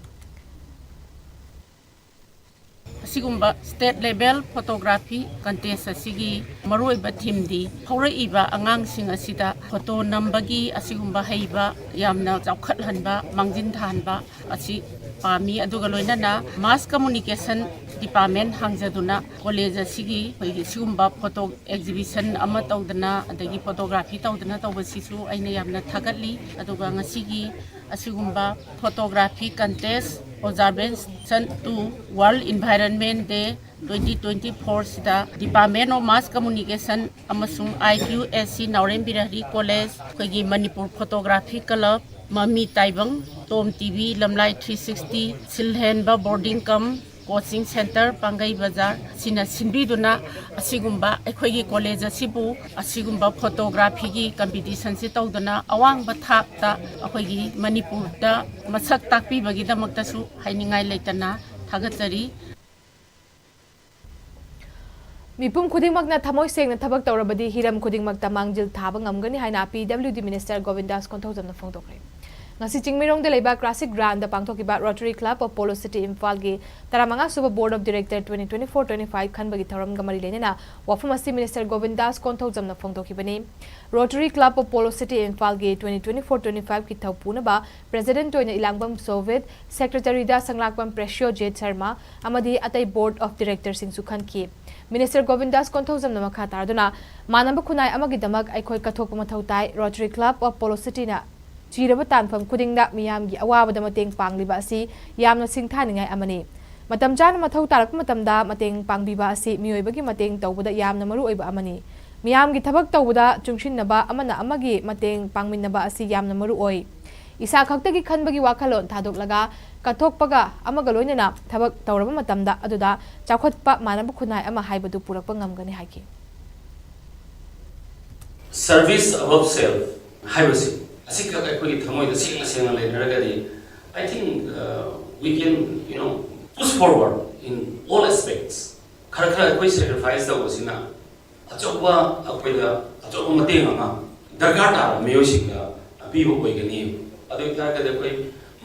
ꯑꯁꯤꯒꯨꯝꯕ state level photography contest ꯑꯁꯤꯒꯤ ꯃꯔꯨꯑꯣꯏꯕ themeꯗꯤ ꯍꯧꯔꯛꯏꯕ ꯑꯉꯥꯡꯁꯤꯡ ꯑꯁꯤꯗ photo ꯅꯝꯕꯒꯤ ꯑꯁꯤꯒꯨꯝꯕ ꯍꯩꯕ ꯌꯥꯝꯅ ꯆꯥꯎꯈꯠꯍꯟꯕ, ꯃꯥꯡꯖꯤꯟ ꯊꯥꯍꯟꯕ ꯑꯁꯤ ꯄꯥꯝꯃꯤ꯫ ꯑꯗꯨꯒ ꯂꯣꯏꯅꯅ mass communication department ꯍꯥꯡꯖꯗꯨꯅ college ꯑꯁꯤꯒꯤ ꯑꯩꯈꯣꯏꯒꯤ ꯁꯤꯒꯨꯝꯕ photo exhibition ꯑꯃ ꯇꯧꯗꯅ, ꯑꯗꯒꯤ photography ꯇꯧꯗꯅ ꯇꯧꯕꯁꯤꯁꯨ ꯑꯩꯅ ꯌꯥꯝꯅ ꯊꯥꯒꯠꯂꯤ꯫ ꯑꯗꯨꯒ ꯉꯁꯤꯒꯤ ꯑꯁꯤꯒꯨꯝꯕ photography contest observation to World Environment Day twenty twenty-four ꯁꯤꯗ Department of Mass Communication ꯑꯃꯁꯨꯡ I Q S C Naorem Birahari College, ꯑꯩꯈꯣꯏꯒꯤ ꯃꯅꯤꯄꯨꯔ Photography Club, ꯃꯃꯤ ꯇꯥꯏꯕꯪ, ꯇꯣꯝ T V, ꯂꯝꯂꯥꯏ three sixty, ꯁꯤꯜꯍꯦꯟꯕ boarding cum coaching center, ꯄꯥꯡꯒꯩ ꯕꯖꯥꯔ, ꯁꯤꯅ ꯁꯤꯟꯕꯤꯗꯨꯅ ꯑꯁꯤꯒꯨꯝꯕ ꯑꯩꯈꯣꯏꯒꯤ college ꯑꯁꯤꯕꯨ ꯑꯁꯤꯒꯨꯝꯕ photographyꯒꯤ competitionꯁꯤ ꯇꯧꯗꯨꯅ ꯑꯋꯥꯡꯕ ꯊꯥꯛꯇ ꯑꯩꯈꯣꯏꯒꯤ ꯃꯅꯤꯄꯨꯔꯗ ꯃꯁꯛ ꯇꯥꯛꯄꯤꯕꯒꯤꯗꯃꯛꯇꯁꯨ ꯍꯥꯏꯅꯤꯡꯉꯥꯏ ꯂꯩꯇꯅ ꯊꯥꯒꯠꯆꯔꯤ꯫ ꯃꯤꯄꯨꯝ ꯈꯨꯗꯤꯡꯃꯛꯅ ꯊꯃꯣꯏ ꯁꯦꯡꯅ ꯊꯕꯛ ꯇꯧꯔꯕꯗꯤ ꯍꯤꯔꯝ ꯈꯨꯗꯤꯡꯃꯛꯇ ꯃꯥꯡꯖꯤꯜ ꯊꯥꯕ ꯉꯝꯒꯅꯤ ꯍꯥꯏꯅ P W D Minister ꯒꯣꯕꯤꯟꯗꯥꯁ ꯀꯣꯟꯊꯧꯖꯝꯅ ꯐꯣꯡꯗꯣꯛꯈ꯭ꯔꯦ꯫ ꯉꯁꯤ ꯆꯤꯡꯃꯩꯔꯣꯡꯗ ꯂꯩꯕ Classic Groundꯗ ꯄꯥꯡꯊꯣꯛꯈꯤꯕ Rotary Club of Polo City ꯏꯝꯐꯥꯜꯒꯤ ꯇꯔꯥꯃꯉꯥ ꯁꯨꯕ Board of Director twenty twenty-four twenty-five ꯈꯟꯕꯒꯤ ꯊꯧꯔꯝꯒ ꯃꯔꯤ ꯂꯩꯅꯅ ꯋꯥꯐꯝ ꯑꯁꯤ Minister ꯒꯣꯕꯤꯟꯗꯥꯁ ꯀꯣꯟꯊꯧꯖꯝꯅ ꯐꯣꯡꯗꯣꯛꯈꯤꯕꯅꯤ꯫ Rotary Club of Polo City ꯏꯝꯐꯥꯜꯒꯤ twenty twenty-four twenty-five ꯀꯤ ꯊꯧꯄꯨꯅꯕ President ꯑꯣꯏꯅ ꯏꯂꯥꯡꯕꯝ ꯁꯣꯚꯤꯠ, Secretaryꯗ ꯁꯪꯂꯥꯛꯄꯝ ꯄ꯭ꯔꯦꯁꯤꯌꯣ ꯖꯦ ꯁꯔꯃ ꯑꯃꯗꯤ ꯑꯇꯩ Board of Directorꯁꯤꯡꯁꯨ ꯈꯟꯈꯤ꯫ Minister ꯒꯣꯕꯤꯟꯗꯥꯁ ꯀꯣꯟꯊꯧꯖꯝꯅ ꯃꯈꯥ ꯇꯥꯗꯨꯅ, ꯃꯥꯟꯅꯕ ꯈꯨꯟꯅꯥꯏ ꯑꯃꯒꯤꯗꯃꯛ ꯑꯩꯈꯣꯏ ꯀꯠꯊꯣꯛꯄ ꯃꯊꯧ ꯇꯥꯏ꯫ Rotary Club of Polo Cityꯅ ꯆꯤꯔꯕ ꯇꯥꯟꯐꯝ ꯈꯨꯗꯤꯡꯗ ꯃꯤꯌꯥꯝꯒꯤ ꯑꯋꯥꯕꯗ ꯃꯇꯦꯡ ꯄꯥꯡꯂꯤꯕ ꯑꯁꯤ ꯌꯥꯝꯅ ꯁꯤꯡꯊꯥꯅꯤꯡꯉꯥꯏ ꯑꯃꯅꯤ꯫ ꯃꯇꯝ ꯆꯥꯅ ꯃꯊꯧ ꯇꯥꯔꯛꯄ ꯃꯇꯝꯗ ꯃꯇꯦꯡ ꯄꯥꯡꯕꯤꯕ ꯑꯁꯤ ꯃꯤꯑꯣꯏꯕꯒꯤ ꯃꯇꯦꯡ ꯇꯧꯕꯗ ꯌꯥꯝꯅ ꯃꯔꯨ ꯑꯣꯏꯕ ꯑꯃꯅꯤ꯫ ꯃꯤꯌꯥꯝꯒꯤ ꯊꯕꯛ ꯇꯧꯕꯗ ꯆꯨꯡꯁꯤꯟꯅꯕ, ꯑꯃꯅ ꯑꯃꯒꯤ ꯃꯇꯦꯡ ꯄꯥꯡꯃꯤꯟꯅꯕ ꯑꯁꯤ ꯌꯥꯝꯅ ꯃꯔꯨ ꯑꯣꯏ꯫ ꯏꯁꯥ ꯈꯛꯇꯒꯤ ꯈꯟꯕꯒꯤ ꯋꯥꯈꯜꯂꯣꯟ ꯊꯥꯗꯣꯛꯂꯒ ꯀꯠꯊꯣꯛꯄꯒ ꯑꯃꯒ ꯂꯣꯏꯅꯅ ꯊꯕꯛ ꯇꯧꯔꯕ ꯃꯇꯝꯗ ꯑꯗꯨꯗ ꯆꯥꯎꯈꯠꯄ ꯃꯥꯟꯅꯕ ꯈꯨꯟꯅꯥꯏ ꯑꯃ ꯍꯥꯏꯕꯗꯨ ꯄꯨꯔꯛꯄ ꯉꯝꯒꯅꯤ ꯍꯥꯏꯈꯤ꯫ Service above self ꯍꯥꯏꯕꯁꯤ ꯑꯁꯤꯈꯛ ꯑꯩꯈꯣꯏꯒꯤ ꯊꯃꯣꯏꯗ ꯁꯦꯡꯅ ꯁꯦꯡꯅ ꯂꯩꯅꯔꯒꯗꯤ, I think, uh, we can, you know, push forward in all aspects. ꯈꯔ ꯈꯔ ꯑꯩꯈꯣꯏ sacrifice ꯇꯧꯕꯁꯤꯅ ꯑꯆꯧꯕ, ꯑꯩꯈꯣꯏꯗ ꯑꯆꯧꯕ ꯃꯇꯦꯡ ꯑꯃ ꯗꯔꯀꯥꯔ ꯇꯥꯕ ꯃꯤꯑꯣꯏꯁꯤꯡꯗ ꯄꯤꯕ ꯑꯣꯏꯒꯅꯤ꯫ ꯑꯗꯨ ꯑꯣꯏꯇꯥꯔꯒꯗꯤ ꯑꯩꯈꯣꯏ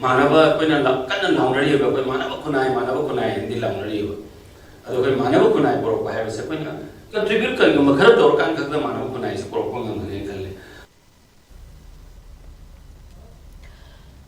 ꯃꯥꯟꯅꯕ ꯑꯩꯈꯣꯏꯅ ꯂ-, ꯀꯟꯅ ꯂꯥꯎꯅꯔꯤꯕ, ꯑꯩꯈꯣꯏ ꯃꯥꯟꯅꯕ ꯈꯨꯟꯅꯥꯏ, ꯃꯥꯟꯅꯕ ꯈꯨꯟꯅꯥꯏ ꯍꯥꯏꯅꯗꯤ ꯂꯥꯎꯅꯔꯤꯕ꯫ ꯑꯗꯣ ꯑꯩꯈꯣꯏ ꯃꯥꯟꯅꯕ ꯈꯨꯟꯅꯥꯏ ꯄꯨꯔꯛꯄ ꯍꯥꯏꯕꯁꯦ ꯑꯩꯈꯣꯏꯅ contribute ꯀꯔꯤꯒꯨꯝꯕ ꯈꯔ ꯇꯧꯔꯀꯥꯟ ꯈꯛꯇ ꯃꯥꯟꯅꯕ ꯈꯨꯟꯅꯥꯏꯁꯦ ꯄꯨꯔꯛꯄ ꯉꯝꯒꯅꯦꯅ ꯈꯜꯂꯦ꯫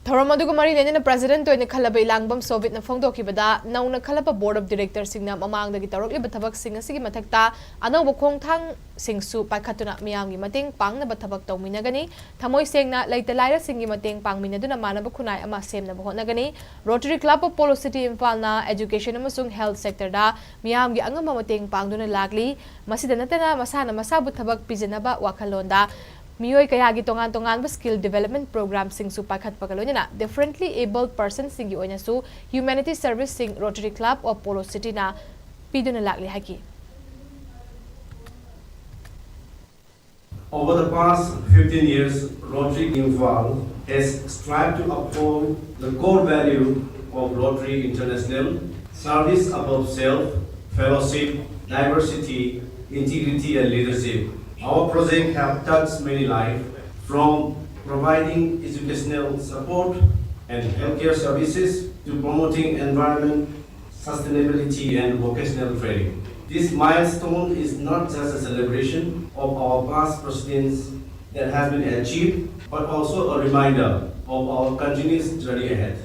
ꯊꯧꯔꯝ ꯑꯗꯨꯒ ꯃꯔꯤ ꯂꯩꯅꯅ president ꯑꯣꯏꯅ ꯈꯜꯂꯕ ꯏꯂꯥꯡꯕꯝ ꯁꯣꯚꯤꯠꯅ ꯐꯣꯡꯗꯣꯛꯈꯤꯕꯗ, ꯅꯧꯅ ꯈꯜꯂꯕ board of directorꯁꯤꯡꯅ ꯃꯃꯥꯡꯗꯒꯤ ꯇꯧꯔꯛꯂꯤꯕ ꯊꯕꯛꯁꯤꯡ ꯑꯁꯤꯒꯤ ꯃꯊꯛꯇ ꯑꯅꯧꯕ ꯈꯣꯡꯊꯥꯡꯁꯤꯡꯁꯨ ꯄꯥꯏꯈꯠꯇꯨꯅ ꯃꯤꯌꯥꯝꯒꯤ ꯃꯇꯦꯡ ꯄꯥꯡꯅꯕ ꯊꯕꯛ ꯇꯧꯃꯤꯟꯅꯒꯅꯤ꯫ ꯊꯃꯣꯏ ꯁꯦꯡꯅ ꯂꯩꯇ ꯂꯥꯏꯔꯁꯤꯡꯒꯤ ꯃꯇꯦꯡ ꯄꯥꯡꯃꯤꯟꯅꯗꯨꯅ ꯃꯥꯟꯅꯕ ꯈꯨꯟꯅꯥꯏ ꯑꯃ ꯁꯦꯝꯅꯕ ꯍꯣꯠꯅꯒꯅꯤ꯫ Rotary Club of Polo City ꯏꯝꯐꯥꯜꯅ education ꯑꯃꯁꯨꯡ health sectorꯗ ꯃꯤꯌꯥꯝꯒꯤ ꯑꯉꯝꯕ ꯃꯇꯦꯡ ꯄꯥꯡꯗꯨꯅ ꯂꯥꯛꯂꯤ꯫ ꯃꯁꯤꯗ ꯅꯠꯇꯅ ꯃꯁꯥꯅ ꯃꯁꯥꯕꯨ ꯊꯕꯛ ꯄꯤꯖꯅꯕ ꯋꯥꯈꯜꯂꯣꯟꯗ ꯃꯤꯑꯣꯏ ꯀꯌꯥꯒꯤ ꯇꯣꯉꯥꯟ ꯇꯣꯉꯥꯟꯕ skill development programꯁꯤꯡꯁꯨ ꯄꯥꯏꯈꯠꯄꯒ ꯂꯣꯏꯅꯅ differently abled personꯁꯤꯡꯒꯤ ꯑꯣꯏꯅꯁꯨ humanity serviceꯁꯤꯡ Rotary Club of Polo Cityꯅ ꯄꯤꯗꯨꯅ ꯂꯥꯛꯂꯤ ꯍꯥꯏꯈꯤ꯫ Over the past fifteen years, Rotary Imphal has strived to uphold the core value of Rotary International, service above self, fellowship, diversity, integrity and leadership. Our projects have touched many lives, from providing educational support and healthcare services to promoting environment sustainability and vocational training. This milestone is not just a celebration of our past presidents that has been achieved, but also a reminder of our continuous journey ahead.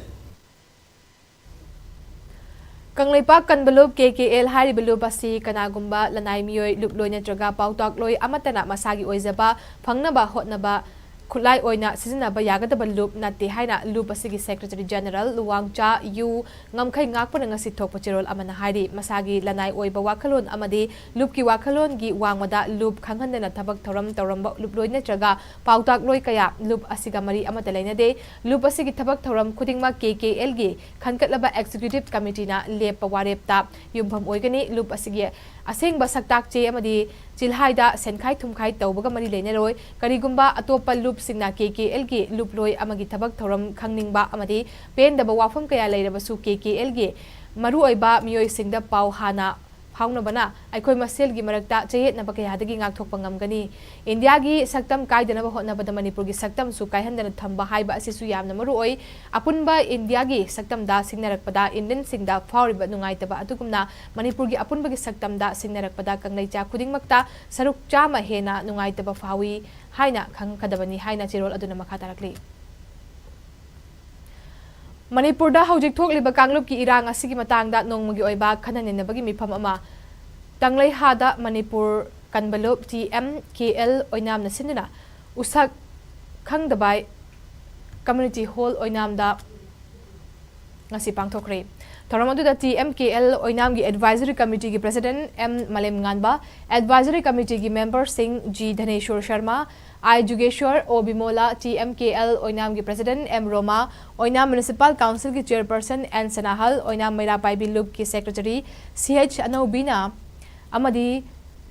Kangleipak ꯀꯟꯕ ꯂꯨꯞ, KKL ꯍꯥꯏꯔꯤꯕ ꯂꯨꯞ ꯑꯁꯤ ꯀꯅꯥꯒꯨꯝꯕ ꯂꯅꯥꯏ ꯃꯤꯑꯣꯏ, ꯂꯨꯞꯂꯣꯏ ꯅꯠꯇ꯭ꯔꯒ ꯄꯥꯎꯇꯥꯛꯂꯣꯏ ꯑꯃꯠꯇꯅ ꯃꯁꯥꯒꯤ ꯑꯣꯏꯖꯕ ꯐꯪꯅꯕ ꯍꯣꯠꯅꯕ ꯈꯨꯠꯂꯥꯏ ꯑꯣꯏꯅ ꯁꯤꯖꯤꯟꯅꯕ ꯌꯥꯒꯗꯕ ꯂꯨꯞ ꯅꯠꯇꯦ ꯍꯥꯏꯅ ꯂꯨꯞ ꯑꯁꯤꯒꯤ Secretary General ꯂꯨꯋꯥꯡꯆꯥ ꯌꯨ ꯉꯝꯈꯩ ꯉꯥꯛꯄꯅ ꯉꯁꯤ ꯊꯣꯛꯄ ꯆꯦꯔꯣꯜ ꯑꯃꯅ ꯍꯥꯏꯔꯤ꯫ ꯃꯁꯥꯒꯤ ꯂꯅꯥꯏ ꯑꯣꯏꯕ ꯋꯥꯈꯜꯂꯣꯟ ꯑꯃꯗꯤ ꯂꯨꯞꯀꯤ ꯋꯥꯈꯜꯂꯣꯟꯒꯤ ꯋꯥꯡꯃꯗ ꯂꯨꯞ ꯈꯪꯍꯟꯗꯅ ꯊꯕꯛ ꯊꯧꯔꯝ ꯇꯧꯔꯝꯕ ꯂꯨꯞꯂꯣꯏ ꯅꯠꯇ꯭ꯔꯒ ꯄꯥꯎꯇꯥꯛꯂꯣꯏ ꯀꯌꯥ ꯂꯨꯞ ꯑꯁꯤꯒ ꯃꯔꯤ ꯑꯃꯠꯇ ꯂꯩꯅꯗꯦ꯫ ꯂꯨꯞ ꯑꯁꯤꯒꯤ ꯊꯕꯛ ꯊꯧꯔꯝ ꯈꯨꯗꯤꯡꯃꯛ KKLꯒꯤ ꯈꯟꯒꯠꯂꯕ Executive Committeeꯅ ꯂꯦꯞꯄ ꯋꯥꯔꯦꯞꯇ ꯌꯨꯝꯐꯝ ꯑꯣꯏꯒꯅꯤ꯫ ꯂꯨꯞ ꯑꯁꯤꯒꯤ ꯑꯁꯦꯡꯕ ꯁꯛꯇꯥꯛ ꯆꯦ ꯑꯃꯗꯤ ꯆꯤꯜꯍꯥꯏꯗ ꯁꯦꯟꯈꯥꯏ ꯊꯨꯝꯈꯥꯏ ꯇꯧꯕꯒ ꯃꯔꯤ ꯂꯩꯅꯔꯣꯏ꯫ ꯀꯔꯤꯒꯨꯝꯕ ꯑꯇꯣꯞꯄ ꯂꯨꯞꯁꯤꯡꯅ KKLꯒꯤ ꯂꯨꯞꯂꯣꯏ ꯑꯃꯒꯤ ꯊꯕꯛ ꯊꯧꯔꯝ ꯈꯪꯅꯤꯡꯕ ꯑꯃꯗꯤ ꯄꯦꯟꯗꯕ ꯋꯥꯐꯝ ꯀꯌꯥ ꯂꯩꯔꯕꯁꯨ KKLꯒꯤ ꯃꯔꯨꯑꯣꯏꯕ ꯃꯤꯑꯣꯏꯁꯤꯡꯗ ꯄꯥꯎ ꯍꯥꯟꯅ ꯐꯥꯎꯅꯕꯅ ꯑꯩꯈꯣꯏ ꯃꯁꯦꯜꯒꯤ ꯃꯔꯛꯇ ꯆꯌꯦꯠꯅꯕ ꯀꯌꯥꯗꯒꯤ ꯉꯥꯛꯊꯣꯛꯄ ꯉꯝꯒꯅꯤ꯫ ꯏꯟꯗꯤꯌꯥꯒꯤ ꯁꯛꯇꯝ ꯀꯥꯏꯗꯅꯕ ꯍꯣꯠꯅꯕꯗ ꯃꯅꯤꯄꯨꯔꯒꯤ ꯁꯛꯇꯝꯁꯨ ꯀꯥꯏꯍꯟꯗꯅ ꯊꯝꯕ ꯍꯥꯏꯕ ꯑꯁꯤꯁꯨ ꯌꯥꯝꯅ ꯃꯔꯨ ꯑꯣꯏ꯫ ꯑꯄꯨꯟꯕ ꯏꯟꯗꯤꯌꯥꯒꯤ ꯁꯛꯇꯝꯗ ꯁꯤꯡꯅꯔꯛꯄꯗ ꯏꯟꯗꯤꯌꯟꯁꯤꯡꯗ ꯐꯥꯎꯔꯤꯕ ꯅꯨꯡꯉꯥꯏꯇꯕ ꯑꯗꯨꯒꯨꯝꯅ ꯃꯅꯤꯄꯨꯔꯒꯤ ꯑꯄꯨꯟꯕꯒꯤ ꯁꯛꯇꯝꯗ ꯁꯤꯡꯅꯔꯛꯄꯗ ꯀꯪꯂꯩꯆꯥ ꯈꯨꯗꯤꯡꯃꯛꯇ ꯁꯔꯨꯛ ꯆꯥꯝꯃ ꯍꯦꯟꯅ ꯅꯨꯡꯉꯥꯏꯇꯕ ꯐꯥꯎꯏ ꯍꯥꯏꯅ ꯈꯪꯒꯗꯕꯅꯤ ꯍꯥꯏꯅ ꯆꯦꯔꯣꯜ ꯑꯗꯨꯅ ꯃꯈꯥ ꯇꯥꯔꯛꯂꯤ꯫ ꯃꯅꯤꯄꯨꯔꯗ ꯍꯧꯖꯤꯛ ꯊꯣꯛꯂꯤꯕ ꯀꯥꯡꯂꯨꯞꯀꯤ ꯏꯔꯥꯡ ꯑꯁꯤꯒꯤ ꯃꯇꯥꯡꯗ ꯅꯣꯡꯃꯒꯤ ꯑꯣꯏꯕ ꯈꯟꯅ ꯅꯩꯅꯕꯒꯤ ꯃꯤꯐꯝ ꯑꯃ ꯇꯪꯂꯩꯍꯥꯗ Manipur ꯀꯟꯕꯂꯨꯞ T M K L ꯑꯣꯏꯅꯥꯝꯅ ꯁꯤꯟꯗꯨꯅ ꯎꯁꯛ ꯈꯪꯗꯕꯥꯏ ꯀꯝꯃ꯭ꯌꯨꯅꯤꯇꯤ ꯍꯣꯜ ꯑꯣꯏꯅꯥꯝꯗ ꯉꯁꯤ ꯄꯥꯡꯊꯣꯛꯈ꯭ꯔꯦ꯫ ꯊꯧꯔꯝ ꯑꯗꯨꯗ ꯇꯤ ꯑꯦꯝ ꯀꯦ ꯑꯦꯜ ꯑꯣꯏꯅꯥꯝꯒꯤ ꯑꯦꯗꯚꯥꯏꯖꯔꯤ ꯀꯃꯤꯇꯤꯒꯤ ꯄ꯭ꯔꯦꯁꯤꯗꯦꯟꯠ ꯑꯦꯝ ꯃꯥꯂꯦꯝꯉꯥꯟꯕ, ꯑꯦꯗꯚꯥꯏꯖꯔꯤ ꯀꯃꯤꯇꯤꯒꯤ ꯃꯦꯝꯕꯔꯁꯤꯡ G Dhaneshor Sharma, I Jugeshor, O Bimola, T M K L ꯑꯣꯏꯅꯥꯝꯒꯤ president M Roma, Oinam municipal ꯀꯥꯎꯟꯁꯤꯜꯒꯤ ꯆꯦꯌꯔꯄꯔꯁꯟ ꯑꯦꯟ ꯁꯅꯥꯍꯜ, ꯑꯣꯏꯅꯥꯝ ꯃꯩꯔꯥ ꯄꯥꯏꯕꯤ ꯂꯨꯞꯀꯤ ꯁꯦꯀ꯭ꯔꯦꯇꯔꯤ ꯁꯤ ꯑꯩꯆ ꯑꯅꯧꯕꯤꯅ ꯑꯃꯗꯤ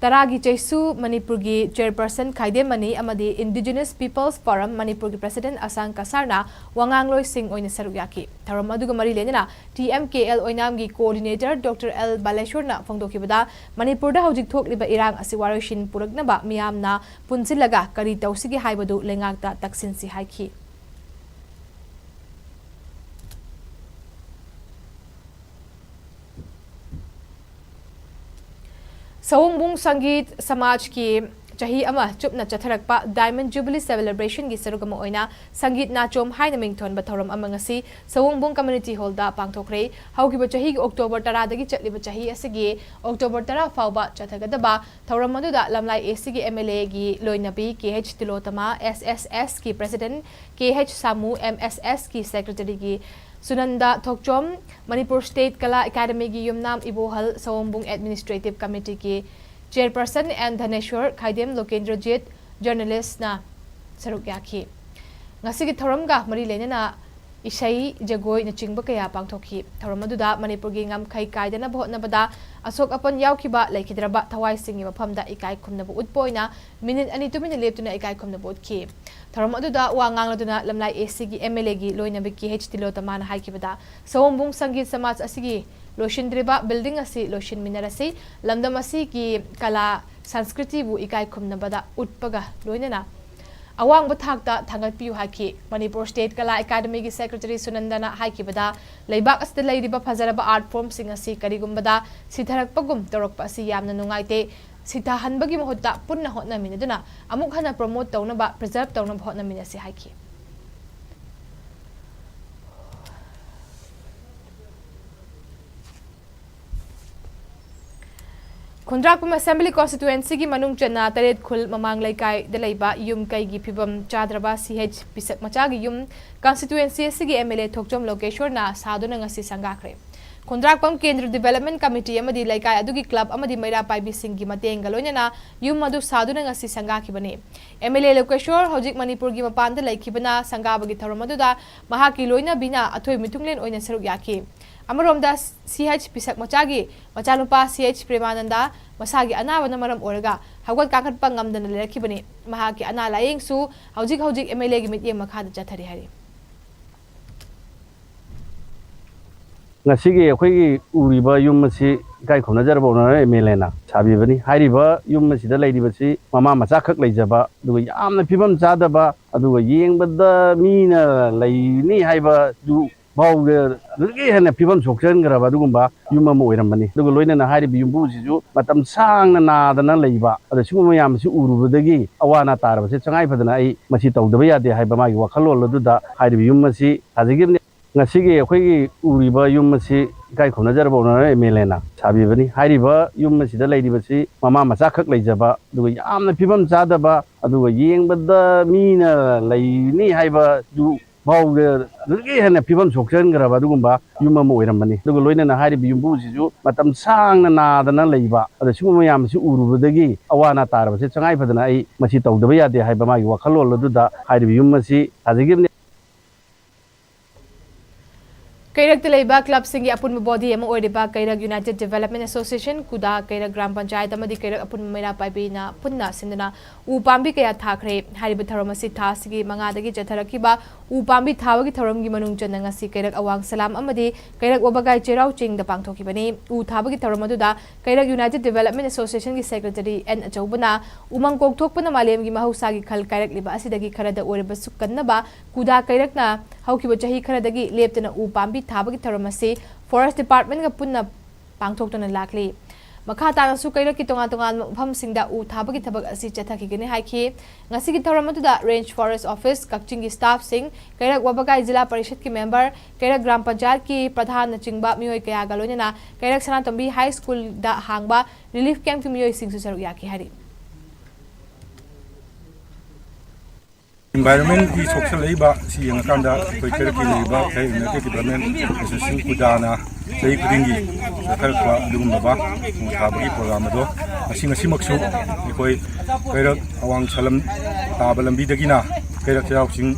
ꯇꯔꯥꯒꯤ ꯆꯩꯁꯨ ꯃꯅꯤꯄꯨꯔꯒꯤ ꯆꯦꯌꯔꯄꯔꯁꯟ ꯈꯥꯏꯗꯦꯝ ꯃꯅꯤ ꯑꯃꯗꯤ ꯏꯟꯗꯤꯖꯤꯅꯁ ꯄꯤꯄꯜꯁ ꯐꯣꯔꯝ ꯃꯅꯤꯄꯨꯔꯒꯤ ꯄ꯭ꯔꯦꯁꯤꯗꯦꯟꯠ ꯑꯁꯥꯡ ꯀꯁꯥꯔꯅ ꯋꯥꯉꯥꯡꯂꯣꯏꯁꯤꯡ ꯑꯣꯏꯅ ꯁꯔꯨꯛ ꯌꯥꯈꯤ꯫ ꯊꯧꯔꯝ ꯑꯗꯨꯒ ꯃꯔꯤ ꯂꯩꯅꯅ T M K L ꯑꯣꯏꯅꯥꯝꯒꯤ coordinator doctor L ꯕꯥꯂꯦꯁꯣꯔꯅ ꯐꯣꯡꯗꯣꯛꯈꯤꯕꯗ, ꯃꯅꯤꯄꯨꯔꯗ ꯍꯧꯖꯤꯛ ꯊꯣꯛꯂꯤꯕ ꯏꯔꯥꯡ ꯑꯁꯤ ꯋꯥꯔꯣꯏꯁꯤꯟ ꯄꯨꯔꯛꯅꯕ ꯃꯤꯌꯥꯝꯅ ꯄꯨꯟꯁꯤꯜꯂꯒ ꯀꯔꯤ ꯇꯧꯁꯤꯒꯦ ꯍꯥꯏꯕꯗꯨ ꯂꯩꯉꯥꯛꯇ ꯇꯛꯁꯤꯟꯁꯤ ꯍꯥꯏꯈꯤ꯫ ꯁꯑꯣꯝꯕꯨꯡ ꯁꯪꯒꯤꯠ ꯁꯃꯥꯖꯀꯤ ꯆꯍꯤ ꯑꯃ ꯆꯨꯞꯅ ꯆꯠꯊꯔꯛꯄ ꯗꯥꯏꯃꯟ ꯖꯨꯕꯤꯂꯤ ꯁꯦꯂꯦꯕ꯭ꯔꯦꯁꯟꯒꯤ ꯁꯔꯨꯛ ꯑꯃ ꯑꯣꯏꯅ ꯁꯪꯒꯤꯠ ꯅꯥꯆꯣꯝ ꯍꯥꯏꯅ ꯃꯤꯡꯊꯣꯟꯕ ꯊꯧꯔꯝ ꯑꯃ ꯉꯁꯤ ꯁꯑꯣꯝꯕꯨꯡ ꯀꯝꯃ꯭ꯌꯨꯅꯤꯇꯤ ꯍꯣꯜꯗ ꯄꯥꯡꯊꯣꯛꯈ꯭ꯔꯦ꯫ ꯍꯧꯈꯤꯕ ꯆꯍꯤꯒꯤ ꯑꯣꯛꯇꯣꯕꯔ ꯇꯔꯥꯗꯒꯤ ꯆꯠꯂꯤꯕ ꯆꯍꯤ ꯑꯁꯤꯒꯤ ꯑꯣꯛꯇꯣꯕꯔ ꯇꯔꯥ ꯐꯥꯎꯕ ꯆꯠꯊꯒꯗꯕ ꯊꯧꯔꯝ ꯑꯗꯨꯗ ꯂꯝꯂꯥꯏ ꯑꯦ ꯁꯤꯒꯤ ꯑꯦꯝ ꯑꯦꯜ ꯑꯦꯒꯤ ꯂꯣꯏꯅꯕꯤ ꯀꯦ ꯑꯩꯆ ꯇꯤꯂꯣꯇꯃꯥ, ꯑꯦꯁ ꯑꯦꯁ ꯑꯦꯁꯀꯤ ꯄ꯭ꯔꯦꯁꯤꯗꯦꯟꯠ ꯀꯦ ꯑꯩꯆ ꯁꯥꯃꯨ, ꯑꯦꯝ ꯑꯦꯁ ꯑꯦꯁꯀꯤ ꯁꯦꯀ꯭ꯔꯦꯇꯔꯤꯒꯤ ꯁꯨꯅꯟꯗ ꯊꯣꯛꯆꯣꯝ, ꯃꯅꯤꯄꯨꯔ ꯁ꯭ꯇꯦꯠ ꯀꯂꯥ ꯑꯦꯀꯥꯗꯃꯤꯒꯤ ꯌꯨꯝꯅꯥꯝ ꯏꯕꯣꯍꯜ ꯁꯑꯣꯝꯕꯨꯡ ꯑꯦꯗꯃꯤꯅꯤꯁꯇ꯭ꯔꯦꯇꯤꯚ ꯀꯃꯤꯇꯤꯒꯤ ꯆꯦꯌꯔꯄꯔꯁꯟ ꯑꯦꯟ ꯙꯅꯦꯁꯣꯔ, ꯈꯥꯏꯗꯦꯝ ꯂꯣꯀꯦꯟꯗ꯭ꯔꯖꯤꯠ, ꯖꯔꯅꯦꯂꯤꯁ꯭ꯠꯅ ꯁꯔꯨꯛ ꯌꯥꯈꯤ꯫ ꯉꯁꯤꯒꯤ ꯊꯧꯔꯝꯒ ꯃꯔꯤ ꯂꯩꯅꯅ ꯏꯁꯩ, ꯖꯒꯣꯏꯅꯆꯤꯡꯕ ꯀꯌꯥ ꯄꯥꯡꯊꯣꯛꯈꯤ꯫ ꯊꯧꯔꯝ ꯑꯗꯨꯗ ꯃꯅꯤꯄꯨꯔꯒꯤ ꯉꯝꯈꯩ ꯀꯥꯏꯗꯅꯕ ꯍꯣꯠꯅꯕꯗ ꯑꯁꯣꯛ ꯑꯄꯟ ꯌꯥꯎꯈꯤꯕ ꯂꯩꯈꯤꯗ꯭ꯔꯕ ꯊꯋꯥꯏꯁꯤꯡꯒꯤ ꯃꯐꯝꯗ ꯏꯀꯥꯏ ꯈꯨꯝꯅꯕ ꯎꯠꯄ ꯑꯣꯏꯅ ꯃꯤꯅꯤꯠ ꯑꯅꯤ ꯇꯨꯃꯤꯟꯅ ꯂꯦꯞꯇꯨꯅ ꯏꯀꯥꯏ ꯈꯨꯝꯅꯕ ꯎꯠꯈꯤ꯫ ꯊꯧꯔꯝ ꯑꯗꯨꯗ ꯋꯥ ꯉꯥꯡꯂꯗꯨꯅ ꯂꯝꯂꯥꯏ A Cꯒꯤ M L Aꯒꯤ ꯂꯣꯏꯅꯕꯤ K H ꯇꯤꯂꯣꯇꯃꯥꯅ ꯍꯥꯏꯈꯤꯕꯗ, ꯁꯑꯣꯝꯕꯨꯡ ꯁꯪꯒꯤꯠ ꯁꯃꯥꯖ ꯑꯁꯤꯒꯤ ꯂꯣꯏꯁꯤꯟꯗ꯭ꯔꯤꯕ building ꯑꯁꯤ ꯂꯣꯏꯁꯤꯟꯃꯤꯟꯅꯔꯁꯤ, ꯂꯝꯗꯝ ꯑꯁꯤꯒꯤ ꯀꯂꯥ ꯁꯪꯁꯀ꯭ꯔꯤꯇꯤꯕꯨ ꯏꯀꯥꯏ ꯈꯨꯝꯅꯕꯗ ꯎꯠꯄꯒ ꯂꯣꯏꯅꯅ ꯑꯋꯥꯡꯕ ꯊꯥꯛꯇ ꯊꯥꯡꯒꯠꯄꯤꯌꯨ ꯍꯥꯏꯈꯤ꯫ ꯃꯅꯤꯄꯨꯔ State ꯀꯂꯥ ꯑꯦꯀꯥꯗꯃꯤꯒꯤ Secretary ꯁꯨꯅꯟꯗꯅ ꯍꯥꯏꯈꯤꯕꯗ, ꯂꯩꯕꯥꯛ ꯑꯁꯤꯗ ꯂꯩꯔꯤꯕ ꯐꯖꯔꯕ art formꯁꯤꯡ ꯑꯁꯤ ꯀꯔꯤꯒꯨꯝꯕꯗ ꯁꯤꯊꯔꯛꯄꯒꯨꯝ ꯇꯧꯔꯛꯄ ꯑꯁꯤ ꯌꯥꯝꯅ ꯅꯨꯡꯉꯥꯏꯇꯦ꯫ ꯁꯤꯊꯍꯟꯕꯒꯤ ꯃꯍꯨꯠꯇ ꯄꯨꯟꯅ ꯍꯣꯠꯅꯃꯤꯟꯅꯗꯨꯅ ꯑꯃꯨꯛ ꯍꯟꯅ promote ꯇꯧꯅꯕ, preserve ꯇꯧꯅꯕ ꯍꯣꯠꯅꯃꯤꯟꯅꯁꯤ ꯍꯥꯏꯈꯤ꯫ ꯈꯨꯟꯗ꯭ꯔꯥꯛꯄꯝ Assembly Constituencyꯒꯤ ꯃꯅꯨꯡ ꯆꯟꯅ ꯇꯔꯦꯠ ꯈꯨꯜ ꯃꯃꯥꯡ ꯂꯩꯀꯥꯏꯗ ꯂꯩꯕ ꯌꯨꯝ ꯀꯩꯒꯤ ꯐꯤꯕꯝ ꯆꯥꯗ꯭ꯔꯕ C H ꯄꯤꯁꯛ ꯃꯆꯥꯒꯤ ꯌꯨꯝ constituency ꯑꯁꯤꯒꯤ M L A ꯊꯣꯛꯆꯣꯝ ꯂꯣꯀꯦꯁꯣꯔꯅ ꯁꯥꯗꯨꯅ ꯉꯁꯤ ꯁꯪꯒꯥꯈ꯭ꯔꯦ꯫ ꯈꯨꯟꯗ꯭ꯔꯥꯛꯄꯝ ꯀꯦꯟꯗ꯭ꯔ Development Committee ꯑꯃꯗꯤ ꯂꯩꯀꯥꯏ ꯑꯗꯨꯒꯤ club ꯑꯃꯗꯤ ꯃꯩꯔꯥ ꯄꯥꯏꯕꯤꯁꯤꯡꯒꯤ ꯃꯇꯦꯡꯒ ꯂꯣꯏꯅꯅ ꯌꯨꯝ ꯑꯗꯨ ꯁꯥꯗꯨꯅ ꯉꯁꯤ ꯁꯪꯒꯥꯈꯤꯕꯅꯤ꯫ M L A ꯂꯣꯀꯦꯁꯣꯔ ꯍꯧꯖꯤꯛ ꯃꯅꯤꯄꯨꯔꯒꯤ ꯃꯄꯥꯟꯗ ꯂꯩꯈꯤꯕꯅ ꯁꯪꯒꯥꯕꯒꯤ ꯊꯧꯔꯝ ꯑꯗꯨꯗ ꯃꯍꯥꯛꯀꯤ ꯂꯣꯏꯅꯕꯤꯅ ꯑꯊꯣꯏ ꯃꯤꯊꯨꯡꯂꯦꯟ ꯑꯣꯏꯅ ꯁꯔꯨꯛ ꯌꯥꯈꯤ꯫ ꯑꯃꯔꯣꯝꯗ, C H ꯄꯤꯁꯛ ꯃꯆꯥꯒꯤ ꯃꯆꯥꯅꯨꯄꯥ C H ꯄ꯭ꯔꯦꯃꯥꯅꯟꯗ ꯃꯁꯥꯒꯤ ꯑꯅꯥꯕꯅ ꯃꯔꯝ ꯑꯣꯏꯔꯒ ꯍꯧꯒꯠ ꯀꯥꯡꯈꯠꯄ ꯉꯝꯗꯅ ꯂꯩꯔꯛꯈꯤꯕꯅꯤ꯫ ꯃꯍꯥꯛꯀꯤ ꯑꯅꯥ ꯂꯥꯌꯦꯡꯁꯨ ꯍꯧꯖꯤꯛ ꯍꯧꯖꯤꯛ M L Aꯒꯤ ꯃꯤꯠꯌꯦꯡ ꯃꯈꯥꯗ ꯆꯠꯊꯔꯤ ꯍꯥꯏꯔꯤ꯫ ꯉꯁꯤꯒꯤ ꯑꯩꯈꯣꯏꯒꯤ ꯎꯔꯤꯕ ꯌꯨꯝ ꯑꯁꯤ ꯏꯀꯥꯏ ꯈꯨꯝꯅꯖꯔꯕ Honourable M L Aꯅ ꯁꯥꯕꯤꯕꯅꯤ꯫ ꯍꯥꯏꯔꯤꯕ ꯌꯨꯝ ꯑꯁꯤꯗ ꯂꯩꯔꯤꯕꯁꯤ ꯃꯃꯥ ꯃꯆꯥꯈꯛ ꯂꯩꯖꯕ, ꯑꯗꯨꯒ ꯌꯥꯝꯅ ꯐꯤꯕꯝ ꯆꯥꯗꯕ, ꯑꯗꯨꯒ ꯌꯦꯡꯕꯗ ꯃꯤꯅ ꯂꯩꯅꯤ ꯍꯥꯏꯕꯗꯨ ꯐꯥꯎꯗ ꯑꯗꯨꯗꯒꯤ ꯍꯦꯟꯅ ꯐꯤꯕꯝ ꯁꯣꯛꯆꯟꯈ꯭ꯔꯕ ꯑꯗꯨꯒꯨꯝꯕ ꯌꯨꯝ ꯑꯃ ꯑꯣꯏꯔꯝꯕꯅꯤ꯫ ꯑꯗꯨꯒ ꯂꯣꯏꯅꯅ ꯍꯥꯏꯔꯤꯕ ꯌꯨꯝꯕꯨꯁꯤꯁꯨ ꯃꯇꯝ ꯁꯥꯡꯅ ꯅꯥꯗꯅ ꯂꯩꯕ, ꯑꯗ ꯁꯤꯒꯨꯝꯕ ꯃꯌꯥꯝ ꯑꯁꯤ ꯎꯔꯨꯕꯗꯒꯤ ꯑꯋꯥ ꯑꯅꯥ ꯇꯥꯔꯕꯁꯦ ꯇꯉꯥꯏ ꯐꯗꯅ ꯑꯩ ꯃꯁꯤ ꯇꯧꯗꯕ ꯌꯥꯗꯦ ꯍꯥꯏꯕ ꯃꯥꯒꯤ ꯋꯥꯈꯜꯂꯣꯟ ꯑꯗꯨꯗ ꯍꯥꯏꯔꯤꯕ ꯌꯨꯝ ꯑꯁꯤ ꯁꯥꯖꯈꯤꯕꯅꯤ꯫ ꯉꯁꯤꯒꯤ ꯑꯩꯈꯣꯏꯒꯤ ꯎꯔꯤꯕ ꯌꯨꯝ ꯑꯁꯤ ꯏꯀꯥꯏ ꯈꯨꯝꯅꯖꯔꯕ Honourable M L Aꯅ ꯁꯥꯕꯤꯕꯅꯤ꯫ ꯍꯥꯏꯔꯤꯕ ꯌꯨꯝ ꯑꯁꯤꯗ ꯂꯩꯔꯤꯕꯁꯤ ꯃꯃꯥ ꯃꯆꯥꯈꯛ ꯂꯩꯖꯕ, ꯑꯗꯨꯒ ꯌꯥꯝꯅ ꯐꯤꯕꯝ ꯆꯥꯗꯕ, ꯑꯗꯨꯒ ꯌꯦꯡꯕꯗ ꯃꯤꯅ ꯂꯩꯅꯤ ꯍꯥꯏꯕꯗꯨ ꯐꯥꯎꯗ ꯑꯗꯨꯗꯒꯤ ꯍꯦꯟꯅ ꯐꯤꯕꯝ ꯁꯣꯛꯆꯟꯈ꯭ꯔꯕ ꯑꯗꯨꯒꯨꯝꯕ ꯌꯨꯝ ꯑꯃ ꯑꯣꯏꯔꯝꯕꯅꯤ꯫ ꯑꯗꯨꯒ ꯂꯣꯏꯅꯅ ꯍꯥꯏꯔꯤꯕ ꯌꯨꯝꯕꯨꯁꯤꯁꯨ ꯃꯇꯝ ꯁꯥꯡꯅ ꯅꯥꯗꯅ ꯂꯩꯕ, ꯑꯗ ꯁꯤꯒꯨꯝꯕ ꯃꯌꯥꯝ ꯑꯁꯤ ꯎꯔꯨꯕꯗꯒꯤ ꯑꯋꯥ ꯑꯅꯥ ꯇꯥꯔꯕꯁꯦ ꯇꯉꯥꯏ ꯐꯗꯅ ꯑꯩ ꯃꯁꯤ ꯇꯧꯗꯕ ꯌꯥꯗꯦ ꯍꯥꯏꯕ ꯃꯥꯒꯤ ꯋꯥꯈꯜꯂꯣꯟ ꯑꯗꯨꯗ ꯍꯥꯏꯔꯤꯕ ꯌꯨꯝ ꯑꯁꯤ ꯁꯥꯖꯈꯤꯕꯅꯤ꯫ ꯀꯩꯔꯛꯇ ꯂꯩꯕ ꯀ꯭ꯂꯕꯁꯤꯡꯒꯤ ꯑꯄꯨꯟꯕ ꯕꯣꯗꯤ ꯑꯃ ꯑꯣꯏꯔꯤꯕ ꯀꯩꯔꯛ ꯌꯨꯅꯥꯏꯇꯦꯗ ꯗꯤꯕꯦꯂꯞꯃꯦꯟ ꯑꯦꯁꯣꯁꯤꯌꯦꯁꯟ, ꯀꯨꯗꯥ, ꯀꯩꯔꯛ ꯒ꯭ꯔꯥꯝ ꯄꯟꯆꯥꯌꯠ ꯑꯃꯗꯤ ꯀꯩꯔꯛ ꯑꯄꯨꯟꯕ ꯃꯩꯔꯥ ꯄꯥꯏꯕꯤꯅ ꯄꯨꯟꯅ ꯁꯤꯟꯗꯨꯅ ꯎ ꯄꯥꯝꯕꯤ ꯀꯌꯥ ꯊꯥꯈ꯭ꯔꯦ꯫ ꯍꯥꯏꯔꯤꯕ ꯊꯧꯔꯝ ꯑꯁꯤ ꯊꯥ ꯑꯁꯤꯒꯤ ꯃꯉꯥꯗꯒꯤ ꯆꯠꯊꯔꯛꯈꯤꯕ ꯎ ꯄꯥꯝꯕꯤ ꯊꯥꯕꯒꯤ ꯊꯧꯔꯝꯒꯤ ꯃꯅꯨꯡ ꯆꯟꯅ ꯉꯁꯤ ꯀꯩꯔꯛ ꯑꯋꯥꯡ ꯁꯂꯥꯝ ꯑꯃꯗꯤ ꯀꯩꯔꯛ ꯋꯥꯕꯒꯥꯏ ꯆꯩꯔꯥꯎ ꯆꯤꯡꯗ ꯄꯥꯡꯊꯣꯛꯈꯤꯕꯅꯤ꯫ ꯎ ꯊꯥꯕꯒꯤ ꯊꯧꯔꯝ ꯑꯗꯨꯗ ꯀꯩꯔꯛ ꯌꯨꯅꯥꯏꯇꯦꯗ ꯗꯤꯕꯦꯂꯞꯃꯦꯟ ꯑꯦꯁꯣꯁꯤꯌꯦꯁꯟꯒꯤ ꯁꯦꯀ꯭ꯔꯦꯇꯔꯤ ꯑꯦꯟ ꯑꯆꯧꯕꯅ ꯎꯃꯪ ꯀꯣꯛꯊꯣꯛꯄꯅ ꯃꯥꯂꯦꯝꯒꯤ ꯃꯍꯧꯁꯥꯒꯤ ꯈꯜ ꯀꯥꯏꯔꯛꯂꯤꯕ ꯑꯁꯤꯗꯒꯤ ꯈꯔꯗ ꯑꯣꯏꯔꯕꯁꯨ ꯀꯟꯅꯕ ꯀꯨꯗꯥ ꯀꯩꯔꯛꯅ ꯍꯧꯈꯤꯕ ꯆꯍꯤ ꯈꯔꯗꯒꯤ ꯂꯦꯞꯇꯅ ꯎ ꯄꯥꯝꯕꯤ ꯊꯥꯕꯒꯤ ꯊꯧꯔꯝ ꯑꯁꯤ ꯐꯣꯔꯦꯁ ꯗꯤꯄꯥꯔꯠꯃꯦꯟꯒ ꯄꯨꯟꯅ ꯄꯥꯡꯊꯣꯛꯇꯨꯅ ꯂꯥꯛꯂꯤ꯫ ꯃꯈꯥ ꯇꯥꯅꯁꯨ ꯀꯩꯔꯛꯀꯤ ꯇꯣꯉꯥꯟ ꯇꯣꯉꯥꯟꯕ ꯃꯐꯝꯁꯤꯡꯗ ꯎ ꯊꯥꯕꯒꯤ ꯊꯕꯛ ꯑꯁꯤ ꯆꯠꯊꯈꯤꯒꯅꯤ ꯍꯥꯏꯈꯤ꯫ ꯉꯁꯤꯒꯤ ꯊꯧꯔꯝ ꯑꯗꯨꯗ ꯔꯦꯟꯖ ꯐꯣꯔꯦꯁ ꯑꯣꯐꯤꯁ, ꯀꯛꯆꯤꯡꯒꯤ ꯁ꯭ꯇꯥꯐꯁꯤꯡ, ꯀꯩꯔꯛ ꯋꯥꯕꯒꯥꯏ ꯖꯤꯂꯥ ꯄꯔꯤꯁꯠꯀꯤ ꯃꯦꯝꯕꯔ, ꯀꯩꯔꯛ ꯒ꯭ꯔꯥꯝ ꯄꯟꯆꯥꯌꯠꯀꯤ ꯄ꯭ꯔꯙꯥꯟꯅꯆꯤꯡꯕ ꯃꯤꯑꯣꯏ ꯀꯌꯥꯒ ꯂꯣꯏꯅꯅ ꯀꯩꯔꯛ ꯁꯅꯥꯇꯣꯝꯕꯤ ꯍꯥꯏ ꯁ꯭ꯀꯨꯜꯗ ꯍꯥꯡꯕ ꯔꯤꯂꯤꯐ ꯀꯦꯝꯞꯀꯤ ꯃꯤꯑꯣꯏꯁꯤꯡꯁꯨ ꯁꯔꯨꯛ ꯌꯥꯈꯤ ꯍꯥꯏꯔꯤ꯫ ꯏꯟꯚꯥꯏꯔꯣꯟꯃꯦꯟꯒꯤ ꯁꯣꯛꯆꯜꯂꯛꯏꯕ ꯁꯤ ꯌꯦꯡꯉꯀꯥꯟꯗ ꯑꯩꯈꯣꯏ ꯀꯩꯔꯛꯀꯤ ꯂꯩꯔꯤꯕ ꯀꯩꯔꯛ ꯌꯨꯅꯥꯏꯇꯦꯗ ꯗꯤꯕꯦꯂꯞꯃꯦꯟ ꯑꯦꯁꯣꯁꯤꯌꯦꯁꯟ, ꯀꯨꯗꯥꯅ ꯆꯍꯤ ꯈꯨꯗꯤꯡꯒꯤ ꯆꯠꯊꯔꯛꯄ ꯑꯗꯨꯒꯨꯝꯂꯕ ꯎ ꯊꯥꯕꯒꯤ ꯄ꯭ꯔꯣꯒ꯭ꯔꯥꯝ ꯑꯗꯣ ꯉꯁꯤ, ꯉꯁꯤꯃꯛꯁꯨ ꯑꯩꯈꯣꯏ ꯀꯩꯔꯛ ꯑꯋꯥꯡ ꯁꯂꯝ ꯇꯥꯕ ꯂꯝꯕꯤꯗꯒꯤꯅ ꯀꯩꯔꯛ ꯆꯩꯔꯥꯎ ꯆꯤꯡ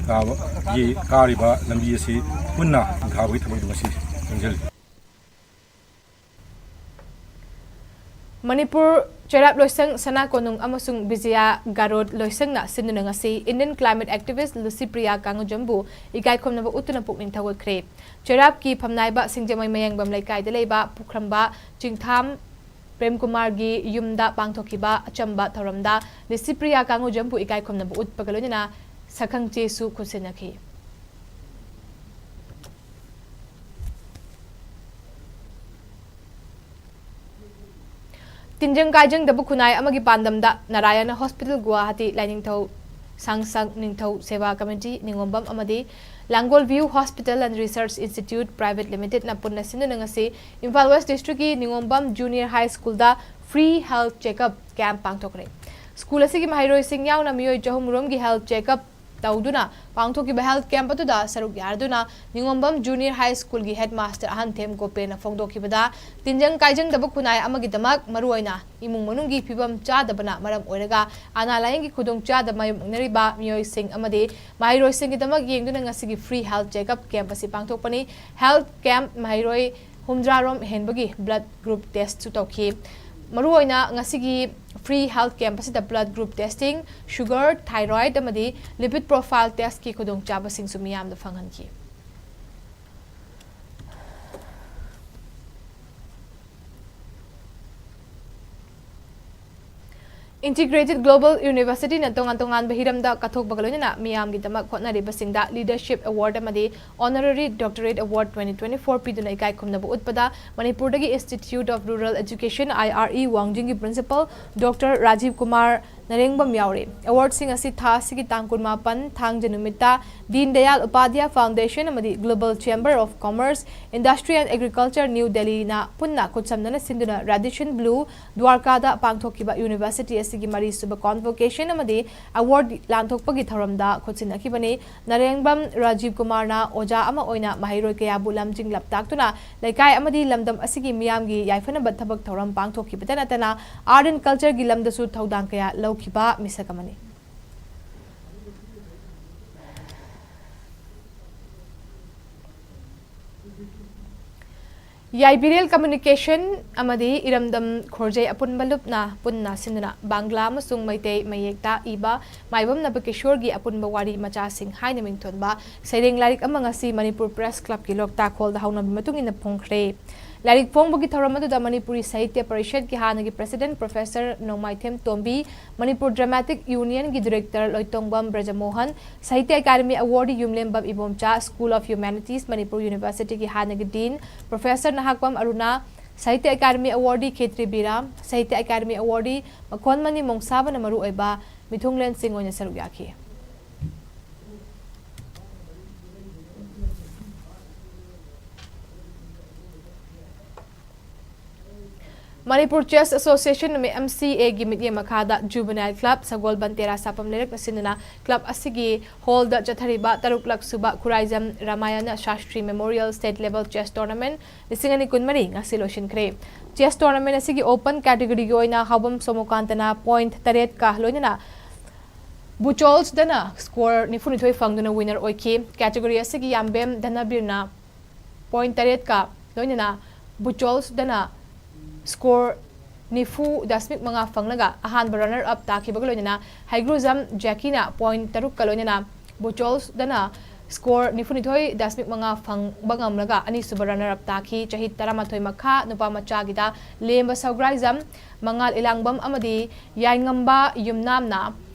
ꯀꯥꯕꯒꯤ ꯀꯥꯔꯤꯕ ꯂꯝꯕꯤ ꯑꯁꯤ ꯄꯨꯟꯅ ꯎ ꯊꯥꯕꯒꯤ ꯊꯕꯛ ꯑꯗꯨ ꯉꯁꯤ ꯆꯪꯁꯤꯜꯂꯤ꯫ ꯃꯅꯤꯄꯨꯔ ꯆꯩꯔꯥꯞ ꯂꯣꯏꯁꯪ ꯁꯅꯥ ꯀꯣꯅꯨꯡ ꯑꯃꯁꯨꯡ ꯕꯤꯖꯌ ꯒꯥꯔꯣꯠ ꯂꯣꯏꯁꯪꯅ ꯁꯤꯟꯗꯨꯅ ꯉꯁꯤ Indian climate activist ꯂꯨꯁꯤꯄ꯭ꯔꯤꯌꯥ ꯀꯥꯡꯉꯨꯖꯝꯕꯨ ꯏꯀꯥꯏ ꯈꯨꯝꯅꯕ ꯎꯠꯇꯨꯅ ꯄꯨꯛꯅꯤꯡ ꯊꯧꯒꯠꯈ꯭ꯔꯦ꯫ ꯆꯩꯔꯥꯞꯀꯤ ꯐꯝꯅꯥꯏꯕ ꯁꯤꯡꯖꯃꯩ ꯃꯌꯥꯡꯕꯝ ꯂꯩꯀꯥꯏꯗ ꯂꯩꯕ ꯄꯨꯈ꯭ꯔꯝꯕ ꯆꯤꯡꯊꯥꯝ ꯄ꯭ꯔꯦꯝꯀꯨꯃꯥꯔꯒꯤ ꯌꯨꯝꯗ ꯄꯥꯡꯊꯣꯛꯈꯤꯕ ꯑꯆꯝꯕ ꯊꯧꯔꯝꯗ ꯂꯨꯁꯤꯄ꯭ꯔꯤꯌꯥ ꯀꯥꯡꯉꯨꯖꯝꯕꯨ ꯏꯀꯥꯏ ꯈꯨꯝꯅꯕ ꯎꯠꯄꯒ ꯂꯣꯏꯅꯅ ꯁꯛꯈꯪ ꯆꯦꯁꯨ ꯈꯨꯠꯁꯤꯟꯅꯈꯤ꯫ ꯇꯤꯟꯖꯪ ꯀꯥꯏꯖꯪꯗꯕ ꯈꯨꯟꯅꯥꯏ ꯑꯃꯒꯤ ꯄꯥꯟꯗꯝꯗ ꯅꯥꯔꯥꯌꯅ ꯍꯣꯁꯄꯤꯇꯥꯜ ꯒꯨꯋꯥꯍꯥꯇꯤ, ꯂꯥꯏꯅꯤꯡꯊꯧ ꯁꯥꯡꯁꯪ ꯅꯤꯡꯊꯧ ꯁꯦꯕꯥ ꯀꯃꯤꯇꯤ ꯅꯤꯉꯣꯝꯕꯝ ꯑꯃꯗꯤ Langol view hospital and research institute private ꯂꯤꯃꯤꯇꯦꯗꯅ ꯄꯨꯟꯅ ꯁꯤꯟꯗꯨꯅ ꯉꯁꯤ ꯏꯝꯐꯥꯜ ꯋꯦꯁ ꯗꯤꯁꯇ꯭ꯔꯤꯛꯀꯤ ꯅꯤꯉꯣꯝꯕꯝ ꯖꯨꯅꯤꯌꯔ ꯍꯥꯏ ꯁ꯭ꯀꯨꯜꯗ ꯐ꯭ꯔꯤ ꯍꯦꯜꯊ ꯆꯦꯛꯑꯞ ꯀꯦꯝꯞ ꯄꯥꯡꯊꯣꯛꯈ꯭ꯔꯦ꯫ ꯁ꯭ꯀꯨꯜ ꯑꯁꯤꯒꯤ ꯃꯍꯩꯔꯣꯏꯁꯤꯡ ꯌꯥꯎꯅ ꯃꯤꯑꯣꯏ ꯆꯍꯨꯝ ꯔꯣꯝꯒꯤ ꯍꯦꯜꯊ ꯆꯦꯛꯑꯞ ꯇꯧꯗꯨꯅ ꯄꯥꯡꯊꯣꯛꯈꯤꯕ health camp ꯑꯗꯨꯗ ꯁꯔꯨꯛ ꯌꯥꯗꯨꯅ ꯅꯤꯉꯣꯝꯕꯝ Junior High School ꯒꯤ headmaster ꯑꯍꯟꯊꯦꯝ ꯒꯣꯄꯦꯟꯅ ꯐꯣꯡꯗꯣꯛꯈꯤꯕꯗ, ꯇꯤꯟꯖꯪ ꯀꯥꯏꯖꯪꯗꯕ ꯈꯨꯟꯅꯥꯏ ꯑꯃꯒꯤꯗꯃꯛ ꯃꯔꯨꯑꯣꯏꯅ ꯏꯃꯨꯡ ꯃꯅꯨꯡꯒꯤ ꯐꯤꯕꯝ ꯆꯥꯗꯕꯅ ꯃꯔꯝ ꯑꯣꯏꯔꯒ ꯑꯅꯥ ꯂꯥꯏꯌꯦꯡꯒꯤ ꯈꯨꯗꯣꯡꯆꯥꯗꯕ ꯃꯥꯌꯣꯛꯅꯔꯤꯕ ꯃꯤꯑꯣꯏꯁꯤꯡ ꯑꯃꯗꯤ ꯃꯍꯩꯔꯣꯏꯁꯤꯡꯒꯤꯗꯃꯛ ꯌꯦꯡꯗꯨꯅ ꯉꯁꯤꯒꯤ free health checkup camp ꯑꯁꯤ ꯄꯥꯡꯊꯣꯛꯄꯅꯤ꯫ Health camp ꯃꯍꯩꯔꯣꯏ ꯍꯨꯝꯗ꯭ꯔꯥ ꯔꯣꯝ ꯍꯦꯟꯕꯒꯤ blood group test ꯁꯨ ꯇꯧꯈꯤ꯫ ꯃꯔꯨꯑꯣꯏꯅ ꯉꯁꯤꯒꯤ free health camp ꯑꯁꯤꯗ blood group testing, sugar, thyroid ꯑꯃꯗꯤ lipid profile test ꯀꯤ ꯈꯨꯗꯣꯡꯆꯥꯕꯁꯤꯡꯁꯨ ꯃꯤꯌꯥꯝꯗ ꯐꯪꯍꯟꯈꯤ꯫ Integrated Global University ꯅ ꯇꯣꯉꯥꯟ ꯇꯣꯉꯥꯟꯕ ꯍꯤꯔꯝꯗ ꯀꯠꯊꯣꯛꯄꯒ ꯂꯣꯏꯅꯅ ꯃꯤꯌꯥꯝꯒꯤꯗꯃꯛ ꯍꯣꯠꯅꯔꯤꯕꯁꯤꯡꯗ Leadership Award ꯑꯃꯗꯤ Honorary Doctorate Award twenty twenty-four ꯄꯤꯗꯨꯅ ꯏꯀꯥꯏ ꯈꯨꯝꯅꯕ ꯎꯠꯄꯗ ꯃꯅꯤꯄꯨꯔꯗꯒꯤ Institute of Rural Education, I R E, ꯋꯥꯡꯖꯤꯡꯒꯤ Principal Doctor Rajiv Kumar ꯅꯔꯦꯡꯕꯝ ꯌꯥꯎꯔꯤ꯫ Award ꯁꯤꯡ ꯑꯁꯤ ꯊꯥ ꯑꯁꯤꯒꯤ ꯇꯥꯡ ꯀꯨꯟꯃꯥꯄꯟ, ꯊꯥꯡꯖ ꯅꯨꯃꯤꯠꯇ Deen Dayal Upadhyaya Foundation ꯑꯃꯗꯤ Global Chamber of Commerce, Industry and Agriculture, New Delhi ꯅ ꯄꯨꯟꯅ ꯈꯨꯠꯁꯝꯅꯅ ꯁꯤꯟꯗꯨꯅ Radisson Blu ꯗ꯭ꯋꯥꯔꯀꯥꯗ ꯄꯥꯡꯊꯣꯛꯈꯤꯕ university ꯑꯁꯤꯒꯤ ꯃꯔꯤꯁꯨꯕ convocation ꯑꯃꯗꯤ award ꯂꯥꯟꯊꯣꯛꯄꯒꯤ ꯊꯧꯔꯝꯗ ꯈꯨꯠꯁꯤꯟꯅꯈꯤꯕꯅꯤ꯫ ꯅꯔꯦꯡꯕꯝ ꯔꯥꯖꯤꯕ ꯀꯨꯃꯥꯔꯅ ꯑꯣꯖꯥ ꯑꯃ ꯑꯣꯏꯅ ꯃꯍꯩꯔꯣꯏ ꯀꯌꯥꯕꯨ ꯂꯝꯖꯤꯡ ꯂꯝꯇꯥꯛꯇꯨꯅ ꯂꯩꯀꯥꯏ ꯑꯃꯗꯤ ꯂꯝꯗꯝ ꯑꯁꯤꯒꯤ ꯃꯤꯌꯥꯝꯒꯤ ꯌꯥꯏꯐꯅꯕ ꯊꯕꯛ ꯊꯧꯔꯝ ꯄꯥꯡꯊꯣꯛꯈꯤꯕꯇ ꯅꯠꯇꯅ art and culture ꯒꯤ ꯂꯝꯗꯁꯨ ꯊꯧꯗꯥꯡ ꯀꯌꯥ ꯂꯧꯈꯤꯕ ꯃꯤꯁꯛ ꯑꯃꯅꯤ꯫ ꯌꯥꯏꯕꯤꯔꯦꯜ Communication ꯑꯃꯗꯤ ꯏꯔꯝꯗꯝ ꯈꯣꯔꯖꯩ ꯑꯄꯨꯟꯕ ꯂꯨꯞꯅ ꯄꯨꯟꯅ ꯁꯤꯟꯗꯨꯅ ꯕꯪꯒ꯭ꯂꯥ ꯑꯃꯁꯨꯡ ꯃꯩꯇꯩ ꯃꯌꯦꯛꯇ ꯏꯕ ꯃꯥꯏꯕꯝ ꯅꯕꯀꯤꯁꯣꯔꯒꯤ ꯑꯄꯨꯟꯕ ꯋꯥꯔꯤ ꯃꯆꯥꯁꯤꯡ ꯍꯥꯏꯅ ꯃꯤꯡꯊꯣꯟꯕ ꯁꯩꯔꯦꯡ ꯂꯥꯏꯔꯤꯛ ꯑꯃ ꯉꯁꯤ ꯃꯅꯤꯄꯨꯔ Press Club ꯀꯤ ꯂꯣꯛꯇꯥꯛ ꯍꯣꯜꯗ ꯍꯧꯅꯕꯤ ꯃꯇꯨꯡ ꯏꯟꯅ ꯐꯣꯡꯈ꯭ꯔꯦ꯫ ꯂꯥꯏꯔꯤꯛ ꯐꯣꯡꯕꯒꯤ ꯊꯧꯔꯝ ꯑꯗꯨꯗ ꯃꯅꯤꯄꯨꯔꯤ ꯁꯥꯍꯤꯇ꯭ꯌ ꯄꯔꯤꯁꯠꯀꯤ ꯍꯥꯟꯅꯒꯤ President Professor Nongmaithem Tombi, Manipur Dramatic Union ꯒꯤ Director Loitongbam Brajamohan, Sahitya academy awardee Yumlembam Ibomcha, School of Humanities Manipur University ꯒꯤ ꯍꯥꯟꯅꯒꯤ Dean Professor ꯅꯍꯥꯛꯄꯝ Aruna, Sahitya academy awardee Khetri Biram, Sahitya academy awardee Makhonmani ꯃꯣꯡꯁꯥꯕꯅ ꯃꯔꯨꯑꯣꯏꯕ ꯃꯤꯊꯨꯡꯂꯦꯟꯁꯤꯡ ꯑꯣꯏꯅ ꯁꯔꯨꯛ ꯌꯥꯈꯤ꯫ ꯃꯅꯤꯄꯨꯔ ꯆꯦꯁ ꯑꯦꯁꯣꯁꯤꯌꯦꯁꯟ, ꯃꯦ-, ꯑꯦꯝ ꯁꯤ ꯑꯦꯒꯤ ꯃꯤꯠꯌꯦꯡ ꯃꯈꯥꯗ ꯖꯨꯕꯅꯥꯏꯜ ꯀ꯭ꯂꯕ ꯁꯒꯣꯜꯕꯟ ꯇꯦꯔꯥ ꯁꯥꯐꯝ ꯂꯩꯔꯛꯅ ꯁꯤꯟꯗꯨꯅ ꯀ꯭ꯂꯕ ꯑꯁꯤꯒꯤ ꯍꯣꯜꯗ ꯆꯠꯊꯔꯤꯕ ꯇꯔꯨꯛꯂꯛ ꯁꯨꯕ Khuraijam Ramayana Shastri memorial state level chess tournament ꯂꯤꯁꯤꯡ ꯑꯅꯤ ꯀꯨꯟꯃꯔꯤ ꯉꯁꯤ ꯂꯣꯏꯁꯤꯟꯈ꯭ꯔꯦ꯫ ꯆꯦꯁ ꯇꯣꯔꯅꯥꯃꯦꯟꯠ ꯑꯁꯤꯒꯤ ꯑꯣꯄꯟ ꯀꯦꯇꯦꯒꯣꯔꯤꯒꯤ ꯑꯣꯏꯅ ꯍꯥꯎꯕꯝ ꯁꯣꯃꯣꯀꯥꯟꯇꯅ ꯄꯣꯏꯟꯠ ꯇꯔꯦꯠꯀ ꯂꯣꯏꯅꯅ ꯕꯨꯆꯣꯜꯁꯗꯅ ꯁ꯭ꯀꯣꯔ ꯅꯤꯐꯨꯅꯤꯊꯣꯏ ꯐꯪꯗꯨꯅ ꯋꯤꯅꯔ ꯑꯣꯏꯈꯤ꯫ ꯀꯦꯇꯦꯒꯣꯔꯤ ꯑꯁꯤꯒꯤ ꯌꯥꯝꯕꯦꯝ ꯙꯅꯕꯤꯔꯅ ꯄꯣꯏꯟꯠ ꯇꯔꯦꯠꯀ ꯂꯣꯏꯅꯅ ꯕꯨꯆꯣꯜꯁꯗꯅ ꯁ꯭ꯀꯣꯔ ꯅꯤꯐꯨ ꯗꯁꯃꯤꯛ ꯃꯉꯥ ꯐꯪꯂꯒ ꯑꯍꯥꯟꯕ ꯔꯟꯅꯔ ꯑꯞ ꯇꯥꯈꯤꯕꯒ ꯂꯣꯏꯅꯅ ꯍꯩꯒ꯭ꯔꯨꯖꯝ ꯖꯦꯀꯤꯅ ꯄꯣꯏꯟꯠ ꯇꯔꯨꯛꯀ ꯂꯣꯏꯅꯅ ꯕꯨꯆꯣꯜꯁꯗꯅ ꯁ꯭ꯀꯣꯔ ꯅꯤꯐꯨꯅꯤꯊꯣꯏ ꯗꯁꯃꯤꯛ ꯃꯉꯥ ꯐꯪꯕ ꯉꯝꯂꯒ ꯑꯅꯤꯁꯨꯕ ꯔꯟꯅꯔ ꯑꯞ ꯇꯥꯈꯤ꯫ ꯆꯍꯤ ꯇꯔꯥꯃꯥꯊꯣꯏ ꯃꯈꯥ ꯅꯨꯄꯥ ꯃꯆꯥꯒꯤꯗ ꯂꯦꯝꯕ ꯁꯧꯒ꯭ꯔꯥꯏꯖꯝ, ꯃꯉꯥꯜ ꯏꯂꯥꯡꯕꯝ ꯑꯃꯗꯤ ꯌꯥꯏꯉꯝꯕ ꯌꯨꯝꯅꯥꯝꯅ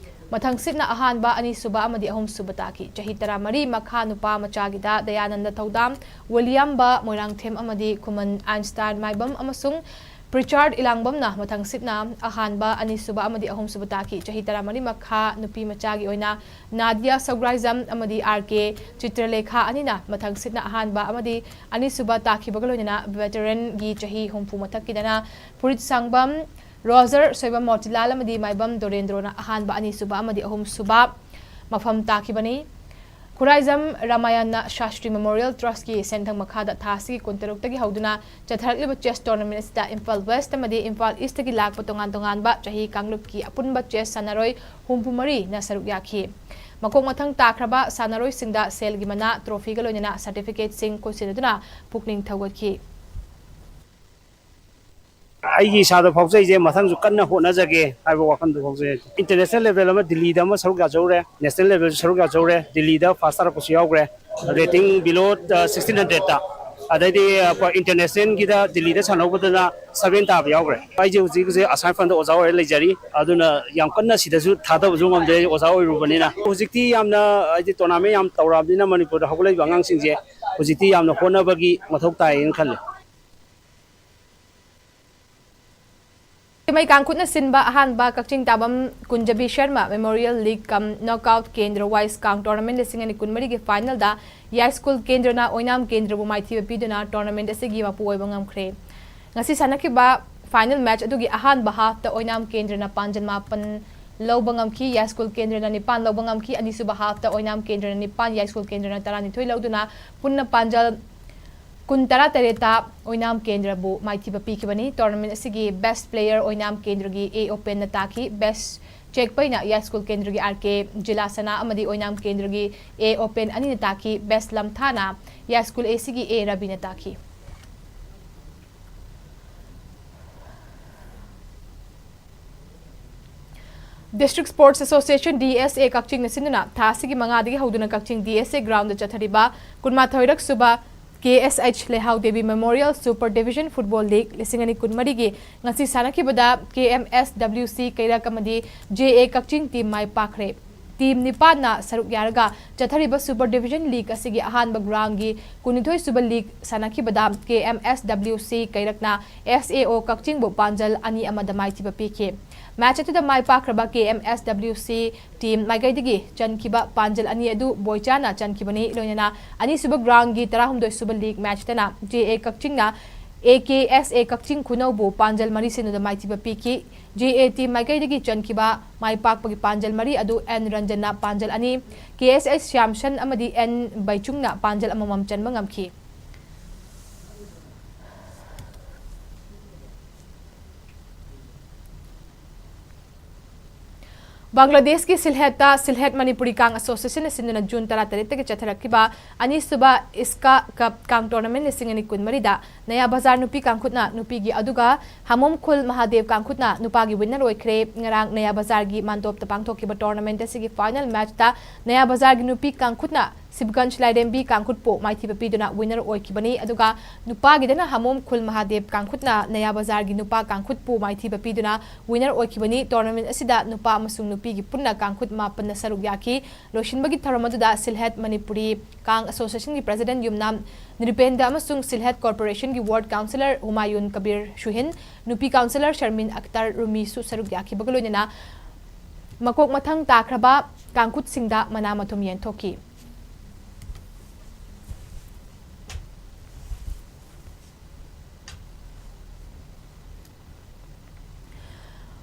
ꯃꯊꯪꯁꯤꯠꯅ ꯑꯍꯥꯟꯕ, ꯑꯅꯤꯁꯨꯕ ꯑꯃꯗꯤ ꯑꯍꯨꯝꯁꯨꯕ ꯇꯥꯈꯤ꯫ ꯆꯍꯤ ꯇꯔꯥꯃꯔꯤ ꯃꯈꯥ ꯅꯨꯄꯥ ꯃꯆꯥꯒꯤꯗ ꯗꯌꯥꯅꯟꯗ ꯊꯧꯗꯥꯝ, ꯋꯤꯂꯤꯌꯥꯝꯕ ꯃꯣꯏꯔꯥꯡꯊꯦꯝ ꯑꯃꯗꯤ ꯈꯨꯃꯟ ꯑꯥꯏꯟꯁꯇꯥꯏꯟ ꯃꯥꯏꯕꯝ ꯑꯃꯁꯨꯡ ꯄ꯭ꯔꯤꯆꯥꯔꯗ ꯏꯂꯥꯡꯕꯝꯅ ꯃꯊꯪꯁꯤꯠꯅ ꯑꯍꯥꯟꯕ, ꯑꯅꯤꯁꯨꯕ ꯑꯃꯗꯤ ꯑꯍꯨꯝꯁꯨꯕ ꯇꯥꯈꯤ꯫ ꯆꯍꯤ ꯇꯔꯥꯃꯔꯤ ꯃꯈꯥ ꯅꯨꯄꯤ ꯃꯆꯥꯒꯤ ꯑꯣꯏꯅ ꯅꯥꯗꯤꯌꯥ ꯁꯧꯒ꯭ꯔꯥꯏꯖꯝ ꯑꯃꯗꯤ ꯑꯥꯔ ꯀꯦ ꯆꯤꯇ꯭ꯔꯂꯦꯈꯥ ꯑꯅꯤꯅ ꯃꯊꯪꯁꯤꯠꯅ ꯑꯍꯥꯟꯕ ꯑꯃꯗꯤ ꯑꯅꯤꯁꯨꯕ ꯇꯥꯈꯤꯕꯒ ꯂꯣꯏꯅꯅ ꯚꯦꯇꯔꯟꯒꯤ ꯆꯍꯤ ꯍꯨꯝꯐꯨ ꯃꯊꯛꯀꯤꯗꯅ ꯐꯨꯔꯤꯠ ꯁꯥꯡꯕꯝ ꯔꯣꯖꯔ ꯁꯣꯏꯕꯝ ꯃꯣꯇꯤꯂꯥꯜ ꯑꯃꯗꯤ ꯃꯥꯏꯕꯝ ꯗꯣꯔꯦꯟꯗ꯭ꯔꯣꯅ ꯑꯍꯥꯟꯕ, ꯑꯅꯤꯁꯨꯕ ꯑꯃꯗꯤ ꯑꯍꯨꯝꯁꯨꯕ ꯃꯐꯝ ꯇꯥꯈꯤꯕꯅꯤ꯫ ꯈꯨꯔꯥꯏꯖꯝ ꯔꯥꯃꯥꯌꯟꯅ ꯁꯥꯁꯇ꯭ꯔꯤ ꯃꯦꯃꯣꯔꯤꯌꯦꯜ ꯇ꯭ꯔꯁꯀꯤ ꯁꯦꯟꯊꯪ ꯃꯈꯥꯗ ꯊꯥ ꯑꯁꯤꯒꯤ ꯀꯨꯟꯇꯔꯨꯛꯇꯒꯤ ꯍꯧꯗꯨꯅ ꯆꯠꯊꯔꯛꯂꯤꯕ ꯆꯦꯁ ꯇꯣꯔꯅꯥꯃꯦꯟꯠ ꯑꯁꯤꯗ ꯏꯝꯐꯥꯜ ꯋꯦꯁ꯭ꯠ ꯑꯃꯗꯤ ꯏꯝꯐꯥꯜ ꯏꯁ꯭ꯠꯇꯒꯤ ꯂꯥꯛꯄ ꯇꯣꯉꯥꯟ ꯇꯣꯉꯥꯟꯕ ꯆꯍꯤ ꯀꯥꯡꯂꯨꯞꯀꯤ ꯑꯄꯨꯟꯕ ꯆꯦꯁ ꯁꯥꯟꯅꯔꯣꯏ ꯍꯨꯝꯐꯨ ꯃꯔꯤꯅ ꯁꯔꯨꯛ ꯌꯥꯈꯤ꯫ ꯃꯈꯣꯡ ꯃꯊꯪ ꯇꯥꯈ꯭ꯔꯕ ꯁꯥꯟꯅꯔꯣꯏꯁꯤꯡꯗ ꯁꯦꯜꯒꯤ ꯃꯅꯥ, ꯇ꯭ꯔꯣꯐꯤꯒ ꯂꯣꯏꯅꯅ ꯁꯔꯇꯤꯐꯤꯀꯦꯠꯁꯤꯡ ꯈꯨꯠꯁꯤꯟꯅꯗꯨꯅ ꯄꯨꯛꯅꯤꯡ ꯊꯧꯒꯠꯈꯤ꯫ ꯑꯩꯒꯤ ꯏꯁꯥꯗ ꯐꯥꯎꯖꯩꯁꯦ, ꯃꯊꯪꯁꯨ ꯀꯟꯅ ꯍꯣꯠꯅꯖꯒꯦ ꯍꯥꯏꯕ ꯋꯥꯈꯜꯗꯨ ꯐꯥꯎꯖꯩ꯫ ꯏꯟꯇꯔꯅꯦꯁꯅꯦꯜ ꯂꯦꯚꯦꯜ ꯑꯃ ꯗꯤꯜꯂꯤꯗ ꯑꯃ ꯁꯔꯨꯛ ꯌꯥꯖꯧꯔꯦ, ꯅꯦꯁꯅꯦꯜ ꯂꯦꯚꯦꯜꯁꯨ ꯁꯔꯨꯛ ꯌꯥꯖꯧꯔꯦ, ꯗꯤꯜꯂꯤꯗ ꯐꯥꯔꯁ ꯇꯥꯔꯛꯄꯁꯨ ꯌꯥꯎꯈ꯭ꯔꯦ, ꯔꯦꯇꯤꯡ ꯕꯤꯂꯣ ꯁꯤꯛꯁꯇꯤꯟ ꯍꯟꯗ꯭ꯔꯦꯗꯇ꯫ ꯑꯗꯩꯗꯤ ꯑꯩꯈꯣꯏ ꯏꯟꯇꯔꯅꯦꯁꯅꯦꯜꯒꯤꯗ ꯗꯤꯜꯂꯤꯗ ꯁꯥꯟꯅꯧꯕꯗꯅ ꯁꯚꯦꯟ ꯇꯥꯕ ꯌꯥꯎꯈ꯭ꯔꯦ꯫ ꯑꯩꯁꯦ ꯍꯧꯖꯤꯛ ꯍꯧꯖꯤꯛ ꯑꯁꯥꯝ ꯔꯥꯏꯐꯜꯗ ꯑꯣꯖꯥ ꯑꯣꯏꯔ ꯂꯩꯖꯔꯤ, ꯑꯗꯨꯅ ꯌꯥꯝ ꯀꯟꯅ ꯁꯤꯗꯁꯨ ꯊꯥꯗꯕꯁꯨ ꯉꯝꯗꯦ, ꯑꯣꯖꯥ ꯑꯣꯏꯔꯨꯕꯅꯤꯅ꯫ ꯍꯧꯖꯤꯛꯇꯤ ꯌꯥꯝꯅ ꯍꯥꯏꯗꯤ ꯇꯣꯔꯅꯥꯃꯦꯟ ꯌꯥꯝ ꯇꯧꯔꯛꯑꯕꯅꯤꯅ ꯃꯅꯤꯄꯨꯔꯗ ꯍꯧꯒꯠꯂꯛꯏꯕ ꯑꯉꯥꯡꯁꯤꯡꯁꯦ ꯍꯧꯖꯤꯛꯇꯤ ꯌꯥꯝꯅ ꯍꯣꯠꯅꯕꯒꯤ ꯃꯊꯧ ꯇꯥꯏꯌꯦꯅ ꯈꯜꯂꯦ꯫ ꯁꯤꯃꯩ ꯀꯥꯡꯈꯨꯠꯅ ꯁꯤꯟꯕ ꯑꯍꯥꯟꯕ ꯀꯛꯆꯤꯡ ꯇꯥꯕꯝ ꯀꯨꯟꯖꯕꯤ ꯁꯔꯃ ꯃꯦꯃꯣꯔꯤꯌꯦꯜ ꯂꯤꯒ ꯀꯝ ꯅꯣꯛꯑꯥꯎꯠ ꯀꯦꯟꯗ꯭ꯔ ꯋꯥꯏꯁ ꯀꯥꯡ ꯇꯣꯔꯅꯥꯃꯦꯟ ꯂꯤꯁꯤꯡ ꯑꯅꯤ ꯀꯨꯟꯃꯔꯤꯒꯤ ꯐꯥꯏꯅꯦꯜꯗ ꯌꯥꯏꯁ꯭ꯀꯨꯜ ꯀꯦꯟꯗ꯭ꯔꯅ ꯑꯣꯏꯅꯥꯝ ꯀꯦꯟꯗ꯭ꯔꯕꯨ ꯃꯥꯏꯊꯤꯕ ꯄꯤꯗꯨꯅ ꯇꯣꯔꯅꯥꯃꯦꯟ ꯑꯁꯤꯒꯤ ꯃꯄꯨ ꯑꯣꯏꯕ ꯉꯝꯈ꯭ꯔꯦ꯫ ꯉꯁꯤ ꯁꯥꯟꯅꯈꯤꯕ Final match ꯑꯗꯨꯒꯤ ꯑꯍꯥꯟꯕ halfꯇ ꯑꯣꯏꯅꯥꯝ ꯀꯦꯟꯗ꯭ꯔꯅ ꯄꯥꯟꯖꯜ ꯃꯥꯄꯟ ꯂꯧꯕ ꯉꯝꯈꯤ, ꯌꯥꯏꯁ꯭ꯀꯨꯜ ꯀꯦꯟꯗ꯭ꯔꯅ ꯅꯤꯄꯥꯟ ꯂꯧꯕ ꯉꯝꯈꯤ꯫ ꯑꯅꯤꯁꯨꯕ halfꯇ ꯑꯣꯏꯅꯥꯝ ꯀꯦꯟꯗ꯭ꯔꯅ ꯅꯤꯄꯥꯟ, ꯌꯥꯏꯁ꯭ꯀꯨꯜ ꯀꯦꯟꯗ꯭ꯔꯅ ꯇꯔꯥꯅꯤꯊꯣꯏ ꯂꯧꯗꯨꯅ ꯄꯨꯟꯅ ꯄꯥꯟꯖꯜ ꯀꯨꯟ ꯇꯔꯥꯇꯔꯦꯠꯇ ꯑꯣꯏꯅꯥꯝ ꯀꯦꯟꯗ꯭ꯔꯕꯨ ꯃꯥꯏꯊꯤꯕ ꯄꯤꯈꯤꯕꯅꯤ꯫ Tournament ꯑꯁꯤꯒꯤ best player ꯑꯣꯏꯅꯥꯝ ꯀꯦꯟꯗ꯭ꯔꯒꯤ ꯑꯦ ꯑꯣꯄꯦꯟꯅ ꯇꯥꯈꯤ꯫ Best ꯆꯦꯛꯄꯩꯅ ꯌꯥꯏꯁ꯭ꯀꯨꯜ ꯀꯦꯟꯗ꯭ꯔꯒꯤ ꯑꯥꯔ ꯀꯦ ꯖꯤꯂꯥꯁꯅꯥ ꯑꯃꯗꯤ ꯑꯣꯏꯅꯥꯝ ꯀꯦꯟꯗ꯭ꯔꯒꯤ ꯑꯦ ꯑꯣꯄꯦꯟ ꯑꯅꯤꯅ ꯇꯥꯈꯤ꯫ Best ꯂꯝꯊꯥꯅ ꯌꯥꯏꯁ꯭ꯀꯨꯜ ꯑꯦ ꯁꯤꯒꯤ ꯑꯦ ꯔꯕꯤꯅ ꯇꯥꯈꯤ꯫ District Sports Association, D S A, ꯀꯛꯆꯤꯡꯅ ꯁꯤꯟꯗꯨꯅ ꯊꯥ ꯑꯁꯤꯒꯤ ꯃꯉꯥꯗꯒꯤ ꯍꯧꯗꯨꯅ ꯀꯛꯆꯤꯡ D S A groundꯗ ꯆꯠꯊꯔꯤꯕ ꯀꯨꯟꯃꯥꯊꯣꯏꯔꯛ ꯁꯨꯕ K S H ꯂꯩꯍꯥꯎ Devi Memorial Super Division Football League ꯂꯤꯁꯤꯡ ꯑꯅꯤ ꯀꯨꯟꯃꯔꯤꯒꯤ ꯉꯁꯤ ꯁꯥꯟꯅꯈꯤꯕꯗ K M S W C ꯀꯩꯔꯛ ꯑꯃꯗꯤ J A Kakching team my ꯄꯥꯛꯈ꯭ꯔꯦ꯫ Team ꯅꯤꯄꯥꯟꯅ ꯁꯔꯨꯛ ꯌꯥꯔꯒ ꯆꯠꯊꯔꯤꯕ Super Division League ꯑꯁꯤꯒꯤ ꯑꯍꯥꯟꯕ groundꯒꯤ ꯀꯨꯟꯅꯤꯊꯣꯏ ꯁꯨꯕ league ꯁꯥꯟꯅꯈꯤꯕꯗ K M S W C ꯀꯩꯔꯛꯅ S A O ꯀꯛꯆꯤꯡꯕꯨ ꯄꯥꯟꯖꯜ ꯑꯅꯤ ꯑꯃꯗ ꯃꯥꯏꯊꯤꯕ ꯄꯤꯈꯤ꯫ Match ꯑꯗꯨꯗ ꯃꯥꯏ ꯄꯥꯛꯈ꯭ꯔꯕ K M S W C team ꯃꯥꯏꯀꯩꯗꯒꯤ ꯆꯟꯈꯤꯕ ꯄꯥꯟꯖꯜ ꯑꯅꯤ ꯑꯗꯨ ꯕꯣꯏꯆꯥꯅ ꯆꯟꯈꯤꯕꯅꯤ꯫ ꯂꯣꯏꯅꯅ ꯑꯅꯤꯁꯨꯕ groundꯒꯤ ꯇꯔꯥꯍꯨꯝꯗꯣꯏ ꯁꯨꯕ league matchꯇꯅ J A ꯀꯛꯆꯤꯡꯅ A K S A ꯀꯛꯆꯤꯡ ꯈꯨꯅꯧꯕꯨ ꯄꯥꯟꯖꯜ ꯃꯔꯤ ꯁꯤꯅꯣꯗ ꯃꯥꯏꯊꯤꯕ ꯄꯤꯈꯤ꯫ J A team ꯃꯥꯏꯀꯩꯗꯒꯤ ꯆꯟꯈꯤꯕ ꯃꯥꯏ ꯄꯥꯛꯄꯒꯤ ꯄꯥꯟꯖꯜ ꯃꯔꯤ ꯑꯗꯨ N ꯔꯟꯖꯟꯅ ꯄꯥꯟꯖꯜ ꯑꯅꯤ, K S H ꯁ꯭ꯌꯥꯝꯁꯟ ꯑꯃꯗꯤ N ꯕꯩꯆꯨꯡꯅ ꯄꯥꯟꯖꯜ ꯑꯃꯃꯝ ꯆꯟꯕ ꯉꯝꯈꯤ꯫ ꯕꯪꯒ꯭ꯂꯥꯗꯦꯁꯀꯤ ꯁꯤꯜꯍꯦꯠꯇ ꯁꯤꯜꯍꯦꯠ ꯃꯅꯤꯄꯨꯔꯤ ꯀꯥꯡ Associationꯅ ꯁꯤꯟꯗꯨꯅ ꯖꯨꯟ ꯇꯔꯥꯇꯔꯦꯠꯇꯒꯤ ꯆꯠꯊꯔꯛꯈꯤꯕ ꯑꯅꯤꯁꯨꯕ ISCA Cup ꯀꯥꯡ tournament ꯂꯤꯁꯤꯡ ꯑꯅꯤ ꯀꯨꯟꯃꯔꯤꯗ ꯅꯌꯥ ꯕꯖꯥꯔ ꯅꯨꯄꯤ ꯀꯥꯡꯈꯨꯠꯅ ꯅꯨꯄꯤꯒꯤ, ꯑꯗꯨꯒ ꯍꯥꯃꯣꯝ ꯈꯨꯜ ꯃꯍꯥꯗꯦꯕ ꯀꯥꯡꯈꯨꯠꯅ ꯅꯨꯄꯥꯒꯤ winner ꯑꯣꯏꯈ꯭ꯔꯦ꯫ ꯉꯔꯥꯡ ꯅꯌꯥ ꯕꯖꯥꯔꯒꯤ ꯃꯥꯟꯗꯣꯞꯇ ꯄꯥꯡꯊꯣꯛꯈꯤꯕ tournament ꯑꯁꯤꯒꯤ final matchꯇ ꯅꯌꯥ ꯕꯖꯥꯔꯒꯤ ꯅꯨꯄꯤ ꯀꯥꯡꯈꯨꯠꯅ ꯁꯤꯕꯒꯟꯖ ꯂꯥꯏꯔꯦꯝꯕꯤ ꯀꯥꯡꯈꯨꯠꯄꯨ ꯃꯥꯏꯊꯤꯕ ꯄꯤꯗꯨꯅ winner ꯑꯣꯏꯈꯤꯕꯅꯤ꯫ ꯑꯗꯨꯒ ꯅꯨꯄꯥꯒꯤꯗꯅ ꯍꯥꯃꯣꯝ ꯈꯨꯜ ꯃꯍꯥꯗꯦꯕ ꯀꯥꯡꯈꯨꯠꯅ ꯅꯌꯥ ꯕꯖꯥꯔꯒꯤ ꯅꯨꯄꯥ ꯀꯥꯡꯈꯨꯠꯄꯨ ꯃꯥꯏꯊꯤꯕ ꯄꯤꯗꯨꯅ winner ꯑꯣꯏꯈꯤꯕꯅꯤ꯫ Tournament ꯑꯁꯤꯗ ꯅꯨꯄꯥ ꯑꯃꯁꯨꯡ ꯅꯨꯄꯤꯒꯤ ꯄꯨꯟꯅ ꯀꯥꯡꯈꯨꯠ ꯃꯥꯄꯟꯅ ꯁꯔꯨꯛ ꯌꯥꯈꯤ꯫ ꯂꯣꯏꯁꯤꯟꯕꯒꯤ ꯊꯧꯔꯝ ꯑꯗꯨꯗ ꯁꯤꯜꯍꯦꯠ ꯃꯅꯤꯄꯨꯔꯤ ꯀꯥꯡ Associationꯒꯤ president ꯌꯨꯝꯅꯥꯝ ꯅ꯭ꯔꯤꯄꯦꯟꯗ ꯑꯃꯁꯨꯡ ꯁꯤꯜꯍꯦꯠ corporationꯒꯤ ward councillor ꯍꯨꯃꯥꯌꯨꯟ ꯀꯕꯤꯔ ꯁꯨꯍꯤꯟ, ꯅꯨꯄꯤ councillor ꯁꯔꯃꯤꯟ ꯑꯈꯇꯔ ꯔꯨꯃꯤꯁꯨ ꯁꯔꯨꯛ ꯌꯥꯈꯤꯕꯒ ꯂꯣꯏꯅꯅ ꯃꯀꯣꯛ ꯃꯊꯪ ꯇꯥꯈ꯭ꯔꯕ ꯀꯥꯡꯈꯨꯠꯁꯤꯡꯗ ꯃꯅꯥ ꯃꯊꯨꯝ ꯌꯦꯟꯊꯣꯛꯈꯤ꯫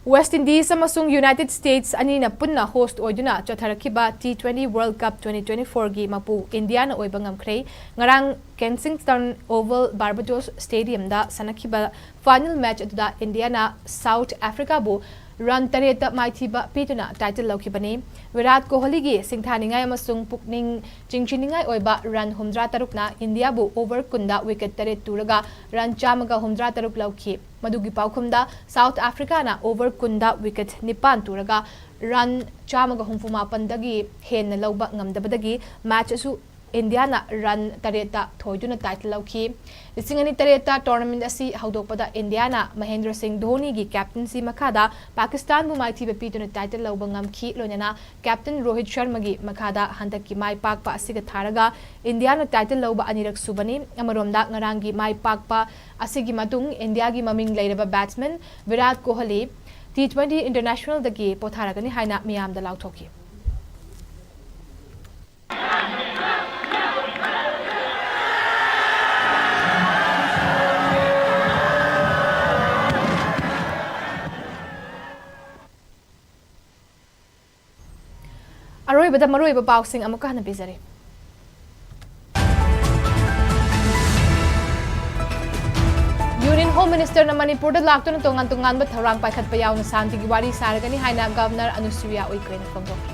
West Indies ꯑꯃꯁꯨꯡ United States ꯑꯅꯤꯅ ꯄꯨꯟꯅ host ꯑꯣꯏꯗꯨꯅ ꯆꯠꯊꯔꯛꯈꯤꯕ T twenty World Cup twenty twenty-four ꯒꯤ ꯃꯄꯨ ꯏꯟꯗꯤꯌꯥꯅ ꯑꯣꯏꯕ ꯉꯝꯈ꯭ꯔꯦ꯫ ꯉꯔꯥꯡ Kensington Oval Barbados Stadium ꯗ ꯁꯥꯟꯅꯈꯤꯕ final match ꯑꯗꯨꯗ ꯏꯟꯗꯤꯌꯥꯅ South Africa ꯕꯨ run ꯇꯔꯦꯠꯇ ꯃꯥꯏꯊꯤꯕ ꯄꯤꯗꯨꯅ title ꯂꯧꯈꯤꯕꯅꯤ꯫ ꯚꯤꯔꯥꯠ ꯀꯣꯍꯂꯤꯒꯤ ꯁꯤꯡꯊꯥꯅꯤꯡꯉꯥꯏ ꯑꯃꯁꯨꯡ ꯄꯨꯛꯅꯤꯡ ꯆꯤꯡꯁꯤꯟꯅꯤꯡꯉꯥꯏ ꯑꯣꯏꯕ run ꯍꯨꯝꯗ꯭ꯔꯥ ꯇꯔꯨꯛꯅ ꯏꯟꯗꯤꯌꯥꯕꯨ over ꯀꯨꯟꯗ wicket ꯇꯔꯦꯠ ꯇꯨꯔꯒ run ꯆꯥꯝꯃꯒ ꯍꯨꯝꯗ꯭ꯔꯥ ꯇꯔꯨꯛ ꯂꯧꯈꯤ꯫ ꯃꯗꯨꯒꯤ ꯄꯥꯎꯈꯨꯝꯗ South Africa ꯅ over ꯀꯨꯟꯗ wicket ꯅꯤꯄꯥꯟ ꯇꯨꯔꯒ run ꯆꯥꯝꯃꯒ ꯍꯨꯝꯐꯨ ꯃꯥꯄꯟꯗꯒꯤ ꯍꯦꯟꯅ ꯂꯧꯕ ꯉꯝꯗꯕꯗꯒꯤ match ꯑꯁꯤ ꯏꯟꯗꯤꯌꯥꯅ run ꯇꯔꯦꯠꯇ ꯊꯣꯏꯗꯨꯅ title ꯂꯧꯈꯤ꯫ ꯂꯤꯁꯤꯡ ꯑꯅꯤ ꯇꯔꯦꯠꯇ tournament ꯑꯁꯤ ꯍꯧꯗꯣꯛꯄꯗ ꯏꯟꯗꯤꯌꯥꯅ ꯃꯍꯦꯟꯗ꯭ꯔ ꯁꯤꯡ ꯙꯣꯅꯤꯒꯤ captaincy ꯃꯈꯥꯗ ꯄꯥꯀꯤꯁꯇꯥꯟꯕꯨ ꯃꯥꯏꯊꯤꯕ ꯄꯤꯗꯨꯅ title ꯂꯧꯕ ꯉꯝꯈꯤ, ꯂꯣꯏꯅꯅ captain ꯔꯣꯍꯤꯠ ꯁꯔꯃꯒꯤ ꯃꯈꯥꯗ ꯍꯟꯗꯛꯀꯤ ꯃꯥꯏ ꯄꯥꯛꯄ ꯑꯁꯤꯒ ꯊꯥꯔꯒ ꯏꯟꯗꯤꯌꯥꯅ title ꯂꯧꯕ ꯑꯅꯤꯔꯛ ꯁꯨꯕꯅꯤ꯫ ꯑꯃꯔꯣꯝꯗ ꯉꯔꯥꯡꯒꯤ ꯃꯥꯏ ꯄꯥꯛꯄ ꯑꯁꯤꯒꯤ ꯃꯇꯨꯡ ꯏꯟꯗꯤꯌꯥꯒꯤ ꯃꯃꯤꯡ ꯂꯩꯔꯕ batsman Virat Kohli T twenty international ꯗꯒꯤ ꯄꯣꯊꯥꯔꯒꯅꯤ ꯍꯥꯏꯅ ꯃꯤꯌꯥꯝꯗ ꯂꯥꯎꯊꯣꯛꯈꯤ꯫ ꯑꯔꯣꯏꯕꯗ ꯃꯔꯨꯑꯣꯏꯕ ꯄꯥꯎꯁꯤꯡ ꯑꯃꯨꯛꯀ ꯍꯟꯅ ꯄꯤꯖꯔꯤ꯫ Union Home Minister ꯅ ꯃꯅꯤꯄꯨꯔꯗ ꯂꯥꯛꯇꯨꯅ ꯇꯣꯉꯥꯟ ꯇꯣꯉꯥꯟꯕ ꯊꯧꯔꯥꯡ ꯄꯥꯏꯈꯠꯄ ꯌꯥꯎꯅ ꯁꯥꯟꯇꯤꯒꯤ ꯋꯥꯔꯤ ꯁꯥꯔꯒꯅꯤ ꯍꯥꯏꯅ Governor ꯑꯅꯨꯁꯨꯏꯌꯥ ꯎꯏꯀꯦꯅ ꯐꯣꯡꯗꯣꯛꯈꯤ꯫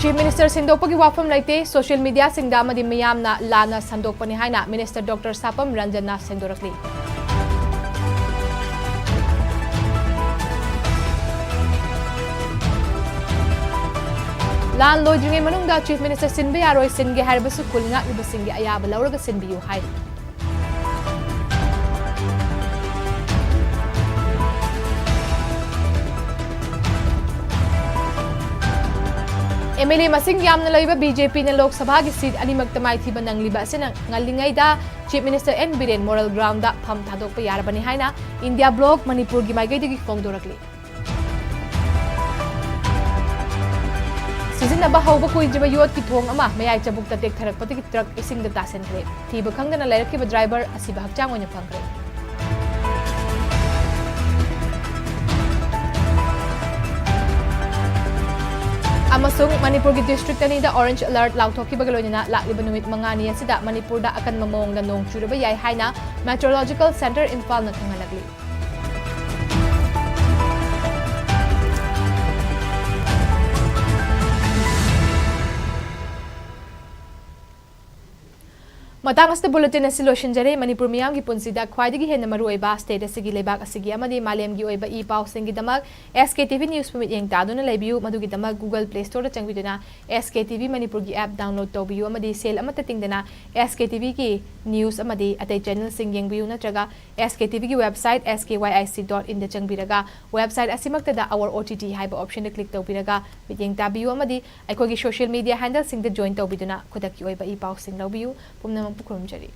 Chief Minister ꯁꯤꯟꯗꯣꯛꯄꯒꯤ ꯋꯥꯐꯝ ꯂꯩꯇꯦ, social media ꯁꯤꯡꯗ ꯑꯃꯗꯤ ꯃꯤꯌꯥꯝꯅ ꯂꯥꯟꯅ ꯁꯟꯗꯣꯛꯄꯅꯤ ꯍꯥꯏꯅ Minister Doctor ꯁꯥꯄꯝ ꯔꯟꯖꯟꯅ ꯁꯦꯡꯗꯣꯔꯛꯂꯤ꯫ ꯂꯥꯟ ꯂꯣꯏꯗ꯭ꯔꯤꯉꯩ ꯃꯅꯨꯡꯗ Chief Minister ꯁꯤꯟꯕ ꯌꯥꯔꯣꯏ, ꯁꯤꯟꯒꯦ ꯍꯥꯏꯔꯕꯁꯨ ꯈꯨꯜ ꯉꯥꯛꯂꯤꯕꯁꯤꯡꯒꯤ ꯑꯌꯥꯕ ꯂꯧꯔꯒ ꯁꯤꯟꯕꯤꯌꯨ ꯍꯥꯏꯔꯤ꯫ MLA ꯃꯁꯤꯡ ꯌꯥꯝꯅ ꯂꯩꯕ BJP ꯅ ꯂꯣꯛ ꯁꯚꯥꯒꯤ seat ꯑꯅꯤꯃꯛꯇ ꯃꯥꯏꯊꯤꯕ ꯅꯪꯂꯤꯕ ꯑꯁꯤꯅ ꯉꯜꯂꯤꯉꯩꯗ Chief Minister N Biren Model Ground ꯗ ꯐꯝ ꯊꯥꯗꯣꯛꯄ ꯌꯥꯔꯕꯅꯤ ꯍꯥꯏꯅ India Bloc ꯃꯅꯤꯄꯨꯔꯒꯤ ꯃꯥꯏꯀꯩꯗꯒꯤ ꯐꯣꯡꯗꯣꯔꯛꯂꯤ꯫ ꯁꯤꯖꯤꯟ ꯅꯕ ꯍꯧꯕ ꯀꯨꯏꯗ꯭ꯔꯤꯕ ꯌꯣꯠꯀꯤ ꯊꯣꯡ ꯑꯃ ꯃꯌꯥꯏ ꯆꯕꯨꯛꯇ ꯇꯦꯛꯊꯔꯛꯄꯗꯒꯤ ꯇ꯭ꯔꯛ ꯏꯁꯤꯡꯗ ꯇꯥꯁꯤꯟꯈ꯭ꯔꯦ꯫ ꯊꯤꯕ ꯈꯪꯗꯅ ꯂꯩꯔꯛꯈꯤꯕ ꯗ꯭ꯔꯥꯏꯚꯔ ꯑꯁꯤꯕ ꯍꯛꯆꯥꯡ ꯑꯣꯏꯅ ꯐꯪꯈ꯭ꯔꯦ꯫ ꯑꯃꯁꯨꯡ ꯃꯅꯤꯄꯨꯔꯒꯤ ꯗꯤꯁꯇ꯭ꯔꯤꯛ ꯑꯅꯤꯗ ꯑꯣꯔꯦꯟꯖ ꯑꯦꯂꯔꯠ ꯂꯥꯎꯊꯣꯛꯈꯤꯕꯒ ꯂꯣꯏꯅꯅ ꯂꯥꯛꯂꯤꯕ ꯅꯨꯃꯤꯠ ꯃꯉꯥꯅꯤ ꯑꯁꯤꯗ ꯃꯅꯤꯄꯨꯔꯗ ꯑꯀꯟꯕ ꯃꯑꯣꯡꯗ ꯅꯣꯡ ꯆꯨꯔꯕ ꯌꯥꯏ ꯍꯥꯏꯅ ꯃꯦꯇ꯭ꯔꯣꯂꯣꯖꯤꯀꯦꯜ ꯁꯦꯟꯇꯔ ꯏꯝꯐꯥꯜꯅ ꯈꯪꯍꯜꯂꯛꯂꯤ꯫ ꯃꯇꯥꯡ ꯑꯁꯤꯗ ꯕꯨꯂꯦꯇꯤꯟ ꯑꯁꯤ ꯂꯣꯏꯁꯤꯟꯖꯔꯦ꯫ ꯃꯅꯤꯄꯨꯔ ꯃꯤꯌꯥꯝꯒꯤ ꯄꯨꯟꯁꯤꯗ ꯈ꯭ꯋꯥꯏꯗꯒꯤ ꯍꯦꯟꯅ ꯃꯔꯨꯑꯣꯏꯕ ꯁ꯭ꯇꯦꯠ ꯑꯁꯤꯒꯤ, ꯂꯩꯕꯥꯛ ꯑꯁꯤꯒꯤ ꯑꯃꯗꯤ ꯃꯥꯂꯦꯝꯒꯤ ꯑꯣꯏꯕ ꯏ ꯄꯥꯎꯁꯤꯡꯒꯤꯗꯃꯛ ꯑꯦꯁ ꯀꯦ ꯇꯤ ꯚꯤ ꯅ꯭ꯌꯨꯁꯄꯨ ꯃꯤꯠꯌꯦꯡ ꯇꯥꯗꯨꯅ ꯂꯩꯕꯤꯌꯨ꯫ ꯃꯗꯨꯒꯤꯗꯃꯛ Google Play Storeꯗ ꯆꯪꯕꯤꯗꯨꯅ ꯑꯦꯁ ꯀꯦ ꯇꯤ ꯚꯤ ꯃꯅꯤꯄꯨꯔꯒꯤ ꯑꯦꯞ ꯗꯥꯎꯟꯂꯣꯗ ꯇꯧꯕꯤꯌꯨ ꯑꯃꯗꯤ ꯁꯦꯜ ꯑꯃꯠꯇ ꯇꯤꯡꯗꯅ ꯑꯦꯁ ꯀꯦ ꯇꯤ ꯚꯤꯒꯤ ꯅ꯭ꯌꯨꯁ ꯑꯃꯗꯤ ꯑꯇꯩ ꯆꯦꯅꯦꯜꯁꯤꯡ ꯌꯦꯡꯕꯤꯌꯨ, ꯅꯠꯇ꯭ꯔꯒ ꯑꯦꯁ ꯀꯦ ꯇꯤ ꯚꯤꯒꯤ website S K Y I C dot inꯗ ꯆꯪꯕꯤꯔꯒ website ꯑꯁꯤꯃꯛꯇꯗ Our O T T ꯍꯥꯏꯕ ꯑꯣꯞꯁꯟꯗ ꯀ꯭ꯂꯤꯛ ꯇꯧꯕꯤꯔꯒ ꯃꯤꯠꯌꯦꯡ ꯇꯥꯕꯤꯌꯨ ꯑꯃꯗꯤ ꯑꯩꯈꯣꯏꯒꯤ ꯁꯣꯁꯤꯌꯦꯜ ꯃꯤꯗꯤꯌꯥ ꯍꯦꯟꯗꯜꯁꯤꯡꯗ ꯖꯣꯏꯟ ꯇꯧꯕꯤꯗꯨꯅ ꯈꯨꯗꯛꯀꯤ ꯑꯣꯏꯕ ꯏ ꯄꯥꯎꯁꯤꯡ ꯂꯧꯕꯤꯌꯨ꯫ ꯄꯨꯝꯅꯃꯛꯄꯨ ꯈꯨꯔꯨꯝꯖꯔꯤ꯫